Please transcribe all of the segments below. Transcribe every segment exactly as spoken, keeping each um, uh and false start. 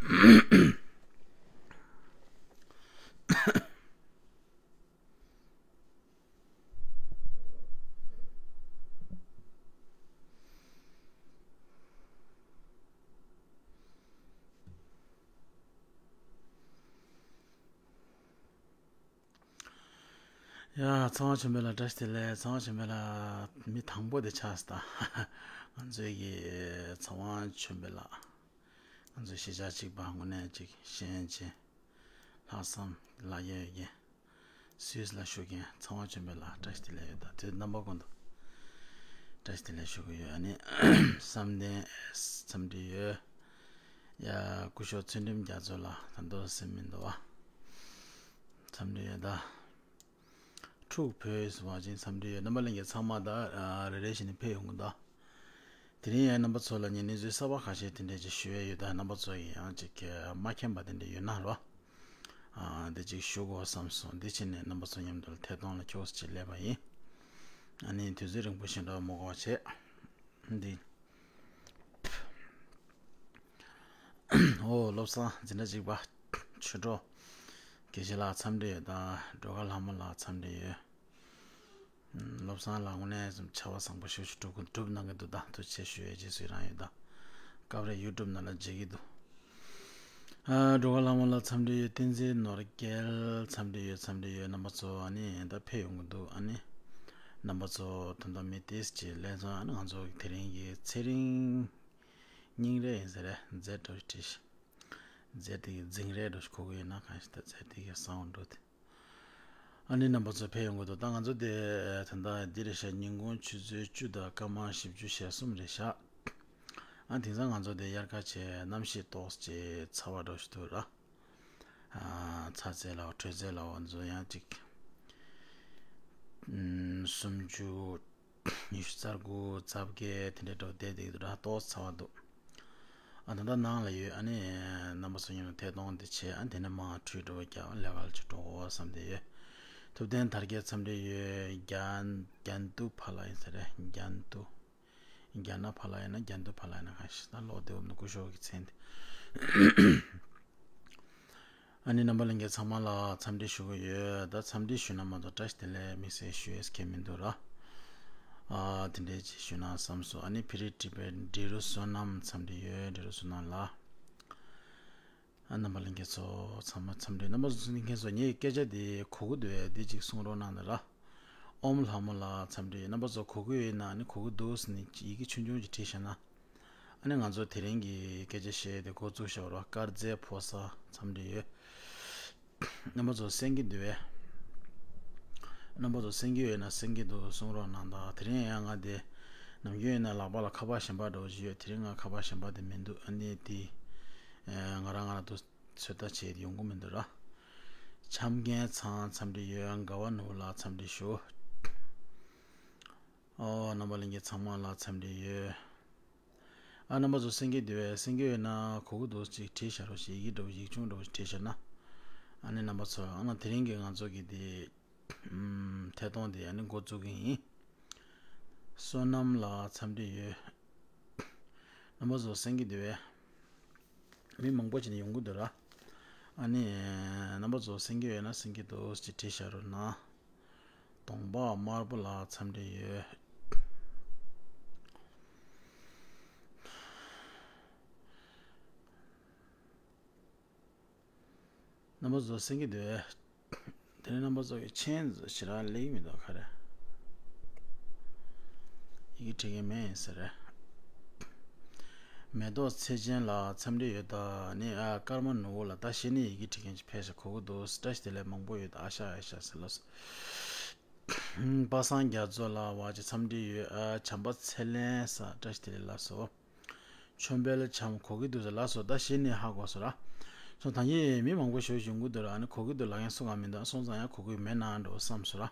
ཡ། ཚངས་དབྱངས་ཆོས་འཕེལ་ལགས་བཀྲ་ཤིས་བདེ་ལེགས། ཚངས་དབྱངས་ཆོས་འཕེལ་ལགས་མི་དང་པོ་དེ་ཆགས་སོང་ད། ང་ཚོའི་གི་ཚངས་དབྱངས་ཆོས་འཕེལ་ལགས། ང་ཚོའི་གཞིས་ཆགས་གཅིག་པ་དངོས་གནས་ཅིག་ཤེས་ཡོན་ཅན། ལྷག་བསམ་ལག་ཡོད་མཁན། སུད་སི་ལ་བཞུགས་མཁན་ཚངས་དབྱངས་ཆོས་འཕེལ་ལགས་བཀྲ་ཤིས་བདེ་ལེགས་ཡོད་ད། དེ་རྣམ་པ་ཀུན་ཏུ་བཀྲ་ཤིས་བདེ་ལེགས་ཞུ་གི་ཡོད། ཨ་ནི་བསམ་གཏན་འཚམས་འདྲི་ཡོད། ཡ། སྐུ་ཞབས་ཚུལ་ཁྲིམས་རྒྱ་མཚོ་ལགས་ད་དུང་སེམས་མི་འདུག་བ། འཚམས་འདྲི་ཡོད་ད། འཁྲུག་བོད་ཟེར་བ་ཅན་འཚམས་འདྲི་ཡོད། རྣམ་པ་ལྷན་རྒྱས་ཚང་མ་ད་རེ་རེ་བཞིན་ཕེབས་ཡོང་གི་ད། དེ་རིང་ཡང་རྣམ་པ་ཚོ་ལ་ངས་གནས་ཚུལ་གསར་པ་ཁ་ཤས་དེ་འདྲས་ཅིག་ཞུ་ཡས་ཡོད་ད། རྣམ་པ་ཚོ་ཡིན་ཡང་ཅིག་མ་མཁྱེན་པ་དེ་འདྲས་ཡོད་ན་རོ། ཨ། འདི་ཅིག་ཞུ་དགོས་བསམ་སོང་། འདི་བྱས་ནས་རྣམ་པ་ཚོ་མཉམ་དུ་ཐད་གཏོང་ལ་ཁྱོགས་ཅིག་སླེབས་པ་ཡིན། ཨ་ནི་དུས་ཚོད་རིང་པོ་ཞིག་འགྲོ་མ་དགོས་བྱས། འདི། ཨོ། བློ་བཟང་འཛིན་གྲྭ་གཅིག་པ་ཆོས་གྲོགས་དགེ་བཤེས་ལགས་འཚམས་འདྲི་ཡོད་ད། སྒྲོལ་དཀར་ལྷ་མོ་ལགས་འཚམས་འདྲི་ཡོད། བློ་བཟང་ལགས་དངོས་གནས་བྱ་བ་བཟང་པོ་ཞེ་པོ་ཅིག་སྒྲུབ་སྒྲུབ་གནང་གི་འདུག་ད་ཐུགས་རྗེ་ཆེ་ཞུ་ཡས་རྗེས་སུ་ཡི་རང་ཡོད་ད། སྐབས་རེ་ཡུ་ཊུབ་ནང་ལ་མཇལ་གྱི་འདུག་ཨ། སྒྲོལ་དཀར་ལྷ་མོ་ལགས་འཚམས་འདྲི་ཡོད། བསྟན་འཛིན་ནོར་རྒྱལ་འཚམས་འདྲི་ཡོད། འཚམས་འདྲི་ཡོད། རྣམ་པ་ཚོ་ཨ་ནི་ད་ཕེབས་ཡོང་གི་འདུག་ཨ་ནི་རྣམ་པ་ཚོ་ད་ལྟ་མི་ཏོག་ཙམ་ཅིག་སླེབས་སོང་། ཨ་ནི་ང་ཚོ་དེ་རིང་གི་ཚེ་རིང་སྙིང་རེ་ཡིན་ས་རེད། མཛད་འགྲོ་བྲིས་ཤིང་། མཛད་དེ་གི་འཛིང་རེ་འགྲོ་ཞིག་གོ་གི་ཡོད་ན་གང་ཞིག་ད་མཛད་དེ་གི་གསང་བ་འགྲོ་དེ། ཨ་ནི་རྣམ་པ་ཚོ་ཕེབས་ཡོང་གི་འདུག་ད་ང་ཚོ་དེ་ད་ལྟ་འདི་རེད་ཤག་ཉིན་གུང་ཆུ་ཚོད་བཅུ་དང་སྐར་མ་བཞི་བཅུ་ཞེ་གསུམ་རེད་ཤག་ཨ། དེང་སང་ང་ཚོ་དེ་དབྱར་ཁ་བྱས་གནམ་གཤིས་ཏོག་ཙམ་ཚ་བ་འགྲོ་ཞིག་འདུག་ར། ཨ། ཚ་ཚད་ལའོ་དྲོད་ཚད་ལའོ་ང་ཚོ་ཡང་ཅིག་ཨམ། སུམ་ཅུ། ཉི་ཤུ་རྩ་དགུ། རྩ་བརྒྱད་དེ་འདྲའི་འགྲོ་བསྡད་བསྡད་འདུག་ར། ཏོག་ཙམ་ཚ་བ་འདུག་ཨ། ད་ལྟ་ནང་ལ་ཡོད། ཨ་ནི་རྣམ་པ་ཚོ་མཉམ་དུ་ཐད་གཏོང་དེ་བྱས། ཨ། དེ་ནས་མར་ཁྲུས་འགྲོ་རྒྱག་ལས་ཀ་ལ་ཅིག་འགྲོ་དགོས་བསམ་བསྡད་ཡོད། ཐུབ་བསྟན་དར་རྒྱས་འཚམས་འདྲི་ཡོད། རྒྱ་རྒྱན་དུ་ཕ་ལ་ཡིན་ས་རེད། རྒྱན་དུ། རྒྱ་ནག་ཕ་ལ་ཡིན་ན་རྒྱན་དུ་ཕ་ལ་ཡིན་ན་གང་ཞིག་ད་ལོག་བསྡད་འོང་ནི་སྐུ་ཞབས་ཀྱི་མཚན་དེ། ཨ་ནི་རྣམ་པ་ལྷན་རྒྱས་ཚང་མ་ལ་འཚམས་འདྲི་ཞུ་གི་ཡོད། ད་འཚམས་འདྲི་ཞུ་ན་མ་གཏོགས་བཀྲ་ཤིས་བདེ་ལེགས་དམིགས་བསལ་ཞུ་ཡས་ཁྱད་མི་འདུག་ར། ཨ། དེ་འདྲའི་ཅིག་ཞུ་ན་བསམ་སོང་། ཨ་ནི་ཕི་རི་ཊི་པེ་འབྲི་རུ་བསོད་ནམས་འཚམས་འདྲི་ཡོད། འབྲི་རུ་བསོད་ནམས་ལགས། ཨ། རྣམ་པ་ལྷན་རྒྱས་ཚོ་ཚང་མ་འཚམས་འདྲི། རྣམ་པ་ཚོ་ལྷན་རྒྱས་ཚོ་ངའི་སྐད་ཆ་འདི་གོ་གི་འདུག་གས། འདི་ཅིག་གསུང་རོགས་གནང་དང་ར། ཨོམ་ལྷ་མོ་ལགས་འཚམས་འདྲི། རྣམ་པ་ཚོ་གོ་གི་ཡོད་ན། ཨ་ནི་གོ་གི་འདུག་ཟེར་ནས་ཡི་གེ་ཆུང་ཆུང་ཅིག་བྲིས་བཞག་ན། ཨ་ནི་ང་ཚོ་དེ་རིང་གི་སྐད་ཆ་བཤད་དེ་འགོ་བཙུགས་བཞག་རོགས། དཀར་མཛེས་ཕོ་གསར་འཚམས་འདྲི་ཡོད། རྣམ་པ་ཚོ་གསན་གྱི་འདུག་གས། རྣམ་པ་ཚོ་གསན་གྱི་ཡོད་ན་གསན་གྱི་འདུག་གསུང་རོགས་གནང་དང་། དེ་རིང་ཡང་ང་དེ་ནམ་རྒྱུན་ཡིན་ན་ལག་པ་ལ་ཁ་པར་གཞན་པ་འདྲ་བོ་ཞིག་ཡོད། དེ་རིང་ང་ཁ་པར་གཞན་པ་དེ་མི་འདུག་ཨ་ནི་དེ་ང་རང་ང་རང་དུ་ཚོད་ལྟ་བྱས་ཏེ་ཡོང་གི་མི་འདུག་ར། འཆམ་མཁན་ཚང་འཚམས་འདྲི་ཡོད། དགའ་བ་ནོར་བུ་ལགས་འཚམས་འདྲི་ཞུ། ཨོ། རྣམ་པ་ལྷན་རྒྱས་ཚང་མ་ལ་འཚམས་འདྲི་ཡོད། ཨ། རྣམ་པ་ཚོ་གསན་གྱི་འདུག་གས། གསན་གྱི་ཡོད་ན་གོ་གི་འདུག་ཅིག་བྲིས་བཞག་རོགས་ཞེས། ཡི་གེ་འདྲ་བོ་ཡིག་ཆུང་འདྲ་བོ་ཞིག་བྲིས་བཞག་ན། ཨ་ནི་རྣམ་པ་ཚོ། ཨ་ནི་དེ་རིང་གི་ང་ཚོ་གི་དེ་ཐད་གཏོང་དེ་ཨ་ནི་འགོ་བཙུགས་ཀྱི་ཡིན། བསོད་ནམས་ལགས་འཚམས་འདྲི་ཡོད། རྣམ་པ་ཚོ་གསན་གྱི་འདུག་གས། མི་མང་པོ་ཅིག་ནས་ཡོང་གི་འདུག་ར། ཨ་ནི་རྣམ་པ་ཚོ་གསན་གྱི་ཡོད་ན་གསན་གྱི་འདུག་ཅེས་བྲིས་བཞག་རོགས་གནང་། གདོང་པ་དམར་པོ་ལགས་འཚམས་འདྲི་ཡོད། རྣམ་པ་ཚོ་གསན་གྱི་འདུག་གས། དེ་ནས་རྣམ་པ་ཚོ་གི་མཆན་ཞེ་དྲག་སླེབས་ཀྱི་མི་འདུག་ག་རེ། ཡི་གེ་བྲིས་མཁན་མེད་ཟེར། མེ་ཏོག་ཚེ་ཆེན་ལགས་འཚམས་འདྲི་ཡོད། ད་ནི་ཨ་ཀརྨ་ནོར་བུ་ལགས། ད་གཞི་ནས་ཡི་གེ་བྲིས་མཁན་ཅིག་ཕེབས་ཤག་གོ་གི་འདུག་བཀྲ་ཤིས་བདེ་ལེགས་མང་པོ་ཡོད། ད་ཨ་ཤ་ཨ་ཤ་ཟེར་ལགས་སོ། པ་སངས་རྒྱ་མཚོ་ལགས་བ་ཅིག་འཚམས་འདྲི་ཡོད། ཨ་བྱམས་པ་ཚེ་ལེན་ས་བཀྲ་ཤིས་བདེ་ལེགས་ལགས་སོ། ཆོམ་པའི་ལ་བྱམས་གོ་གི་འདུག་ཟེར་ལགས་སོ། ད་གཞི་ནས་ཧ་གོ་སོང་ར། སོང་ད་ངས་མི་མང་པོ་ཞིག་ཡོང་གི་འདུག་ར། ཨ་ནི་གོ་གི་འདུག་ལབ་མཁན་སུ་གང་མི་འདུག་སོང་ཙང་ཡང་གོ་གི་མེད་ན་འགྲོ་བསམ་སོང་ར།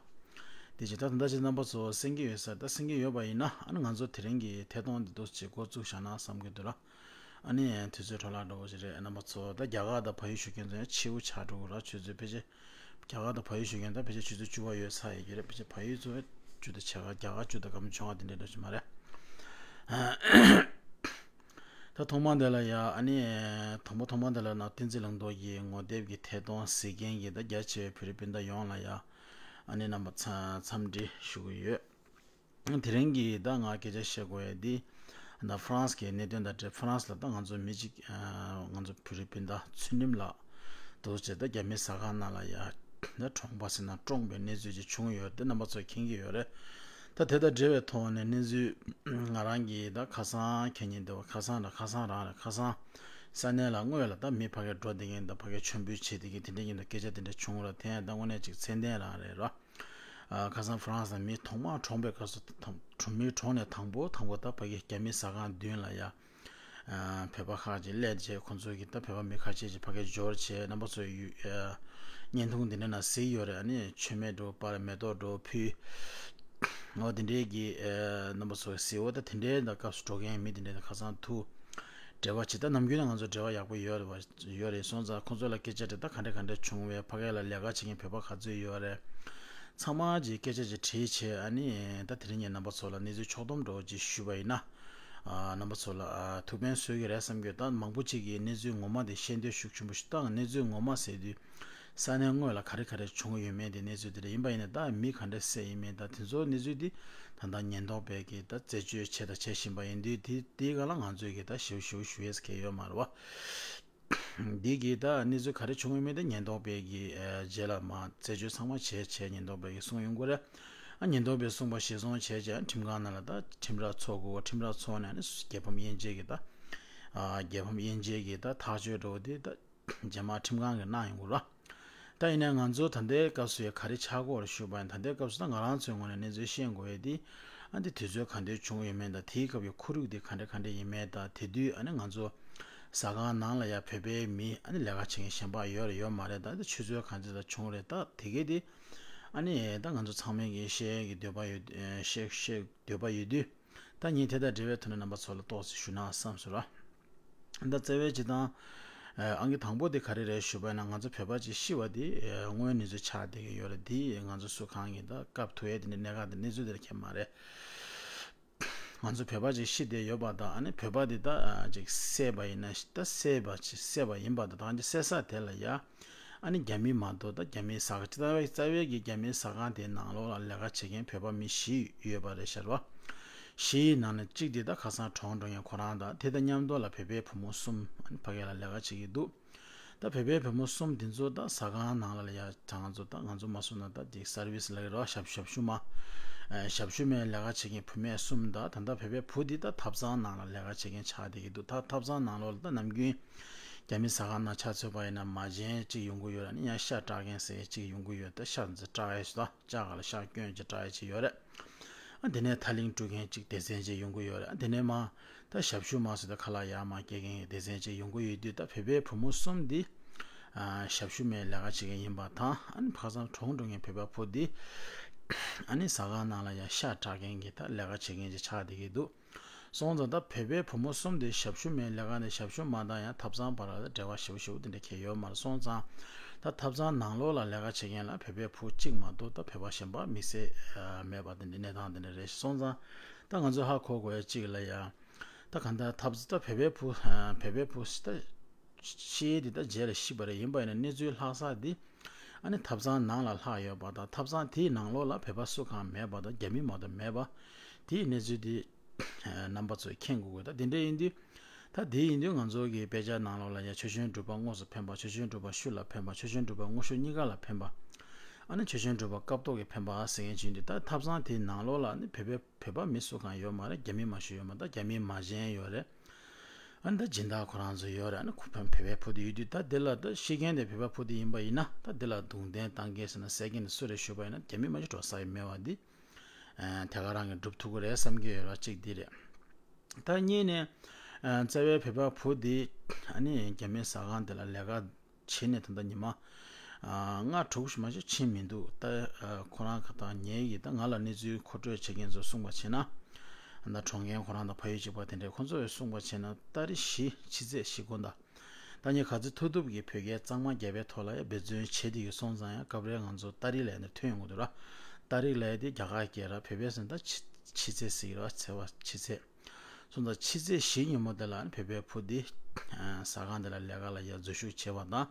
དེ་བྱས་ད་ད་ལྟ་ཅིག་རྣམ་པ་ཚོ་གསན་གྱི་ཡོད་ས། ད་གསན་གྱི་ཡོད་པ་ཡིན་ན་ཨ་ནི་ང་ཚོ་དེ་རིང་གི་ཐད་གཏོང་འདི་འདུག་ཅིག་འགོ་བཙུགས་བཞག་ན་བསམ་གྱི་འདུག་ར། ཨ་ནི་དུས་ཚོད་འཕྲོ་བརླག་འགྲོ་བ་ཞིག་རེད། རྣམ་པ་ཚོ་ད་རྒྱ་གར་དང་བལ་ཡུལ་བཞུགས་མཁན་ཚོ་ཡང་ཕྱི་པོ་ཆགས་འགྲོ་གི་ར། ཆུ་ཚོད་ཕལ་ཆེར། རྒྱ་གར་དང་བལ་ཡུལ་བཞུགས་མཁན་ད་ཕལ་ཆེར་ཆུ་ཚོད་བཅུ་པ་ཡོལ་ཚར་ཡོད་ཀྱི་རེད། ཕལ་ཆེར་བལ་ཡུལ་ཚོ་བཅུ་དང་ཕྱེད་ཀ། རྒྱ་གར་བཅུ་དང་སྐར་མ་བཅོ་ལྔ་དེ་འདྲ་འདྲ་ཞིག་མ་རེད། ད་ཐོག་མ་འདི་ལ་ཡ་ཨ་ནི་དང་པོ་ཐོག་མ་འདི་ལ་ན་བསྟན་འཛིན་བླང་དོར་གྱི་ངོ་དེབ་ཀྱི་ཐད་གཏོང་གཟིགས་མཁན་གྱི་ད་རྒྱ་ཆེ་བའི་བོད་རིགས་སྤུན་ཟླ་ཡོངས་ལ་ཡ་ཨ་ནི་རྣམ་པ་ཚ་འཚམས་འདྲི་ཞུ་གི་ཡོད། དེ་རིང་གི་ད་ང་སྐད་ཆ་བཤད་དགོས་ཡ་འདི་ད་ཧྥ་རན་སི་གི་གནད་དོན་དང་འབྲེལ། ཧྥ་རན་སི་ལ་ད་ང་ཚོ་མི་གཅིག་ང་ཚོ་བོད་རིགས་སྤུན་ཟླ་ཚུལ་ཁྲིམས་ལགས་འདུག་བྱས་ད་རྒྱ་མི་ཟ་ཁང་ནང་ལ་ཡ་ད་གྲོངས་པ་ཟེར་ན་བཀྲོངས་པའི་གནས་ཚུལ་ཅིག་བྱུང་ཡོད་དེ་རྣམ་པ་ཚོ་མཁྱེན་གྱི་ཡོད་རེད། ད་དེ་དང་འབྲེལ་བའི་ཐོག་ནས་གནས་ཚུལ་ང་རང་གིས་ད་ཁ་སང་ཁ་ཉིན་འདི་བ་ཁ་སང་ར་ཁ་སང་རང་རེད། ཁ་སང་ས་གནས་ལ་དངོས་ལ་ད་མི་ཕ་གིར་འགྲོ་བསྡད་མཁན་དང་ཕ་གིར་མཆོད་འབུལ་བྱེད་བསྡད་མཁན་དེ་འདྲའི་མཉམ་དུ་སྐད་ཆ་དེ་འདྲ་བྱུང་ར། དེ་ཡང་ད་དངོས་གནས་ཅིག་ཚད་ལྡན་རང་རེད་ར། ཨ་ཁ་སང་ཧྥ་རན་སི་ལ་མི་ཐོག་མར་གྲོངས་པའི་སྐབས་སུ་དང་གྲོངས་མི་གྲོངས་ནས་དང་པོ་དང་པོ་ད་ཕ་གི་རྒྱ་མི་ཟ་ཁང་མདུན་ལ་ཡ་ཨ་བོད་པ་ཁག་ཅིག་སླེབས་བྱས་ཁོང་ཚོ་གིས་ད་བོད་པ་མི་ཁ་ཤས་ཅིག་ཕ་གིར་འབྱོར་བྱས་རྣམ་པ་ཚོ་ཡུ་ཨ་བརྙན་ཐུང་འདི་འདྲ་ནང་གཟིགས་ཡོད་རེད། ཨ་ནི་མཆོད་མེ་འདྲ་པོ་སྤར་མེ་ཏོག་འདྲ་པོ་ཕུལ། འོ་དེ་འདྲའི་གི་ཨ་རྣམ་པ་ཚོ་གཟིགས། འོ་ད་དེ་འདྲའི་ད་སྐབས་སུ་འགྲོ་མཁན་མི་དེ་འདྲའི་ད་ཁ་སང་ཐུག་འབྲེལ་བ་བྱེད། ད་ནམ་རྒྱུན་ནས་ང་ཚོ་འབྲེལ་བ་ཡག་པོ་ཡོད་རེད་བ། ཡོད་རེད། སོང་ཙང་ཁོང་ཚོ་ལ་སྐད་ཆ་དྲིས། ད་ག་འདྲ་ག་འདྲ་བྱུང་བས། ཕ་གི་ལ་ལས་ཀ་བྱེད་མཁན་བོད་པ་ག་ཚོད་ཡོད་རེད། ཚང་མ་གྱིས་སྐད་ཆ་ཅིག་དྲིས་བྱས། ཨ་ནི་ད་དེ་རིང་ངས་རྣམ་པ་ཚོ་ལ་གནས་ཚུལ་ཕྱོགས་བསྡོམས་འདྲ་བོ་ཅིག་ཞུས་པ་ཡིན་ན། ཨ་རྣམ་པ་ཚོ་ལ་ཨ་ཐུགས་ཕན་གསོས་ཀྱི་རེད་བསམ་གྱི་ཡོད། ད་མང་པོ་ཅིག་གིས་གནས་ཚུལ་ངོ་མ་དེ་ཤེས་འདོད་ཤུགས་ཆེན་པོ་ཞིག་བཏང་། གནས་ཚུལ་ངོ་མ་ཟེར་དུས་ས་གནས་དངོས་ལ་ག་རེ་ག་རེ་བྱུང་ཡོད་མེད་དེ་གནས་ཚུལ་དེ་རེད། ཡིན་པ་ཡིན་ན་ད་མི་ག་འདྲ་བསད་ཡིན་མིན་ད་དེ་ཚོ་གནས་ཚུལ་དེ་ད་ལྟ་ཉེན་རྟོག་པས་ཀྱིས་ད་རྩད་གཅོད་བྱས་དང་བྱེད་བཞིན་པ་ཡིན་དུས། དེ་དེའི་སྒང་ལ་ང་ཚོས་ཀྱིས་ད་ཞིབ་ཞིབ་ཞུ་ཡས་གལ་ཡོད་མ་རེད་བ། འདི་གི་ད་གནས་ཚུལ་ག་རེ་བྱུང་ཡོད་མེད་དེ་ཉེན་རྟོག་པས་ཀྱིས་ཨ་རྗེས་ལ་མ་རྩད་གཅོད་ཚང་མ་བྱས་བྱས་ཉེན་རྟོག་པས་ཀྱིས་གསུངས་ཡོང་གི་རེད། ཨ་ཉེན་རྟོག་པས་གསུངས་པ་གཞིར་བཟུང་བྱས་བྱས་ཁྲིམས་ཁང་ནང་ལ་ད་ཁྲིམས་ར་འཚོགས་དགོས། ཁྲིམས་ར་འཚོགས་ནས་ཨ་ནི་རྒྱལ་ཕམ་དབྱེ་འབྱེད་ཀྱི་ད་ཨ་རྒྱལ་ཕམ་དབྱེ་འབྱེད་ཀྱི་ད་ཐག་གཅོད་འདྲ་བོ་དེ་ད་རྗེས་མ་ཁྲིམས་ཁང་གིས་གནང་ཡོང་གི་རེད། ད་ཡིན་ནའི་ང་ཚོ་ད་ལྟའི་སྐབས་སུ་ཡང་ག་རེ་ཆགས་ཀྱི་ཡོད་རེད་ཞུས་པ་ཡིན། ད་ལྟའི་སྐབས་སུ་ད་ང་རང་ཚོའི་ངོས་ནས་གནས་ཚུལ་ཤེས་དགོས་ཡས་དེ་ཨ་འདི་དུས་ཚོད་ག་འདྲ་བྱུང་ཡོད་མེད་དང་། དེའི་སྐབས་ཀྱི་ཁོར་ཡུག་དེ་ག་འདྲ་ག་འདྲ་ཡིན་མེད་དང་། དེ་དུས་ཨ་ནི་ང་ཚོ་ཟ་ཁང་ནང་ལ་ཡ་བོད་པའི་མི་ཨ་ནི་ལས་ཀ་བྱེད་མཁན་གཞན་པ་ཡོད་རེད་ཡོད་མ་རེད། ད་འདི་ཆུ་ཚོད་ག་ཚོད་ལ་བྱུང་རེད། ད་དེ་གས་དེ་ཨ་ནི་ད་ང་ཚོ་ཚང་མས་ཀྱི་ཤེས་ཀྱི་འདོད་པ་ཡོད། ཤེས་ཤེས་འདོད་པ་ཡོད་དུས། ད་ངས་དེ་དང་འབྲེལ་བའི་ཐོག་ནས་རྣམ་པ་ཚོ་ལ་ཏོག་ཙམ་ཞུ་ན་བསམ་སོང་ར། ད་རྩ་བའི་སྤྱིར་བཏང་ཨང་ཀི་དང་པོ་དེ་ག་རེ་རེད་ཞུས་པ་ཡིན་ན། ང་ཚོ་བོད་པ་ཅིག་ཤི་བ་དེ་དངོས་གནས་ཚུལ་ཆགས་བསྡད་ཀྱི་ཡོད་རེད། དེ་ང་ཚོ་སུ་གང་གིས་ད་བཀབ་ཐུབ་ཡས་དེ་འདྲ་གནད་འགག་དེ་གནས་ཚུལ་དེ་འདྲ་ཁྱད་མ་རེད། ང་ཚོ་བོད་པ་ཅིག་ཤི་བསྡད་ཡོད་པ་དང་། ཨ་ནི་བོད་པ་དེ་ད་ཅིག་བསད་པ་ཡིན་ན་ད་བསད་པ་ཅིག་བསད་པ་ཡིན་པ་དང་། ད་ཅིག་བསད་ས་དེ་ལ་ཡ་ཨ་ནི་རྒྱ་མི་མ་གཏོགས་ད་རྒྱ་མིའི་ཟ་ཁང་ཅིག་རྩ་བའི་རྩ་བའི་གི་རྒྱ་མིའི་ཟ་ཁང་དེའི་ནང་ལོགས་ལ་ལས་ཀ་བྱེད་མཁན་བོད་པ་མི་བཞི་ཡོད་པ་རེད་ཤག་ར། བཞི་ཡི་ནང་ནས་གཅིག་དེ་ད་ཁ་སང་གྲོངས་འགྲོ་མཁན་ཁོ་རང་དང་། དེ་དང་མཉམ་དུ་ལ་བོད་པའི་བུ་མོ་གསུམ་ཨ་ནི་ཕ་གི་ལ་ལས་ཀ་བྱེད་ཀྱི་འདུག་ད་བོད་པའི་བུ་མོ་གསུམ་དེ་ཚོ་ད་ཟ་ཁང་ནང་ལ་ལ་ཡ་ད་ང་ཚོ་ད་ང་ཚོ་མ་སོང་ན་ད་དེ་སར་བིས་ལ་ར་ཞབས་ཞབས་ཞུ་མ་ཨ་ཞབས་ཞུ་མའི་ལས་ཀ་བྱེད་མཁན་བུད་མེད་གསུམ་དང་། ད་ལྟ་བོད་པའི་བུ་དེ་ད་ཐབ་ཚང་ནང་ལ་ལས་ཀ་བྱེད་མཁན་ཆགས་བསྡད་ཀྱི་འདུག་ད་ཐབ་ཚང་ནང་ལོགས་ལ་ད་ནམ་རྒྱུན་རྒྱ་མི་ཟ་ཁང་ནང་ཆ་མཚོན་པ་ཡིན་ན་མ་བྱན་གཅིག་ཡོང་གི་ཡོད་ར། ཨ་ནི་ཡང་ཤ་སྐྲག་མཁན་ཟེར་གཅིག་ཡོང་གི་ཡོད། ད་ཤ་འཛི་སྐྲག་ཡས་ཤིག་ད་ལྕགས་ག་ལ་ཤ་སྐྱོན་གྱི་སྐྲག་ཡས་ཅིག་ཡོད་རེད། ཨ་དེ་ནས་ཐག་ལིང་དཀྲུག་མཁན་གཅིག་སྡེ་ཚན་གཅིག་ཡོང་གི་ཡོད་རེད། ཨ་དེ་ནས་མ་ད་ཞབས་ཞུ་མ་ཟེར་ད་ཁ་ལག་ཡར་མར་སྐྱེལ་མཁན་གྱི་སྡེ་ཚན་གཅིག་ཡོང་གི་ཡོད་དུས། ད་བོད་པའི་བུ་མོ་གསུམ་འདི་ཨ་ཞབས་ཞུ་མའི་ལས་ཀ་བྱེད་མཁན་ཡིན་པ་དང་། ཨ་ནི་ཁ་སང་གྲོངས་འགྲོ་མཁན་བོད་པ་བུ་འདི་ཨ་ནི་ཟ་ཁང་ནང་ལ་ཡང་ཤ་སྐྲག་མཁན་གྱི་ད་ལས་ཀ་བྱེད་མཁན་ཅིག་ཆགས་བསྡད་ཀྱི་འདུག་སོང་ཙང་ད་བོད་པའི་བུ་མོ་གསུམ་དེ་ཞབས་ཞུ་མའི་ལས་ཀ་ནས་ཞབས་ཞུ་མ་དང་ཡང་ཐབ་ཚང་བར་ལ་འབྲེལ་བ་ཞེ་པོ་ཞེ་པོ་དེ་འདྲ་གང་ཡང་ཡོད་མ་རེད། སོང་ཙང་ད་ཐབ་ཚང་ནང་ལོགས་ལ་ལས་ཀ་བྱེད་མཁན་ལ་བོད་པའི་བུ་གཅིག་མ་གཏོགས་ད་བོད་པ་གཞན་པ་དམིགས་བསལ་མེད་པ་དེ་འདྲ་གནས་སྟངས་དེ་འདྲ་རེད། སོང་ཙང་ད་ང་ཚོས་ཧ་གོ་དགོས་ཡ་གཅིག་ལ་ཡ་ད་གང་ལྟར་ཐབ་ད་བོད་པའི་བུ་བོད་པའི་བུ་ད་ཤི་ཡས་དེ་ད་རྗེས་ལ་ཤི་བ་རེད། ཡིན་པ་ཡིན་ན་གནས་ཚུལ་ལྷག་ས་དེ་ཨ་ནི་ཐབ་ཚང་ནང་ལ་ལྷག་ཡོད་པ་དང་། ཐབ་ཚང་དེའི་ནང་ལོགས་ལ་བོད་པ་སུ་གང་མེད་པ་དང་། རྒྱ་མི་མ་གཏོགས་མེད་པ་དེའི་གནས་ཚུལ་དེ་རྣམ་པ་ཚོས་མཁྱེན་དགོས་དགོས། ད་དེ་འདྲ་ཡིན་དུས་ད་དེ་ཡིན་དུས་ང་ཚོ་གི་དཔེ་ཆ་ནང་ལོགས་ལ་ཡང་ཆོས་ཅན་གྲུབ་པ་དངོས་སུ་ཕན་པ། ཆོས་ཅན་གྲུབ་པ་ཤུགས་ལ་ཕན་པ། ཆོས་ཅན་གྲུབ་པ་དངོས་ཤུགས་གཉིས་ཀ་ལ་ཕན་པ། ཨ་ནི་ཆོས་ཅན་གྲུབ་པ་སྐབས་ཐོག་གི་ཕན་པ་ཟེར་མཁན་ཅིག་ཡིན་དུས། ད་ཐབ་ཚང་དེའི་ནང་ལོགས་ལ་ནི་བོད་པའི་བོད་པ་མི་སུ་གང་ཡོད་མ་རེད། རྒྱ་མི་མ་ཞིག་ཡོད་མ་རེད། རྒྱ་མི་མ་གཞན་ཡོད་རེད། ཨ་ནི་ད་སྦྱིན་བདག་ཁོ་རང་ཚོ་ཡོད་རེད། ཨ་ནི་ཁོ་བོད་པའི་བུ་དེ་ཡོད་དུས། ད་དེ་ལ་ད་ཤི་མཁན་དེ་བོད་པ་བུ་དེ་ཡིན་པ་ཡིན་ན། ད་དེ་ལ་རྡུང་རྡེག་བཏང་མཁན་ཟེར་ན་བསད་མཁན་དེ་སུ་རེད་ཞུས་པ་ཡིན་ན། རྒྱ་མི་མ་གཏོགས་གྲོགས་ས་ཡི་མེད་པ་འདི་ཨ་དེ་ག་རང་གིས་སྒྲུབ་ཐུབ་ཀྱི་རེད་བསམ་གྱི་ཡོད་ར། གཅིག་འདི་རེད། ད་གཉིས་ནས་ཨ་རྩ་བའི་བོད་པ་བུ་འདི་ཨ་ནི་རྒྱ་མི་ཟ་ཁང་དེ་ལ་ལས་ཀ་བྱས་ནས་ད་ལྟ་ཉི་མ་ཨ་ལྔ་དྲུག་ཞིག་མ་གཏོགས་ཕྱིན་མི་འདུག་ད་ཨ་ཁོ་རང་ག་ད་ངེད་ཀྱིས་ད་ང་ལ་གནས་ཚུལ་མཁོ་སྤྲོད་བྱེད་མཁན་ཚོས་གསུངས་པ་བྱས་ན། ད་གྲོངས་མཁན་ཁོ་རང་དང་ཕ་ཡུལ་གཅིག་པ་དེ་འདྲས་ཁོ་ཚོས་གསུངས་པ་བྱས་ན། ཏ་རིག་བཞི་ཕྱི་ཚེས་བཞི་དགོང་དག་ད་ངས་ག་ཚོད་ཐུབ་ཐུབ་ཀྱིས་བོད་རྒྱའི་གཙང་མ་རྒྱས་པའི་ཐོག་ལ་ཡང་འབད་བརྩོན་བྱེད་བསྡད་ཀྱི་སོང་ཙང་། ཡང་སྐབས་རེ་ང་ཚོ་ཏ་རིག་ལབ་ནས་ཐོན་ཡོང་གི་འདུག་ར། ཏ་རིག་ལབ་ཡ་དེ་རྒྱ་གར་སྐད་ར། བོད་པའི་ཟེར་ན་ད་ཕྱི་ཕྱི་ཚེས་ཟེར་གྱི་ར། ཚེས་པ་ཕྱི་ཚེས། སོང་ཙང་ཕྱི་ཚེས་བཞི་ཉིན་མོ་དེ་ལ་བོད་པའི་བུ་འདི་ཟ་ཁང་དེ་ལ་ལས་ཀ་ལ་ཡར་འཛུལ་ཞུགས་བྱས་པ་དང་།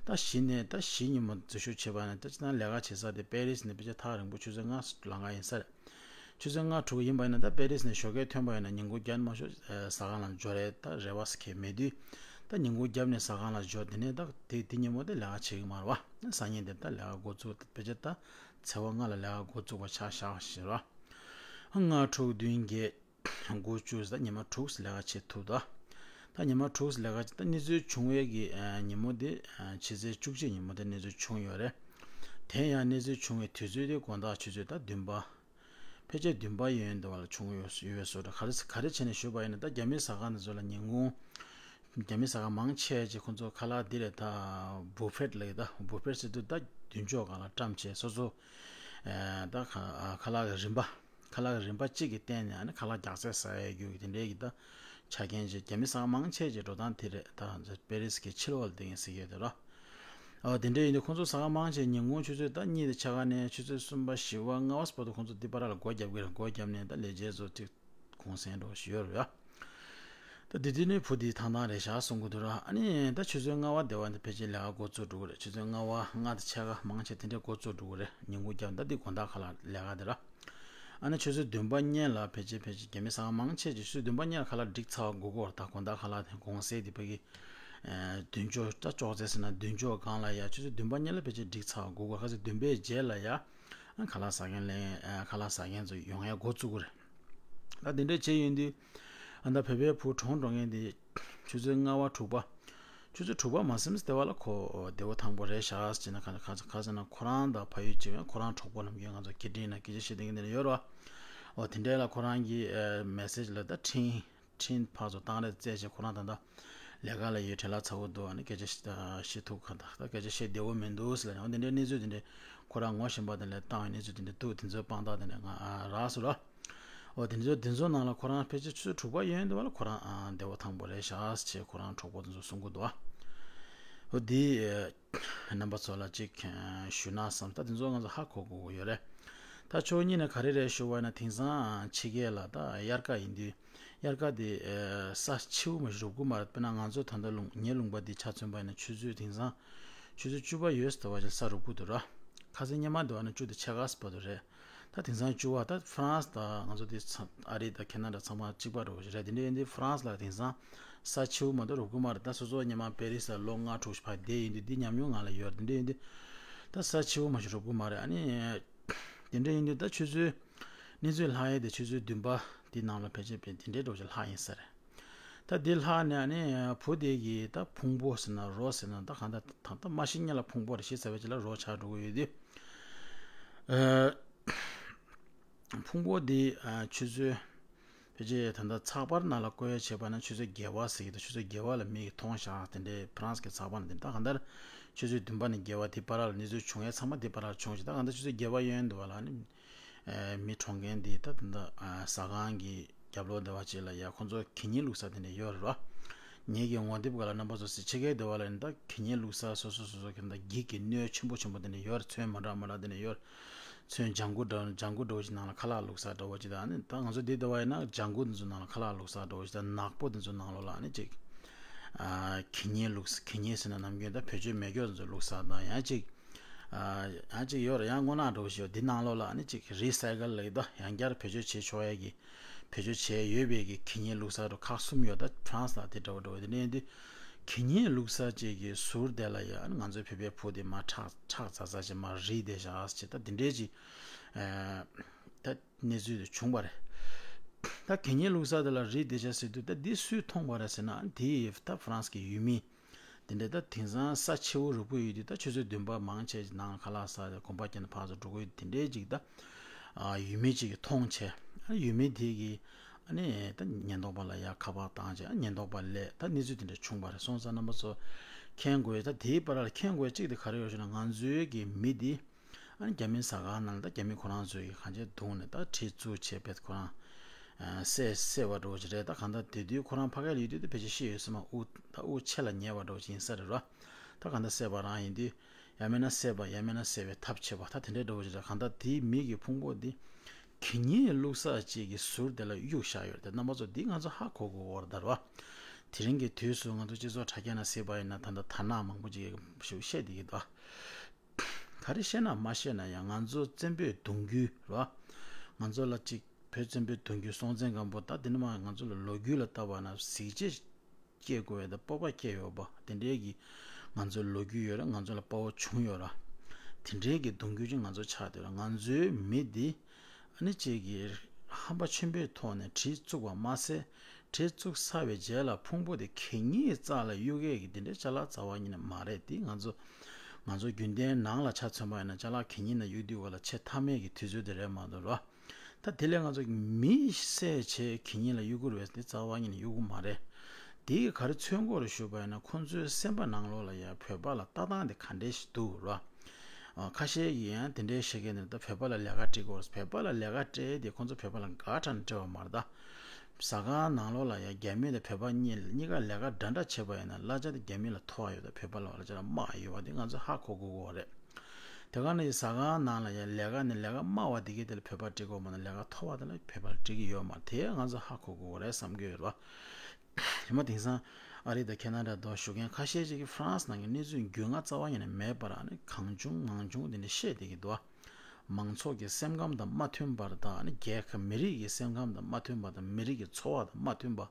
ད་གཞི་ནས་ད་བཞི་ཉིན་མོ་འཛུལ་ཞུགས་བྱས་པ་ནས་ད་ཅི་ན་ལས་ཀ་བྱེད་ས་དེ་པེ་རིས་ནས་ཕལ་ཆེར་ཐག་རིང་པོ་ཆུ་ཚོད་ལྔ་ལང་ག་ཡིན་ས་རེད། ཆུ་ཚོད་ལྔ་དྲུག་ཡིན་པ་ཡིན་ན་ད་པེ་རིས་ནས་ཞོགས་ཀས་ཐོན་པ་ཡིན་ན་ཉིན་གུང་བརྒྱབ་ནས་མ་ཞོག་ཟ་ཁང་ལ་འབྱོར་རེད། ད་རེ་བ་ཟེར་མཁན་མེད་དུས། ད་ཉིན་གུང་བརྒྱབ་ནས་ཟ་ཁང་ལ་འབྱོར་དེ་ནས་ད་དེ་དེ་ཉིན་མོ་དེ་ལས་ཀ་བྱེད་ཀྱི་མ་རེད་བ། སང་ཉིན་དེ་ད་ལས་ཀ་འགོ་བཙུགས། ཕལ་ཆེར་ད་ཚེས་པ་ལྔ་ལ་ལས་ཀ་འགོ་བཙུགས་པ་ཆ་བཞག་ཞེས་ར། ལྔ་དྲུག་བདུན་བརྒྱད་དགུ་བཅུ་ཟེར་ད་ཉི་མ་དྲུག་ལས་ཀ་བྱེད་ཐུབ་ད། ད་ཉི་མ་དྲུག་ལས་ཀ་བྱེད་ད་གནས་ཚུལ་བྱུང་བའི་གི་ཉིན་མོ་དེ་ཕྱི་ཚེས་བཅུ་གཅིག་ཉིན་མོ་དེ་གནས་ཚུལ་བྱུང་ཡོད་རེད། དེ་ཡང་གནས་ཚུལ་བྱུང་བའི་དུས་ཚོད་དེ་དགོང་དག་ཆུ་ཚོད་ད་བདུན་པ། ཕལ་ཆེར་བདུན་པ་ཡོན་དུ་བ་ལ་བྱུང་ཡོད་ཡོད་བཟོ་འདྲ། ག་རེ་ག་རེ་བྱས་ནས་ཞུས་པ་ཡིན་ན་ད་རྒྱ་མི་ཟ་ཁང་དེ་ཚོ་ལ་ཉིན་གུང་། རྒྱ་མི་ཟ་ཁང་མང་ཆེ་ཅིག་ཁོང་ཚོ་ཁ་ལག་འདི་རེད་ད། བུ་ཕེད་ལ་ཡོད་ད། བུ་ཕེད་ཟེར་དུས་ད་མདུན་ཅོག་སྒང་ལ་བཀྲམ་བྱས་སོ་སོ། ད་ཁ་ལག་གི་རིན་པ། ཁ་ལག་གི་རིན་པ་གཅིག་གི་སྟེང་ནས་ཨ་ནི་ཁ་ལག་རྒྱགས་ཚད་ཟ་ཡ་རྒྱུ་གི་དེ་འདྲའི་གི་ད་ཆ་རྐྱེན་ཅིག་རྒྱ་མི་ཟ་ཁང་མང་ཆེ་ཅིག་འགྲོ་སྟངས་དེ་རེད་ད། པེ་རིས་ཀྱི་ཕྱི་ལོགས་ལ་བསྡད་མཁན་ཟེར་གྱི་ཡོད་དེ་ར། ཨོ་དེ་འདྲ་ཡིན་དུས་ཁོང་ཚོ་ཟ་ཁང་མང་ཆེ་ཉིན་གུང་ཆུ་ཚོད་ད་གཉིས་དང་ཕྱེད་ཀ་ནས་ཆུ་ཚོད་གསུམ་པ་བཞི་པ་ལྔ་པ་བར་དུ་ཁོང་ཚོ་འདི་པར་ལ་སྒོ་རྒྱབ་ཀྱི་རེད། སྒོ་རྒྱབ་ནས་ད་ལས་བྱེད་ཚོ་ཅིག་གུང་སེང་འགྲོ་བཞིན་ཡོད་རེད་ཡ། ད་དེ་དུས་ནས་བུ་དེའི་ཐང་ཐང་རེད་ཤག་གསུང་གི་འདུག་ར། ཨ་ནི་ད་ཆུ་ཚོད་ལྔ་པ་དེ་བ་འདི་ཕལ་ཆེར་ལས་ཀ་འགོ་བཙུགས་འགྲོ་གི་རེད། ཆུ་ཚོད་ལྔ་པ་ལྔ་དང་ཕྱེད་ཀ་མང་ཆེ་དེ་འདྲས་འགོ་བཙུགས་འགྲོ་གི་རེད། ཉིན་གུང་རྒྱབ་ད་འདི་དགོང་དག་ཁ་ལག་ལས་ཀ་དེ་ར། ཨ་ནི་ཆུ་ཚོད་བདུན་པ་གཉིས་ལ་ཕལ་ཆེར་ཕལ་ཆེར་རྒྱ་མི་ཟ་ཁང་མང་ཆེ་ཅིག་ཆུ་ཚོད་བདུན་པ་གཉིས་ལ་ཁ་ལག་སྒྲིག་ཚར་བ་དགོས་ཀྱི་ཡོད་རེད། ད་དགོང་དག་ཁ་ལག་དེ་གུང་སེང་དེ་ཕ་གི་མདུན་ཅོག་ད་ཅོག་ཙེ་ཟེར་ན་མདུན་ཅོག་སྒང་ལ་ཡ་ཆུ་ཚོད་བདུན་པ་གཉིས་ལ་ཕལ་ཆེར་སྒྲིག་ཚར་བ་དགོས་ཀྱི་ཡོད། ཁ་སང་བདུན་པའི་རྗེས་ལ་ཡ་ཁ་ལག་ཟ་མཁན་ལ་ཁ་ལག་ཟ་མཁན་ཚོ་ཡོང་ཡ་འགོ་བཙུགས་ཀྱི་རེད། ད་དེ་འདྲ་བྱས་ཡོང་དུས་ཨ་ད་བོད་པའི་བུ་གྲོངས་འགྲོ་མཁན་དེ་ཆུ་ཚོད་ལྔ་པ་དྲུག་པ། ཆུ་ཚོད་དྲུག་པ་མ་ཟིན་ཙམ་དེ་བ་ལ་ཁོ་བདེ་པོ་ཐང་པོ་རེད་ཤག་ཟེར་ན། ག་ག་ག་ཟེར་ན་ཁོ་རང་དང་ཕ་ཡུལ་གཅིག་པ། ཁོ་རང་གྲོགས་པོ་ལམ་རྒྱུན་ང་ཚོ་སྐད་འཕྲིན་ན་སྐད་ཆ་བཤད་མཁན་དེ་འདྲ་ཡོད་རེད་བ། འོ་དེ་འདྲ་ལ་ཁོ་རང་གི་མེ་སེཇ་ལ་ད་འཕྲིན་འཕྲིན་ཕར་ཚུར་བཏང་རེས་བཙལ་བྱས། ཁོ་རང་ད་ལྟ་ལས་ཀ་ལ་ཡོད། བྲེལ་བ་ཚ་པོ་འདུག་ཨ་ནི་སྐད་ཆ་བཤད་ཐུབ་ག་ད་ད་སྐད་ཆ་བཤད་བདེ་པོ་མི་འདུག་ཟེར་ལབ་ཡོང་། དེ་འདྲའི་གནས་ཚུལ་དེ་འདྲ་ཁོ་རང་ངོ་ཤེས་པ་དེ་ལ་བཏང་བའི་གནས་ཚུལ་དེ་འདྲ་འདུག་དེ་ཚོའི་དཔང་རྟགས་དེ་འདྲ་ང་རག་སོང་ར། འོ་དེ་ཚོ་དེ་ཚོ་ནང་ལ་ཁོ་རང་ཕལ་ཆེར་ཆུ་ཚོད་དྲུག་པ་ཡོང་དུས་བ་ལ་ཁོ་རང་ཨ་བདེ་པོ་ཐང་པོ་རེད་ཤག་ཅེས་ཁོ་རང་གྲོགས་པོ་དེ་ཚོ་གསུང་གི་འདུག་ཨ། འོ་དེ་རྣམ་པ་ཚོ་ལ་ཅིག་ཞུ་ན་བསམ། ད་དེ་ཚོ་ང་ཚོ་ཧ་གོ་དགོས་ཀྱི་ཡོད་རེད། ད་ཕྱོགས་གཉིས་ནས་ག་རེ་རེད་ཞུ་བ་ན་དེང་སང་ཕྱི་རྒྱལ་ལ་ད་དབྱར་ཁ་ཡིན་དུས་དབྱར་ཁ་དེ་ས་ཆེ་བོ་མ་ཞིག་རུབ་གི་མ་རེད། དཔེར་ན་ང་ཚོ་ད་ལྟ་ལུང་ངའི་ལུང་པ་འདི་ཆ་མཚོན་པ་ཡིན་ན་ཆུ་ཚོད་དེང་སང་ཆུ་ཚོད་བཅུ་པ་ཡོལ་ཙམ་དུ་བ་ཞིག་ས་རུབ་གི་འདུག་ར། ཁ་སང་སྔོན་མ་འདི་བ་ན་བཅུ་དང་ཕྱེད་ཀ་ཙམ་བར་དུ་རེད། ད་དེང་སང་བཅུ་པ་ད་ཧྥ་རན་སི་དང་ང་ཚོ་འདི་ཚང་ཨ་རི་དང་ཁེ་ན་ཌ་ཚང་མ་གཅིག་པ་འདྲ་བོ་ཞིག་རེད། དེ་འདྲ་ཡིན་དུས་ཧྥ་རན་སི་ལ་དེང་སང་ས་ཆེ་བོ་མ་གཏོགས་རུབ་གི་མ་རེད། ད་སོ་སོ་སྔོན་མ་པེ་རི་སི་ལ་ལོ་ལྔ་དྲུག་ཞིག་ཕར་བསྡད་ཡིན་དུས་འདི་ཉམས་མྱོང་ང་ལ་ཡོད་རེད། དེ་འདྲ་ཡིན་དུས་ད་ས་ཆེ་བོ་མ་ཞིག་རུབ་གི་མ་རེད། ཨ་ནི་དེ་འདྲ་ཡིན་དུས་ད་ཆུ་ཚོད་གནས་ཚུལ་ལྷག་ཡས་དེ་ཆུ་ཚོད་བདུན་པ་འདི་ནང་ལ་ཕལ་ཆེར་དེ་འདྲའི་འདྲ་བོ་ཞིག་ལྷག་ཡིན་ས་རེད། ད་འདི་ལྷག་ནས་ཨ་ནི་བུ་དེ་གི་ད་ཕུང་པོ་ཟེར་ན་རོ་ཟེར་ན་ད་གང་ལྟར་ད་ལྟ་མ་ཤི་སྔོན་ལ་ཕུང་པོ་རེད། ཤི་ཚར་བའི་རྗེས་ལ་རོ་ཆགས་འགྲོ་གི་ཡོད་དུས། ཨ། ཕུང་པོ་འདི་ཨ་ཆུ་ཚོད་ཕལ་ཆེར་ད་ལྟ་ཚགས་པར་ནང་ལ་བཀོད་ཡ་བྱས་པ་ན་ཆུ་ཚོད་བརྒྱད་པ་ཟེར་གྱི་འདུག་ཆུ་ཚོད་བརྒྱད་པ་ལ་མི་གིས་མཐོང་བཞག་དེ་འདྲའི་ཧྥ་རན་སི་གི་ཚགས་པར་ནང་དེ་ད་གང་ལྟར་ཆུ་ཚོད་བདུན་པ་ནས་བརྒྱད་པ་དེ་བར་ལ་གནས་ཚུལ་བྱུང་ཡ་ཚང་མ་དེ་བར་ལ་བྱུང་ཞིང་། ད་གང་ལྟར་ཆུ་ཚོད་བརྒྱད་པ་ཡོལ་འདུག་བ་ལ་ནི། ཨ་མི་གྲོངས་མཁན་འདི་ད་ད་ལྟ་ཨ་ཟ་ཁང་གི་རྒྱབ་ལོགས་འདི་བ་ཅིག་ལ་ཡ་ཁོང་ཚོ་གད་སྙིགས་བླུགས་ས་དེ་འདྲ་ཡོད་རེད་བ། ངེད་ཀྱི་ངོ་དེབ་སྒང་ལ་རྣམ་པ་ཚོ་ཕྱི་རྒྱལ་འདི་བ་ལ་ནི་ད་གད་སྙིགས་བླུགས་ས་སོ་སོ་སོ་སོ་གི་ད་འགྱིག་གི་སྣོད་ཆེན་པོ་ཆེན་པོ་དེ་འདྲ་ཡོད་རེད། ཚོན་མ་འདྲ་མ་འདྲ་དེ་འདྲ་ཡོད་རེད། ཚོན་ལྗང་གུ་འདྲ་ལྗང་གུ་འདྲ་བོ་ཅིག་ནང་ལ་ཁ་ལག་བླུགས་ས་འདྲ་བོ་ཅིག་དང་ནི་ད་ང་ཚོ་འདི་འདི་བ་ཡིན་ན་ལྗང་གུ་འདི་ཚོ་ནང་ལ་ཁ་ལག་བླུགས་ས་འདྲ་བོ་ཅིག་དང་ནག་པོ་འདི་ཚོ་ནང་ལོགས་ལ་ནི་ཅིག་ཨ་གད་སྙིགས་བླུགས་གད་སྙིགས་ཟེར་ན་ནམ་རྒྱུན་ད་བེད་སྤྱོད་མེད་མཁན་ཚོ་བླུགས་ས་དང་ཡང་ཅིག་ཨ་ཡང་ཅིག་ཡོད་རེད། ཡང་སྔོ་ནག་འདྲ་བོ་ཞིག་ཡོད། འདི་ནང་ལོགས་ལ་ནི་ཅིག་རི་སའི་ཀལ་ལབ་ཀྱི་འདུག་ཡང་བསྐྱར་བེད་སྤྱོད་བྱེད་ཆོག་ཡས་ཀྱི་བེད་སྤྱོད་བྱས་ཡོད་པའི་གི་གད་སྙིགས་བླུགས་ས་རུ་ཁག་གསུམ་ཡོད། ད་ཧྥ་རན་སི་ལ་དེ་འདྲ་བོ་འདྲ་བོ་དེ་འདྲ་ཡིན་དུས་གད་སྙིགས་བླུགས་ས་ཅིག་གི་ཟུར་དེ་ལ་ཡ་ང་ཚོའི་བོད་པའི་བུ་དེ་མར་ཁྲག་ཁྲག་ཚ་ཚ་ཅིག་མར་རིལ་བསྡད་བཞག་ཅིག་ད་དེ་འདྲའི་ཅིག་ཨ་ད་གནས་ཚུལ་དེ་བྱུང་བ་རེད། ད་གད་སྙིགས་བླུགས་ས་དེ་ལ་རིལ་བསྡད་བཞག་ཟེར་དུས་ད་འདི་སུས་མཐོང་བ་རེད་ཟེར་ན་དེ་ད་ཧྥ་རན་སི་གི་ཡུལ་མི། དེ་འདྲ་ད་དེང་སང་ས་ཆེ་བོ་རུབ་གི་ཡོད་དུས་ད་ཆུ་ཚོད་བདུན་པ་མང་ཆེ་ནང་ཁ་ལག་ཟ་དེ་གོམ་པ་བརྒྱབ་ནས་ཕར་ཚུར་འགྲོ་གི་ཡོད་དུས་དེ་འདྲའི་ཅིག་ད་ཨ་ཡུལ་མི་ཅིག་གིས་མཐོང་བྱས། ཨ་ཡུལ་མི་དེ་གིས་ཨ་ནི་ད་ཉེན་རྟོག་པ་ལ་ཡར་ཁ་པར་བཏང་བྱས་ཨ་ཉེན་རྟོག་པ་སླེབས། ད་གནས་ཚུལ་དེ་འདྲ་བྱུང་བ་རེད། སོང་ཙང་རྣམ་པ་ཚོ་མཁྱེན་དགོས། ད་དེའི་བར་ལ་མཁྱེན་དགོས་གཅིག་དེ་ག་རེ་ཡོད་ཞུ་ན་ང་ཚོའི་གི་མི་དེ་ཨ་ནི་རྒྱ་མི་ཟ་ཁང་ནང་ལ་ད་རྒྱ་མི་ཁོ་རང་ཚོས་གི་གང་བྱས་བརྡུངས་ནས་ད་གྲི་བཙུགས་བྱས་བས་ཁོ་རང་བསད་བསད་པ་འདྲ་བོ་ཅིག་རེད། ད་གང་ལྟར་དེ་དུས་ཁོ་རང་ཕ་གིར་ཡོད་དུས་ད་ཕལ་ཆེར་ཤི་ཡོད་ས་མ། དབུགས་ད་དབུགས་ཆད་ལ་ཉེ་བ་འདྲ་བོ་ཅིག་ཡིན་ས་རེད་རོ། ད་གང་ལྟར་བསད་པ་རང་ཡིན་དུས་ཡང་མིན་ན་བསད་པ་ཡང་མིན་ན་བསད་པའི་ཐབས་བྱེད་པ་ད་དེ་འདྲའི་འདྲ་བོ་ཅིག་རེད། གང་ལྟར་དེའི་མི་གི་ཕུང་པོ་འདི་ གད་སྙིགས་བླུགས་ས་ཅིག་གི་ཟུར་དེ་ལ་གཡུག་བཞག་ཡོད་རེད། དེ་རྣམ་པ་ཚོ་འདི་ང་ཚོ་ཧ་གོ་དགོས་ཀྱི་ཡོད་རེད་ད། དེ་རིང་གི་དུས་སུ་ང་ཚོ་སྤྱི་ཚོགས་དྲ་རྒྱ་ནང་གཟིགས་པ་ཡིན་ན་ད་ལྟ་དར་ནག་མང་པོ་ཅིག་ཞུ་བཤད་བསྡད་ཀྱི་འདུག་ག་རེ་བཤད་ན་མ་བཤད་ན་ཡང་ང་ཚོ་བཙན་པོའི་གདུང་རྒྱུད་རེད་བ། ང་ཚོ་ལ་ཅིག་བོད་བཙན་པོའི་གདུང་རྒྱུད་སྲོང་བཙན་སྒམ་པོ་ད་འདི་ནས་མར་ང་ཚོ་ལ་ལོ་རྒྱུས་ལ་བལྟས་པ་ན་གཟི་བརྗིད་སྐྱེ་དགོས་པའི་ད་སྤོབས་པ་སྐྱེ་ཡོད་པ་དེ་འདྲའི་གི་ང་ཚོའི་ལོ་རྒྱུས་ཡོད་ར། ང་ཚོ་ལ་དཔའ་བོ་བྱུང་ཡོད་ར། དེ་འདྲའི་གི་གདུང་རྒྱུད་ཅིག་ང་ཚོ་ཆགས་བསྡད་ར། ང་ཚོའི་མི་འདི་ཨ་ནི་གཅིག་གི་ཧམ་པ་ཆེན་པོའི་ཐོག་ནས་གྲི་བཙུགས་པ་མ་ཟད། གྲི་བཙུགས་ཚར་བའི་རྗེས་ལ་ཕུང་པོ་དེ་གད་སྙིགས་རྩ་ལ་གཡུག་ཡས་ཀྱི་འདི་འདྲའི་ཅ་ལག་རྩ་བ་ཉིད་ནས་མ་རེད། དེ་ང་ཚོ་ང་ཚོ་རྒྱུན་ལྡན་ནང་ལ་ཆ་མཚོན་པ་ཡིན་ན་ཅ་ལག་གད་སྙིགས་ནང་གཡུག་དུས་སྒང་ལ་ཆེས་མཐའ་མའི་གི་དུས་ཚོད་དེ་རེད་མ་གཏོགས་ར། ད་དེ་ལས་ང་ཚོ་མི་བསད་བྱས་གད་སྙིགས་ལ་གཡུག་དགོས་རེད་པས་དེ་རྩ་བ་ཉིད་ནས་གཡུག་གི་མ་རེད། དེ་ག་རེ་མཚོན་གྱི་ཡོད་རེད་ཞུས་པ་ཡིན་ན་ཁོང་ཚོའི་སེམས་པ་ནང་ལོགས་ལ་ཡང་བོད་པ་ལ་ལྟ་སྟངས་དེ་ག་འདྲས་ཤིག་འདུག་ར། ཨ། ཁ་ཤས་ཀྱིས་ཡང་དེ་འདྲའི་བཤད་མཁན་དེ་ད་བོད་པ་ལ་ལས་ཀ་སྤྲད་ཀྱི་ཡོད་རེད། བོད་པ་ལ་ལས་ཀ་སྤྲད་དེ་ཁོང་ཚོ་བོད་པ་ལ་དགའ་དྲགས་ནས་སྤྲད་པ་མ་རེད་ད། ཟ་ཁང་ནང་ལོགས་ལ་ཡང་རྒྱ་མི་དང་བོད་པ་གཉིས་གཉིས་ཀ་ལས་ཀ་འདྲ་འདྲ་བྱས་པ་ཡིན་ན་གླ་ཆ་དེ་རྒྱ་མི་ལ་མཐོ་བ་ཡོད་ད། བོད་པ་ལ་གླ་ཆ་ལ་དམའ་བ་ཡོད་པ་དེ་ང་ཚོ་ཧ་གོ་དགོས་ཀྱི་ཡོད་རེད། དེ་ག་ནང་བཞིན་ཟ་ཁང་ནང་ལ་ཡང་ལས་ཀ་ནི་ལས་ཀ་དམའ་བ་དེ་གའི་དེ་ལ་བོད་པ་སྤྲད་ཀྱི་ཡོད་མ་གཏོགས་ལས་ཀ་མཐོ་བ་དེ་ལ་བོད་པ་ལ་སྤྲད་ཀྱི་ཡོད་མ་རེད། དེ་ང་ཚོ་ཧ་གོ་དགོས་ཀྱི་ཡོད་རེད་བསམ་གྱི་ཡོད་རེད་བ། ཡིན་ན་དེང་སང་ཨ་རི་དང་ཁེ་ན་ཌ་དུ་བཞུགས་མཁན་ཁ་ཤས་ཅིག་གིས་ཧྥ་རན་སི་ནང་གི་གནས་ཚུལ་རྒྱུས་མངའ་རྩ་བ་ཉིད་ནས་མེད་པར་ཨ་ནི་གང་བྱུང་མང་བྱུང་དེ་འདྲ་བཤད་བསྡད་ཀྱི་འདུག་བ། མང་ཚོགས་ཀྱི་སེམས་ཁམས་དང་མ་མཐུན་པར་དང་ཨ་ནི་རྒྱལ་ཁབ་མི་རིགས་ཀྱི་སེམས་ཁམས་དང་མ་མཐུན་པ་དང་མི་རིགས་ཀྱི་འཚོ་བ་དང་མ་མཐུན་པ།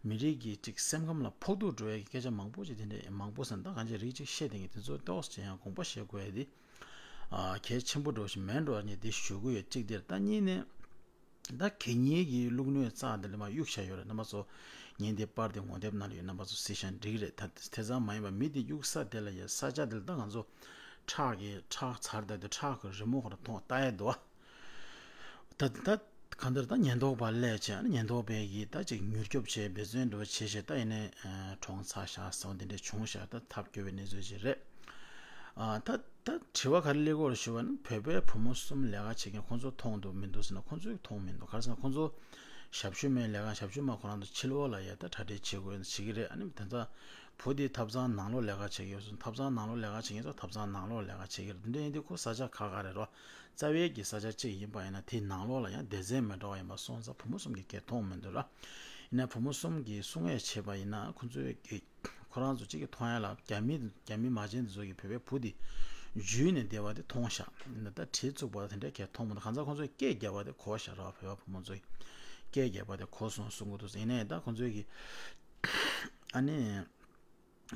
མི་རིགས་ཀྱི་ཅིག་སེམས་ཁམས་ལ་ཕོག་ཐུག་འགྲོ་ཡས་ཀྱི་སྐད་ཆ་མང་པོ་ཅིག་དེ་འདྲ་མང་པོ་ཟེར་ན་ད་གང་ཅི་རིགས་ཅིག་བཤད་བསྡད་མཁན་དེ་ཚོ་ཏོག་ཙམ་ཡང་དགོངས་པ་བཞེས་དགོས་ཡས་དེ་ཨ་གལ་ཆེན་པོ་འདྲ་ཞིག་མེད་འགྲོ་ནས་དེ་ཞུ་གི་ཡོད། གཅིག་དེར་ད་གཉིས་ནས། ད་གད་སྙིགས་ཀྱི་བླུགས་སྣོད་རྩ་དེ་ལ་མར་གཡུག་བཞག་ཡོད་རེད། རྣམ་པ་ཚོ་ངས་འདི་པར་དེ་ངོ་དེབ་ནང་ལ་ཡོད། རྣམ་པ་ཚོ་གཟིགས་ཤག་འགྲིག་གི་རེད། ད་དེ་ཙམ་མ་ཡིན་པ་མི་དེ་གཡུག་ས་དེ་ལ་ཡ་ས་ཆ་དེ་ལ་ད་ང་ཚོ་ཁྲག་གི་ཁྲག་ཚར་ད་དེ་ཁྲག་གི་རི་མོ་ཁོ་རང་མཐོང་ལྟ་ཡས་འདུག་བ། ད་ད་གང་ལྟར་ད་ཉེན་རྟོག་པ་སླེབས་བྱས་ཉེན་རྟོག་པས་ཀྱིས་ད་ཅིག་མྱུར་སྐྱོབ་བྱས་འབད་བརྩོན་འདྲ་བོ་བྱས་བྱས་ད་ཡིན་ནའི་གྲོངས་ཚར་ཤག་ཟེར་བ་འདི་འདྲ་བྱུང་ཤག་ད་ཐབས་སྐྱོ་བའི་གནས་ཚུལ་ཅིག་རེད། ཨ་ད་ད་དྲི་བ་ག་རེ་སླེབས་ཀྱི་ཡོད་རེད་ཞུ་བ་ན་བོད་པའི་བུ་མོ་གསུམ་ལས་ཀ་བྱེད་མཁན་ཁོང་ཚོ་མཐོང་འདུག་མི་འདུག་ཟེར་ན་ཁོང་ཚོས་མཐོང་མི་འདུག་ག་རེ་ཟེར་ན་ཁོང་ཚོ་ཞབས་ཞུ་མའི་ལས་ཀ་ཞབས་ཞུ་མ་ཁོ་རང་ཚོ་ཕྱི་ལོགས་ལ་ཡ་ད་གྲ་སྒྲིག་བྱེད་དགོས་ན་བྱེད་ཀྱི་རེད། ཨ་ནི་དེ་ཚོ་བུ་དེ་ཐབ་ཚང་ནང་ལོགས་ལས་ཀ་བྱེད་ཀྱི་ཡོད་སོང་། ཐབ་ཚང་ནང་ལོགས་ལས་ཀ་བྱེད་མཁན་ཚོ་ཐབ་ཚང་ནང་ལོགས་ལས་ཀ་བྱེད་ཀྱི་རེད། འདི་འདྲ་ཡིན་དུས་ཁོ་ས་ཆ་ཁག་ཁག་རེད་རོ། རྩ་བའི་གི་ས་ཆ་གཅིག་ཡིན་པ་ཡིན་ན་དེའི་ནང་ལོགས་ལ་ཡང་སྡེ་ཚན་མི་འདྲ་བ་ཡིན་པ་སོང་ཙང་བུ་མོ་གསུམ་གྱིས་གང་མཐོང་མི་འདུག་ར། ཡིན་ན་བུ་མོ་གསུམ་གྱིས་གསུང་ཡས་བྱས་པ་ཡིན་ན་ཁོ་ཚོའི་གི་ཁོ་རང་ཚོ་གཅིག་གིས་མཐོང་ཡ་ལ་རྒྱ་མི་རྒྱ་མི་མ་བྱན་དེ་ཚོ་གིས་བོད་པའི་བུ་དེ་འཇུས་ནས་བསྡད་པ་དེ་མཐོང་ཤག་ཡིན་ན་ད་གྲི་བཙུགས་པ་དེ་འདྲ་གང་མཐོང་མི་འདུག་གང་ཟག་ཁོ་ཚོས་སྐད་བརྒྱབ་པ་དེ་གོ་ཤག་ར། བོད་པ་བུ་མོ་ཚོས་སྐད་བརྒྱབ་པ་དེ་གོ་སོང་གསུང་གི་འདུག་ཡིན་ནའི་ད་ཁོ་ཚོས་གི་ཨ་ནི།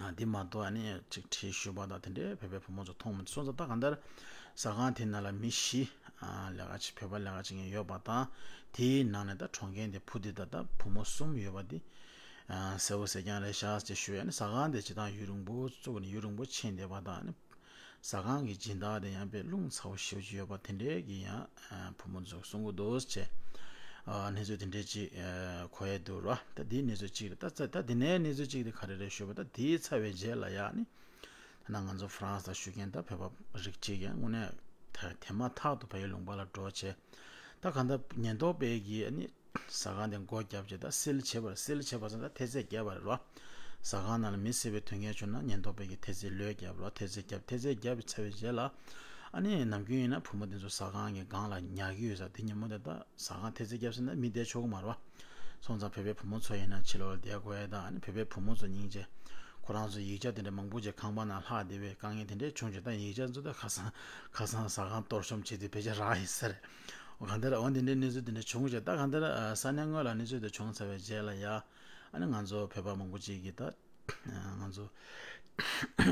ཨ་འདི་མ་གཏོགས་ཨ་ནི་ཅིག་གྲི་གཞུས་པ་དང་དེ་འདྲའི་བོད་པའི་བུ་མོ་ཚོ་མཐོང་མི་འདུག་སོང་ཙང་ད་གང་ལྟར་ཟ་ཁང་དེ་ནང་ལ་མི་བཞི་ཨ་ལས་ཀ་བྱེད་བོད་པ་ལས་ཀ་བྱེད་མཁན་ཡོད་པ་དང་། དེའི་ནང་ནས་ད་གྲོངས་མཁན་དེ་བུ་དེ་ད་ད་བུ་མོ་གསུམ་ཡོད་པ་དེ་ཨ་གསལ་པོ་གསལ་རྐྱང་རེད་ཤག་ཅེས་ཞུ་ཡ། ཨ་ནི་ཟ་ཁང་དེ་སྤྱིར་བཏང་ཡུན་རིང་པོ་བཙུགས་ནས་ཡུན་རིང་པོ་ཕྱིན་བསྡད་པ་དང་། ཨ་ནི་ཟ་ཁང་གི་སྦྱིན་བདག་དེ་ཡང་དཔེ་རླུང་ཚ་པོ་ཞེ་པོ་ཅིག་ཡོད་པ་དེ་འདྲའི་གི་ཡང་ཨ་བུ་མོ་ཚོས་གསུང་གི་འདུག་ཅེས། ཨ་གནས་ཚུལ་དེ་འདྲའི་ཅིག་ཨ་གོ་ཡས་འདུག་ར། ད་འདིའི་གནས་ཚུལ་གཅིག་རེད། ད་ད་ད་འདི་ནས་གནས་ཚུལ་གཅིག་དེ་ག་རེ་རེད་ཞུས་པ་ད་དེའི་ཚར་བའི་རྗེས་ལ་ཡ་ནི་ད་ང་ཚོ་ཧྥ་རན་སི་ལ་བཞུགས་མཁན་ད་བོད་པ་རིགས་གཅིག་ཡང་དངོས་གནས་ད་དེ་མ་ཐག་ཏུ་བལ་ཡུལ་ལུང་པ་ལ་འགྲོ་བྱས། ད་གང་ལྟར་ཉེན་རྟོག་པས་ཀྱིས་ནི་ཟ་ཁང་དེ་སྒོ་བརྒྱབ་བྱས་ད་སིལ་བྱས་པ་རེད། སིལ་བྱས་པ་ཟེར་ན་ད་ཐེལ་ཙེ་བརྒྱབ་པ་རེད་རོ། ཟ་ཁང་ནང་ལ་མི་བསད་པའི་དོན་རྐྱེན་བྱུང་ན་ཉེན་རྟོག་པས་ཀྱིས་ཐེལ་ཙེ་ལོས་བརྒྱབ་རོ། ཐེལ་ཙེ་བརྒྱབ། ཐེལ་ཙེ་བརྒྱབ་ཚར་བའི་རྗེས་ལ་ཨ་ནི་ནམ་རྒྱུན་ཡིན་ན་བུ་མོ་དེ་ཚོ་ཟ་ཁང་གི་སྒང་ལ་ཉལ་གྱི་ཡོད་ས། དེ་ཉིན་མོ་དེ་ད་ཟ་ཁང་ཐེལ་ཙེ་བརྒྱབ་ཟེར་ན་མི་བསྡད་ཆོག་གི་མ་རེད་བ། སོང་ཙང་བོད་པའི་བུ་མོ་ཚོ་ཡིན་ན་ཕྱི་ལོགས་ལ་བསྡད་དགོས་ཡས་དང་། ཨ་ནི་བོད་པའི་བུ་མོ་ཚོ་སྙིང་རྗེ། ཁོ་རང་ཚོ་ཡིག་ཆ་དེ་འདྲ་མང་པོ་ཅིག་ཁང་པ་ནང་ལྷག་བསྡད་པའི་དཀའ་ངལ་དེ་འདྲས་བྱུང་བྱས། ད་ཡིག་ཆ་ཚོ་ད་ཁ་སང་ཁ་སང་ཟ་ཁང་གཏོར་བཅོམ་བྱས་ཏེ་བེད་སྤྱོད་རག་ཡིན་ས་རེད། འོ་གང་ལྟར་འོ་འདི་འདྲའི་གནས་ཚུལ་དེ་འདྲ་བྱུང་བྱས། ད་གང་ལྟར་ཨ་ས་གནས་དངོས་ལ་གནས་ཚུལ་དེ་བྱུང་ཚར་བའི་རྗེས་ལ་ཡ་ཨ་ནི་ང་ཚོ་བོད་པ་མང་པོ་ཅིག་གིས་ད་ང་ཚོ་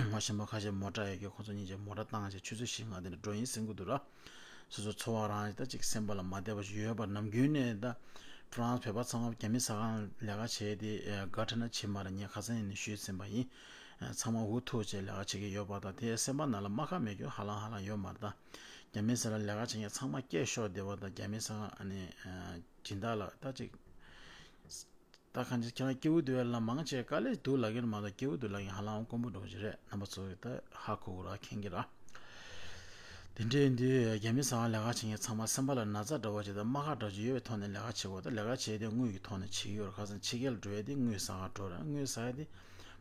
ངོ་ཤེས་པ་ཁ་ཤས་མོ་ཊ་ཡོད་མཁན་ཁོང་ཚོ་གཉིས་ཀྱིས་མོ་ཊ་བཏང་བྱས་ཆུ་ཚོད་བཞི་ལྔ་དེ་འདྲ་འགྲོ་ཡིན་ཟེར་གྱི་འདུག་ར། སོ་སོ་འཚོ་བ་རང་ད་ཅིག་སེམས་པ་ལ་མ་བདེ་བ་ཞིག་ཡོད་པ། ནམ་རྒྱུན་ནས་ད་ཧྥ་རན་སི་བོད་པ་ཚང་མ་རྒྱ་མི་ཟ་ཁང་ལས་ཀ་བྱས་ཏེ་དགའ་དྲན་ན་བྱེད་མ་རེད། ངས་ཁ་སང་ཡིན་ནས་ཞུས་ཟིན་པ་ཡིན། ཚང་མ་འུ་ཐུག་བྱས་ལས་ཀ་བྱེད་ཀྱི་ཡོད་པ་དང་། དེ་སེམས་པ་ནང་ལ་རྨ་ཁ་མེད་རྒྱུ་ཧ་ལམ་ཧ་ལམ་ཡོད་མ་རེད་ད། རྒྱ་མི་ཟ་ཁང་ལས་ཀ་བྱེད་མཁན་ཚང་མ་སྐད་ཤོར་བསྡད་པ་དང་། རྒྱ་མི་ཟ་ཁང་ཨ་ནི་སྦྱིན་བདག་ལ་ད་ཅིག་ད་གང་ཅི་ཁྱེད་རང་སྐྱིད་པོ་འདུག་ཡ་ལ་མང་ཆེ་དཀའ་ལས་འདུག་ལབ་ཀྱི་རེད་མ་གཏོགས་སྐྱིད་པོ་འདུག་ལབ་མཁན་ཧ་ལམ་དཀོན་པོ་འདྲ་པོ་ཅིག་རེད། རྣམ་པ་ཚོ་ད་ཧ་གོ་གི་རེད་མཁྱེན་གྱི་རེད། དེ་འདྲ་ཡིན་དུས་རྒྱ་མི་ཟ་ཁང་ལས་ཀ་བྱེད་མཁན་ཚང་མ་སེམས་པ་ལ་ན་ཚ་འདྲ་པོ་ཅིག་དང་རྨ་ཁ་འདྲ་པོ་ཅིག་ཡོད་པའི་ཐོག་ནས་ལས་ཀ་བྱེད་དགོས། ད་ལས་ཀ་བྱེད་དེ་དངུལ་གྱི་ཐོག་ནས་བྱེད་ཀྱི་ཡོད་རེད། ཁ་སང་ཕྱི་རྒྱལ་འགྲོ་ཡས་དེ་དངུལ་ཟ་ག་འགྲོ་རེད། དངུལ་ཟ་ཡས་དེ་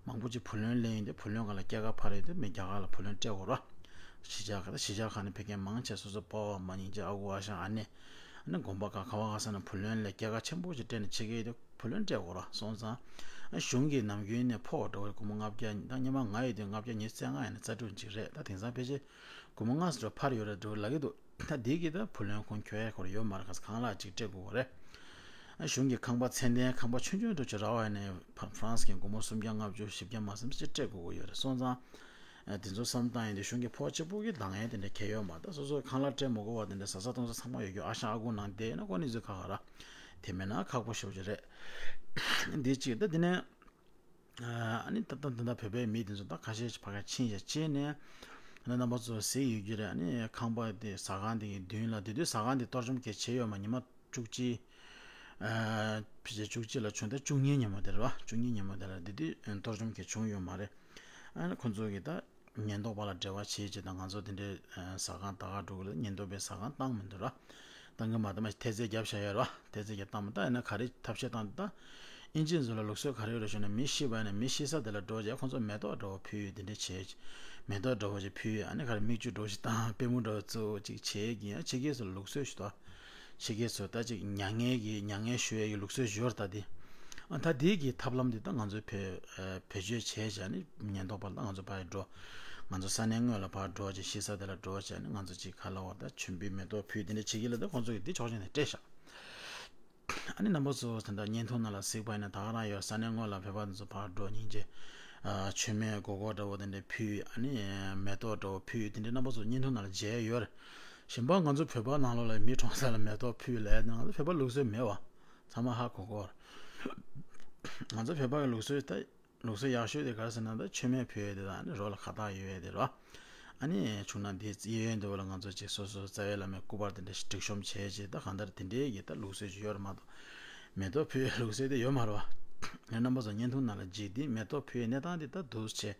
མང་པོ་ཅིག་བུ་ལོན་ལེན་ཡོང་དུས་བུ་ལོན་སྒང་ལ་སྐྱེད་ཀ་འཕར་ཡོང་དུས་མི་རྒྱ་གར་ལ་བུ་ལོན་སྤྲད་དགོས་རེད། གཞིས་ཆགས་ཁག་ད་གཞིས་ཆགས་ཁག་ནས་ཕེབས་མཁན་མང་ཆེ་སོ་སོ་ཕོ་བ་མ་སྙིང་རྗེ་ཨ་ཁུ་ཨ་ཞང་ཨ་ནེ། ཨ་ནི་དགོན་པ་ག་ག་བ་ག་ས་ན་བུ་ལོན་ལས་སྐྱེད་ཀ་ཆེན་པོ་ཞིག་སྤྲད་ནས་ཕྱི་རྒྱལ་དུ་བུ་ལོན་སྤྲད་དགོས་ར་སོང་ཙང་། ཨ་གཞུང་གིས་ནམ་རྒྱུན་ནས་ཕོགས་འགྲོ་བའི་སྒོར་མོ་ལྔ་བརྒྱ་ད་སྔོན་མ་ང་ཡོད་དུས་ལྔ་བརྒྱ་ཉི་ཤུ་རྩ་ལྔ་ཡིན་ན་རྩ་དྲུག་ཅིག་རེད། ད་དེང་སང་ཕལ་ཆེར་སྒོར་མོ་ལྔ་ཙམ་འགྲོ་ཕར་ཡོད་རེད་འགྲོ་ལབ་ཀྱི་འདུག་ད་འདི་གི་ད་བུ་ལོན་ཁོང་ཁྱོད་ཡ་ཁོར་ཡོད་མ་རེད། ཁ་ཁང་གླ་ཅིག་སྤྲད་དགོས་རེད། ཨ་གཞུང་གི་ཁང་པ་ཚད་ལྡན་ཁང་པ་ཆུང་ཆུང་འགྲོ་ཅིག་རག་པ་ཡིན་ན་ཕ་ཧྥ་རན་སི་གི་སྒོར་མོ་སུམ་བརྒྱ་ལྔ་བཅུ་བཞི་བརྒྱ་མ་ཟིན་ཅིག་སྤྲད་དགོས་ཀྱི་ཡོད་རེད་སོང་ཙང་། ཨ་དེ་ཚོ་བསམ་བཏང་ཡིན་དུས་གཞུང་གི་ཕོགས་གཅིག་པུ་གི་འདང་ཡས་དེ་འདྲ་གལ་ཡོད་མ་རེད། ད་སོ་སོ་ཁང་གླ་སྤྲད་མ་དགོས་པ་དེ་འདྲ་བཟའ་ཚང་འཐུང་ཚང་ཚང་མ་ཡོད་རྒྱུ་ཨ་ཞང་ཨ་ཁུ་ནང་བསྡད་ཡོད་ན་ཁོ་གནས་ཚུལ་ཁག་ཁག་ར། དེ་མེད་ན་ཁག་པོ་ཞེ་པོ་ཅིག་རེད། འདི་གཅིག་ད་དེ་ནས། ཨ་ནི་ད་ལྟ་འདི་འདྲ་བོད་པའི་མི་དེ་ཚོ་ད་ཁ་ཤས་ཕ་ག་ཕྱིན་ཡ་ཕྱིན་ནས། ཨ་ནི་རྣམ་པ་ཚོ་གཟིགས་ཡོད་རྒྱུ་རེད། ཨ་ནི་ཁང་པ་དེ་ཟ་ཁང་དེ་གི་མདུན་ལ་དེ་དུས་ཟ་ཁང་དེ་གཏོར་བཅོམ་གལ་ཆེ་ཡོད་མ་ཉི་མ་བཅུ་གཅིག་ཨ་ཕལ་ཆེར་བཅུ་གཅིག་ལ་བྱུང་ད་བཅུ་གཉིས་ཉིན་མོ་དེ་རེད་བ། བཅུ་གཉིས་ཉིན་མོ་དེ་ལ་དེ་དུས་ཨ་གཏོར་བཅོམ་གྱི་བྱུང་ཡོད་མ་རེད། ཨ་ནི་ཁོ་ཚོ་གིས་ད་ཉེན་རྟོག་པ་ལ་འབྲེལ་བ་བྱེད་ཅེས་དང་ང་ཚོ་དེ་འདྲའི་ཨ་ཟ་ཁང་ད་ག་འགྲོ་གི་ལ་ཉེན་རྟོག་པའི་ཟ་ཁང་བཏང་མི་འདུག་ར། བཏང་གི་མ་གཏོགས་མ་ཐེལ་ཙེ་བརྒྱབ་བཞག་ཡོད་ར། ཐེལ་ཙེ་བརྒྱབ་བཏང་མ་ད་ཡིན་ན་ག་རེ་ཐབས་ཤེས་བཏང་ད། ཨིན་ཇི་ཚོ་ལ་ལུགས་སྲོལ་ག་རེ་ཡོད་རེད་ཞུ་ན་མི་ཤི་བ་ཡིན་ན་མི་ཤི་ས་དེ་ལ་འགྲོ་རྗེས་ཁོ་ཚོ་མེ་ཏོག་འདྲ་བོ་ཕུལ་དེ་འདྲ་བྱེད། མེ་ཏོག་འདྲ་བོ་ཞིག་ཕུལ་ཨ་ནི་ག་རེ་མིག་ཆུ་འདྲ་བོ་ཞིག་བཏང་པུས་མོ་འདྲ་བོ་བཙུགས་ཅིག་བྱེད་ཀྱི་ཡང་ཕྱི་རྒྱལ་ཚོ་ལ་ལུགས་སྲོལ་ཞིག་འདུག་ཕྱི་རྒྱལ་ཚོ་ད་ཅིག་མྱ་ངན་གྱི་མྱ་ངན་ཞུ་ཡས་ཀྱི་ལུགས་སྲོལ་ཞིག་ཡོད་རེད་ད་དེ། ཨ་ད་དེ་གི་ཐབས་ལམ་དེ་ད་ང་ཚོས་བེད་བེད་སྤྱོད་བྱས་བྱས་ནི་ཉེན་རྟོག་པ་ལ་ད་ང་ཚོ་ཕར་འགྲོ། ང་ཚོ་ས་གནས་དངོས་ལ་ཕར་འགྲོ་བྱས་ཤི་ས་དེ་ལ་འགྲོ་བྱས་ནི་ང་ཚོ་ཅིག་ག་ལ་བ་ད་མཆོད་འབུལ་མེ་ཏོག་ཕུལ་དེ་འདྲ་བྱེད་ཀྱི་ལ་ད་ཁོང་ཚོ་གིས་དེ་ཕྱོགས་ཞེན་ནས་སྤྲད་བཞག་ཨ་ནི་རྣམ་པ་ཚོ་ད་ལྟ་བརྙན་ཐུང་ནང་ལ་གཟིགས་པ་ཡིན་ན་ད་ག་རང་ཡོད་ས་གནས་དངོས་ལ་བོད་པ་ཚོ་ཕར་འགྲོ་སྙིང་རྗེ། ཨ་མཆོད་མེ་སྒོར་སྒོར་འདྲ་བོ་དེ་འདྲ་ཕུལ་ཨ་ནི་མེ་ཏོག་འདྲ་བོ་ཕུལ་དེ་འདྲ་རྣམ་པ་ཚོ་བརྙན་ཐུང་ནང་ལ་མཇལ་ཡོད་རེད། གཞན་པ་ང་ཚོ་བོད་པ་ནང་ལོགས་ལ་མི་གྲོངས་ས་ལ་མེ་ཏོག་ཕུལ་ལབ་ན་ང་ཚོ་བོད་པ་ལུགས་སྲོལ་མེད་བ། ཚང་མ་ཧ་གོ་གོ་ང་ཚོ་བོད་པ་གི་ལུགས་སྲོལ་ད། ལུགས་སྲོལ་ཡག་ཤོས་དེ་ག་རེ་ཟེར་ན་ད་མཆོད་མེ་ཕུལ་ཡས་དེ་དང་ཨ་ནི་རོ་ལ་ཁ་བཏགས་གཡོག་ཡས་དེ་རོ། ཨ་ནི་བྱུང་ན་འདི་གཡས་གཡོན་དེ་བ་ལ་ང་ཚོ་ཅིག་སོ་སོ་རྩ་བའི་བླ་མའི་སྐུ་པར་དེ་འདྲ་ཞིག་སྒྲིག་གཤོམ་བྱས་ཅིག་ད་གང་ལྟར་དེ་འདྲའི་གི་ད་ལུགས་སྲོལ་ཅིག་ཡོད་རེད་མ་གཏོགས། མེ་ཏོག་ཕུལ་ཡས་ལུགས་སྲོལ་དེ་ཡོད་མ་རེད་བ། ངས་རྣམ་པ་ཚོ་བརྙན་ཐུང་ནང་ལ་འཇིག་འདི་མེ་ཏོག་ཕུལ་ཡས་གནས་སྟངས་དེ་ད་འདུག་བྱས།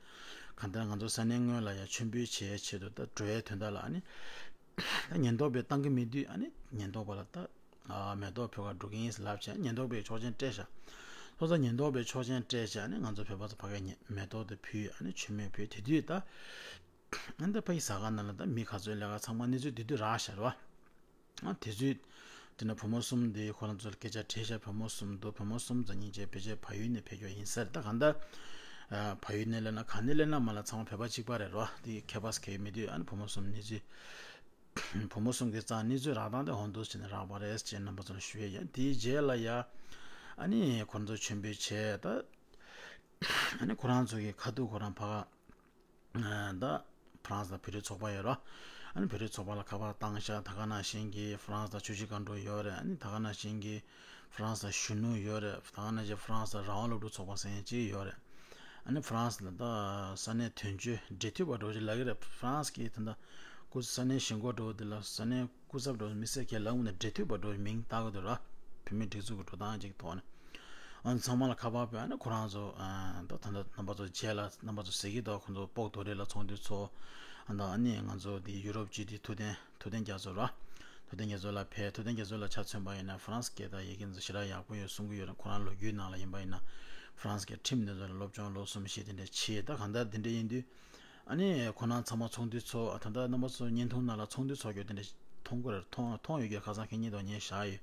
གང་ལྟར་ང་ཚོ་ས་གནས་དངོས་ལ་ཡང་མཆོད་འབུལ་བྱེད་ཡས་ཆེད་དུ་ད་འགྲོ་ཡས་དོན་དག་ལ་ཨ་ནི། ད་ཉེན་རྟོག་པས་བཏང་གི་མེད་དུས་ཨ་ནི་ཉེན་རྟོག་པ་ལ་ད། ཨ་མེ་ཏོག་ཕུལ་ག་འགྲོ་གི་ཡིན་ལབ་བྱས་ཉེན་རྟོག་པས་ཆོག་མཆན་སྤྲད་བཞག་སོང་ཙང་ཉེན་རྟོག་པས་ཆོག་མཆན་སྤྲད་བྱས་ཨ་ནི་ང་ཚོ་བོད་པ་ཚོ་ཕ་གིར་ཉེ་མེ་ཏོག་དེ་ཕུལ་ཨ་ནི་མཆོད་མེ་ཕུལ་དེ་དུས་ད། ཨ་ནི་ད་ཕ་གི་ཟ་ཁང་ནང་ལ་ད་མི་ག་ཚོད་ལས་ཀ་ཚང་མ་གནས་ཚུལ་དེ་དུས་རག་ཤར་བ། ཨ་དེ་ཚོས། དེ་ན་བུ་མོ་གསུམ་དེ་ཁོ་རང་ཚོར་སྐད་ཆ་དྲིས་བྱས་བུ་མོ་གསུམ་འདུག་བུ་མོ་གསུམ་ཙམ་ཉིན་བྱས་ཕལ་ཆེར་བལ་ཡུལ་ནས་ཕེབས་རྒྱུ་ཡིན་ས་རེད་ད་གང་ལྟར། ཨ་བལ་ཡུལ་ནས་སླེབས་ན་གང་ནས་སླེབས་ན་མ་ལ་ཚང་མ་བོད་པ་གཅིག་པ་རེད་རོ་དེ་ཁྱད་པར་གང་ཡང་མེད་དུས་ཨ་ནི་བུ་མོ་གསུམ་གནས་ཚུལ། བུ་མོ་གསུམ་གྱི་རྩ་གནས་ཚུལ་རག་སྟངས་དེ་ཧོན་དུ་བྱས་ནས་རག་པ་རེད་ཅེས་རྣམ་པ་ཚོར་ཞུ་ཡས་ཡིན། དེའི་རྗེས་ལ་ཡ། ཨ་ནི་ཁོ་ཚོ་མཆོད་འབུལ་བྱས་ད། ཨ་ནི་ཁོ་རང་ཚོ་གི་ཁ་ཐུག་ཁོ་རང་ཕ་ག་ད་ཧྥ་རན་སི་དང་བོད་རིགས་ཚོགས་པ་ཡོད་ར། ཨ་ནི་བོད་རིགས་ཚོགས་པ་ལ་ཁ་པར་བཏང་ཤག་ད་ག་ནང་བཞིན་གྱི་ཧྥ་རན་སི་དང་ཆུ་བཞི་སྒང་དྲུག་ཡོད་རེད། ཨ་ནི་ད་ག་ནང་བཞིན་གྱི་ཧྥ་རན་སི་དང་གཞོན་ནུ་ཡོད་རེད། ད་ག་ནང་བཞིན་ཧྥ་རན་སི་དང་རང་དབང་སློབ་ཕྲུག་ཚོགས་པ་ཟེར་མཁན་ཅིག་ཡོད་རེད། ཨ་ནི་ཧྥ་རན་སི་ལ་ད་ས་གནས་དོན་གཅོད་འབྲེལ་མཐུད་པ་འདྲ་བོ་ཅིག་ལབ་ཀྱི་རེད། ཧྥ་རན་སི་གི་ད་ལྟ་སྐུ་ས་གནས་གཞིས་འགོ་འདྲ་བོ་དེ་ལ་ས་གནས་སྐུ་ཚབ་འདྲ་བོ་མི་སེར་གྱི་ལམ་ནས་འབྲེལ་མཐུད་པ་འདྲ་བོ་མིང་བཏགས་ཀྱི་འདུག་ར། བོད་མིའི་སྒྲིག་འཛུགས་ཀྱི་འགྲོ་སྟངས་ཅིག་ཐོག་ནས། ཨ་ནི་ཚང་མ་ལ་ཁ་པར་ཕུལ་ཨ་ནི་ཁོ་རང་ཚོ་ད་ད་ལྟ་རྣམ་པ་ཚོ་རྗེས་ལ་རྣམ་པ་ཚོ་གཟིགས་ཀྱི་འདུག་ཁོ་ཚོ་སྤོག་རྡོ་རི་ལ་ཚོགས་འདུ་ཚོགས། ཨ་ད་ཨ་ནི་ང་ཚོ་འདི་ཡུ་རོབ་སྤྱི་འཐུས་ཐུབ་བསྟན་ཐུབ་བསྟན་རྒྱ་མཚོ་ར། ཐུབ་བསྟན་རྒྱ་མཚོ་ལ་ཕེབས། ཐུབ་བསྟན་རྒྱ་མཚོ་ལ་ཆ་མཚོན་པ་ཡིན་ན་ཧྥ་རན་སི་སྐད་དང་ཡི་གེ་ཚོ་ཞེ་དྲག་ཡག་པོ་ཡོད་གསུང་གི་ཡོད་རེད། ཁོ་རང་ལོ་རྒྱུས་ནང་ལ་ཡིན་པ་ཡིན་ན་ཧྥ་རན་སི་སྐད་ཁྲིམས་དེ་ཚོ་ལ་སློབ་སྦྱོང་ལོ་གསུམ་བཞི་དེ་འདྲ་བྱས། ད་གང་ལྟར་དེ་འདྲ་ཡིན་དུས་ཨ་ནི་ཁོ་རང་ཚང་མ་ཚོགས་འདུ་ཚོགས། ད་ལྟ་རྣམ་པ་ཚོ་བརྙན་ཐུང་ནང་ལ་ཚོགས་འདུ་ཚོགས་རྒྱུ་དེ་འདྲ་མཐོང་གི་རེད། མཐོང་མཐོང་ཡོད་ཀྱི་ཁ་སང་ཁེ་ཉིན་དང་ཉེ་བཞག་ཡོད།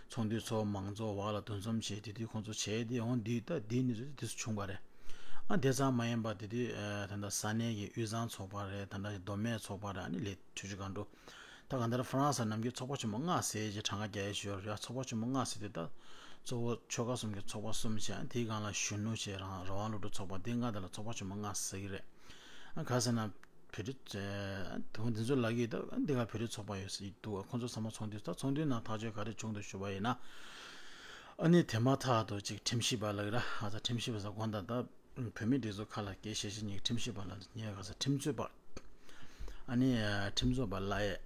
ཚོགས་འདུ་ཚོགས་མང་ཚོགས་བར་ལ་འདུ་འཛོམས་བྱས་དེ་དུས་ཁོང་ཚོ་བྱས་དེ་འོང་དུས་ད་དེའི་གནས་ཚུལ་དེ་དུས་སུ་བྱུང་བ་རེད། ཨ་དེ་ཙམ་མ་ཡིན་པ་དེ་དུས་ད་ལྟ་ས་གནས་ཀྱི་དབུས་གཙང་ཚོགས་པ་རེད། ད་ལྟ་མདོ་སྨད་ཚོགས་པ་རེད། ཨ་ནི་ལས་ཆུ་བཞི་སྒང་དྲུག་ད་གང་ལྟར་ཧྥ་རན་སི་ནམ་རྒྱུན་ཚོགས་པ་ཆེན་པོ་ལྔ་ཟེར་གྱི་གྲངས་ཀ་རྒྱག་ཡས་ཤིག་ཡོད་རེད། ཚོགས་པ་ཆེན་པོ་ལྔ་ཟེར་དུས་ད་གཙོ་བོ་ཆོལ་ཁ་གསུམ་གྱི་ཚོགས་པ་གསུམ་བྱས། དེའི་སྒང་ལ་གཞོན་ནུ་བྱས་རང་རང་དབང་སློབ་ཕྲུག་ཚོགས་པ་དེ་ལྔ་དེ་ལ་ཚོགས་པ་ཆེན་པོ་ལྔ་ཟེར་གྱི་རེད། ཨ་ག་ཟེར་ན་བོད་རིགས་དེ་འདི་ཚོ་ལབ་ཀྱི་ད་འདི་ག་བོད་རིགས་ཚོགས་པ་ཡོད་ཟེར་འདུག་ཁོང་ཚོ་ཚང་མ་ཚོགས་འདུ་ད་ཚོགས་འདུའི་ནང་ཐག་གཅོད་ག་རེ་བྱུང་འདུག་ཞུ་བ་ཡིན་ན། ཨ་ནི་དེ་མ་ཐག་ཏུ་ཅིག་ཁྲིམས་ཞིབ་པ་ལབ་ཀྱི་ར། ཨ་ད་ཁྲིམས་ཞིབ་པ་ཟེར་དགོངས་དག་ད། བོད་མིའི་སྒྲིག་འཛུགས་ཁག་ལ་སྐད་ཆ་བཤད་མཁན་ཁྲིམས་ཞིབ་པ་ལ་ཉེ་བའི་ཁ་སང་ཁྲིམས་རྩོད་པ། ཨ་ནི་ཁྲིམས་རྩོད་པ་གླ་ཡས།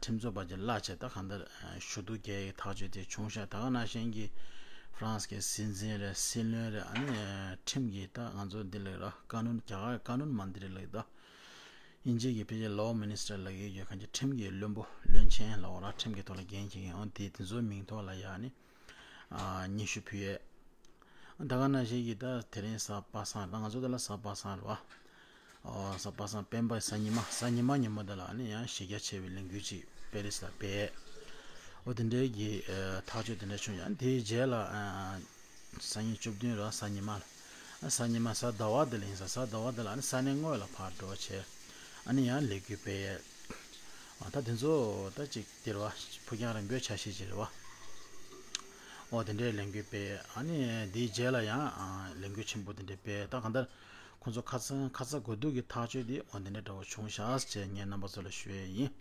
ཁྲིམས་རྩོད་པ་གྱི་གླ་བྱས་ད་གང་ལྟར་ཞུ་གཏུག་རྒྱག་ཡས་ཐག་གཅོད་དེ་བྱུང་ཤག་ད་ག་ནང་བཞིན་གྱི་ཧྥ་རན་སི་གི་སྲིད་འཛིན་རེད། སྲིད་བློན་རེད། ཨ་ནི་ཁྲིམས་ཀྱི་ད་ང་ཚོ་འདི་ལ་ར་ཀ་ནུན་རྒྱ་གར་ཀ་ནུན་མན་ཏྲི་ལ་ད་དབྱིན་ཇི་གི་ཕལ་ཆེར་ལོ་མི་ནི་སི་ཊར་ལབ་ཀྱི་ཡོད། གང་ཅི་ཁྲིམས་ཀྱི་བློན་པོ་བློན་ཆེན་ལབ་དགོས་ར། ཁྲིམས་ཀྱི་ཐོག་ལ་འགན་འཁྱེར་མཁན་འོ་དེ་དེ་ཚོའི་མིང་ཐོག་ལ་ཡ་ཨ་ནི། ཨ་སྙན་ཞུ་ཕུལ་ཡས། ད་ག་ནང་བཞིན་གྱི་ད་དེ་རིང་གཟའ་པ་སངས་ད་ང་ཚོ་དེ་ལ་གཟའ་པ་སངས་རེད་བ། ཨོ་གཟའ་པ་སངས་སྤེན་པ་གཟའ་ཉི་མ་གཟའ་ཉི་མ་ཉིན་མོ་དེ་ལ་ཨ་ནི་ཡང་གཞི་རྒྱ་ཆེ་བའི་ལས་འགུལ་ཅིག་པེ་རི་སི་ལ་སྤེལ། འོ་དེ་འདྲའི་གི་ཨ་ཐག་གཅོད་དེ་འདྲ་བྱུང་ཡང་། དེའི་རྗེས་ལ་ཨ་སང་ཉིན་བཅུ་བདུན་ར་གཟའ་ཉི་མ་ལ། ཨ་གཟའ་ཉི་མ་གཟའ་ཟླ་བ་དེ་ལ་ཡིན་ས། གཟའ་ཟླ་བ་དེ་ལ་ཨ་ནི་ས་གནས་དངོས་ལ་ཕར་འགྲོ་བྱས། ཨ་ནི་ཡང་ལས་འགུལ་སྤེལ་ཡས། ཨ་ད་དེ་ཚོ་ད་ཅིག་དེ་རེད་བ། ཕུགས་རྒྱང་རིང་པོའི་འཆར་གཞི་ཅིག་རེད་བ། འོ་དེ་འདྲའི་ལས་འགུལ་སྤེལ། ཨ་ནི་དེའི་རྗེས་ལ་ཡང་ཨ་ལས་འགུལ་ཆེན་པོ་དེ་འདྲ་སྤེལ། ད་གང་ལྟར་ཁོང་ཚོ་ཁ་སང་ཁ་ས་དགོས་གཏུག་གི་ཐག་གཅོད་དེ་འོ་དེ་འདྲ་འདྲ་བོ་བྱུང་ཤག་ཅེས་ངས་རྣམ་པ་ཚོ་ལ་ཞུ་ཡས་ཡིན།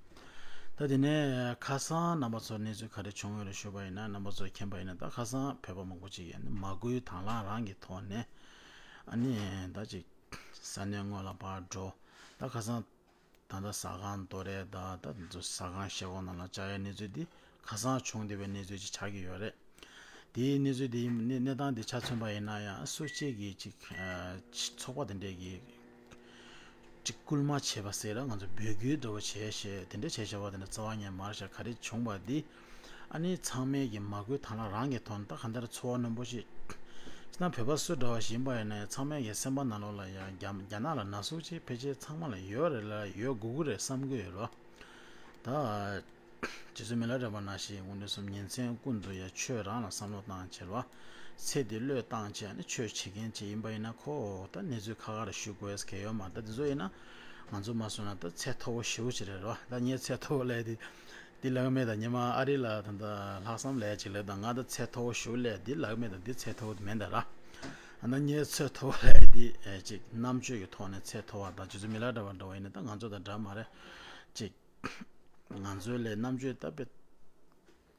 ད་དེ་ནས་ཁ་སང་རྣམ་པ་ཚོར་གནས་ཚུལ་ག་རེ་བྱུང་ཡོད་རེད་ཞུས་པ་ཡིན་ན། རྣམ་པ་ཚོས་མཁྱེན་པ་ཡིན་ན། ད་ཁ་སང་བོད་པ་མང་པོ་ཅིག་ཡིན་ན་མ་བསྐུལ་དང་བླངས་རང་གི་ཐོག་ནས་ཨ་ནི་ད་ཅིག་ས་གནས་དངོས་ལ་ཕར་འགྲོ། ད་ཁ་སང་ད་ལྟ་ཟ་ཁང་དོ་རེད། ད་ད་དེ་ཚོ་ཟ་ཁང་བཞེས་སྒོ་ནང་ལ་བཅར་ཡའི་གནས་ཚུལ་འདི་ཁ་སང་བྱུང་བསྡད་པའི་གནས་ཚུལ་ཅིག་ཆགས་ཀྱི་ཡོད་རེད། དེའི་གནས་ཚུལ་དེ་ཡིན་གནས་གནས་སྟངས་དེ་ཆ་མཚོན་པ་ཡིན་ན་ཡང་། སུ་གཅིག་གིས་ཅིག་ཨ་ཚོགས་པ་དེ་འདྲས་ཀྱིས་ཅིག་སྐུལ་མ་བྱས་པ་ཟེར་ར། ང་ཚོ་འབོད་སྐུལ་འདྲ་བོ་བྱས་བྱས་དེ་འདྲས་བྱས་བྱས་པ་དེ་འདྲ་རྩ་བ་ཉིད་མ་རེད་ཤག། ག་རེ་བྱུང་བ་འདི། ཨ་ནི་ཚང་མས་ཀྱི་མ་བསྐུལ་དང་བླངས་རང་གི་ཐོག་ནས་ད་གང་ལྟར་ཚོར་བ་རྣོན་པོ་ཞིག། ཅི་ན་བོད་པ་སུ་འདྲ་བ་ཞིག་ཡིན་པ་ཡིན་ན་ཡང་། ཚང་མས་ཀྱི་སེམས་པ་ནང་ལོགས་ལ་ཡང་རྒྱ་རྒྱ་ནག་ལ་ན་ཟུག་ཅིག་ཕལ་ཆེར་ཚང་མ་ལ་ཡོད་རེད་ལ། ཡོད་དགོས་ཀྱི་རེད་བསམ་གྱི་ཡོད་རེད་བ། ད། རྗེ་བཙུན་མི་ལ་རས་པ་ནང་བཞིན། དགུང་ལོ་གསུམ་ཉིན་མཚན་ཀུན་ཏུ་ཡང་། ཆོས་རང་ལ་བསམ་བློ་བཏང་བྱས་པ། ཚེ་འདི་བློས་བཏང་བྱས། ཨ་ནི་ཆོས་བྱེད་མཁན་ཅིག་ཡིན་པ་ཡིན་ན། ཁོ་ད་གནས་ཚུལ་ཁ་ཁ་རེ་ཞུ་དགོས་ཡ་གལ་ཡོད་མ་རེད། ད་དེ་ཚོ་ཡིན་ན་ང་ཚོ་མ་སོང་ན་ད་ཚད་མཐོ་བོ་ཞེ་པོ་ཅིག་རེད་རོ། ད་ངས་ཚད་མཐོ་བོ་ལབ་ཡ་དེ་འདི་ལབ་ཀྱི་མེད། ད་ཉི་མ་ཨ་རི་ལ་ད་ད་ལྷག་བསམ་ལབ་ཡ་ཅིག་ལབ། ད་ང་ད་ཚད་མཐོ་བོ་ཞེ་པོ་ལབ་ཡ་འདི་ལབ་ཀྱི་མེད། ད་འདི་ཚད་མཐོ་བོ་དེ་མིན་ད་ར། ཨ་ན་ངས་ཚད་མཐོ་བོ་ལབ་ཡ་འདི་ཨེ་ཅིག་རྣམ་དཔྱོད་ཀྱི་ཐོག་ནས་ཚད་མཐོ་བ། ད་རྗེ་བཙུན་མི་ལ་རས་པ་འདྲ་བ་ཡིན་ན་ད་ང་ཚོ་དང་འདྲ་མ་རེད། ཅིག་ང་ཚོའི་ལས་རྣམ་དཔྱོད་ད་དཔེ་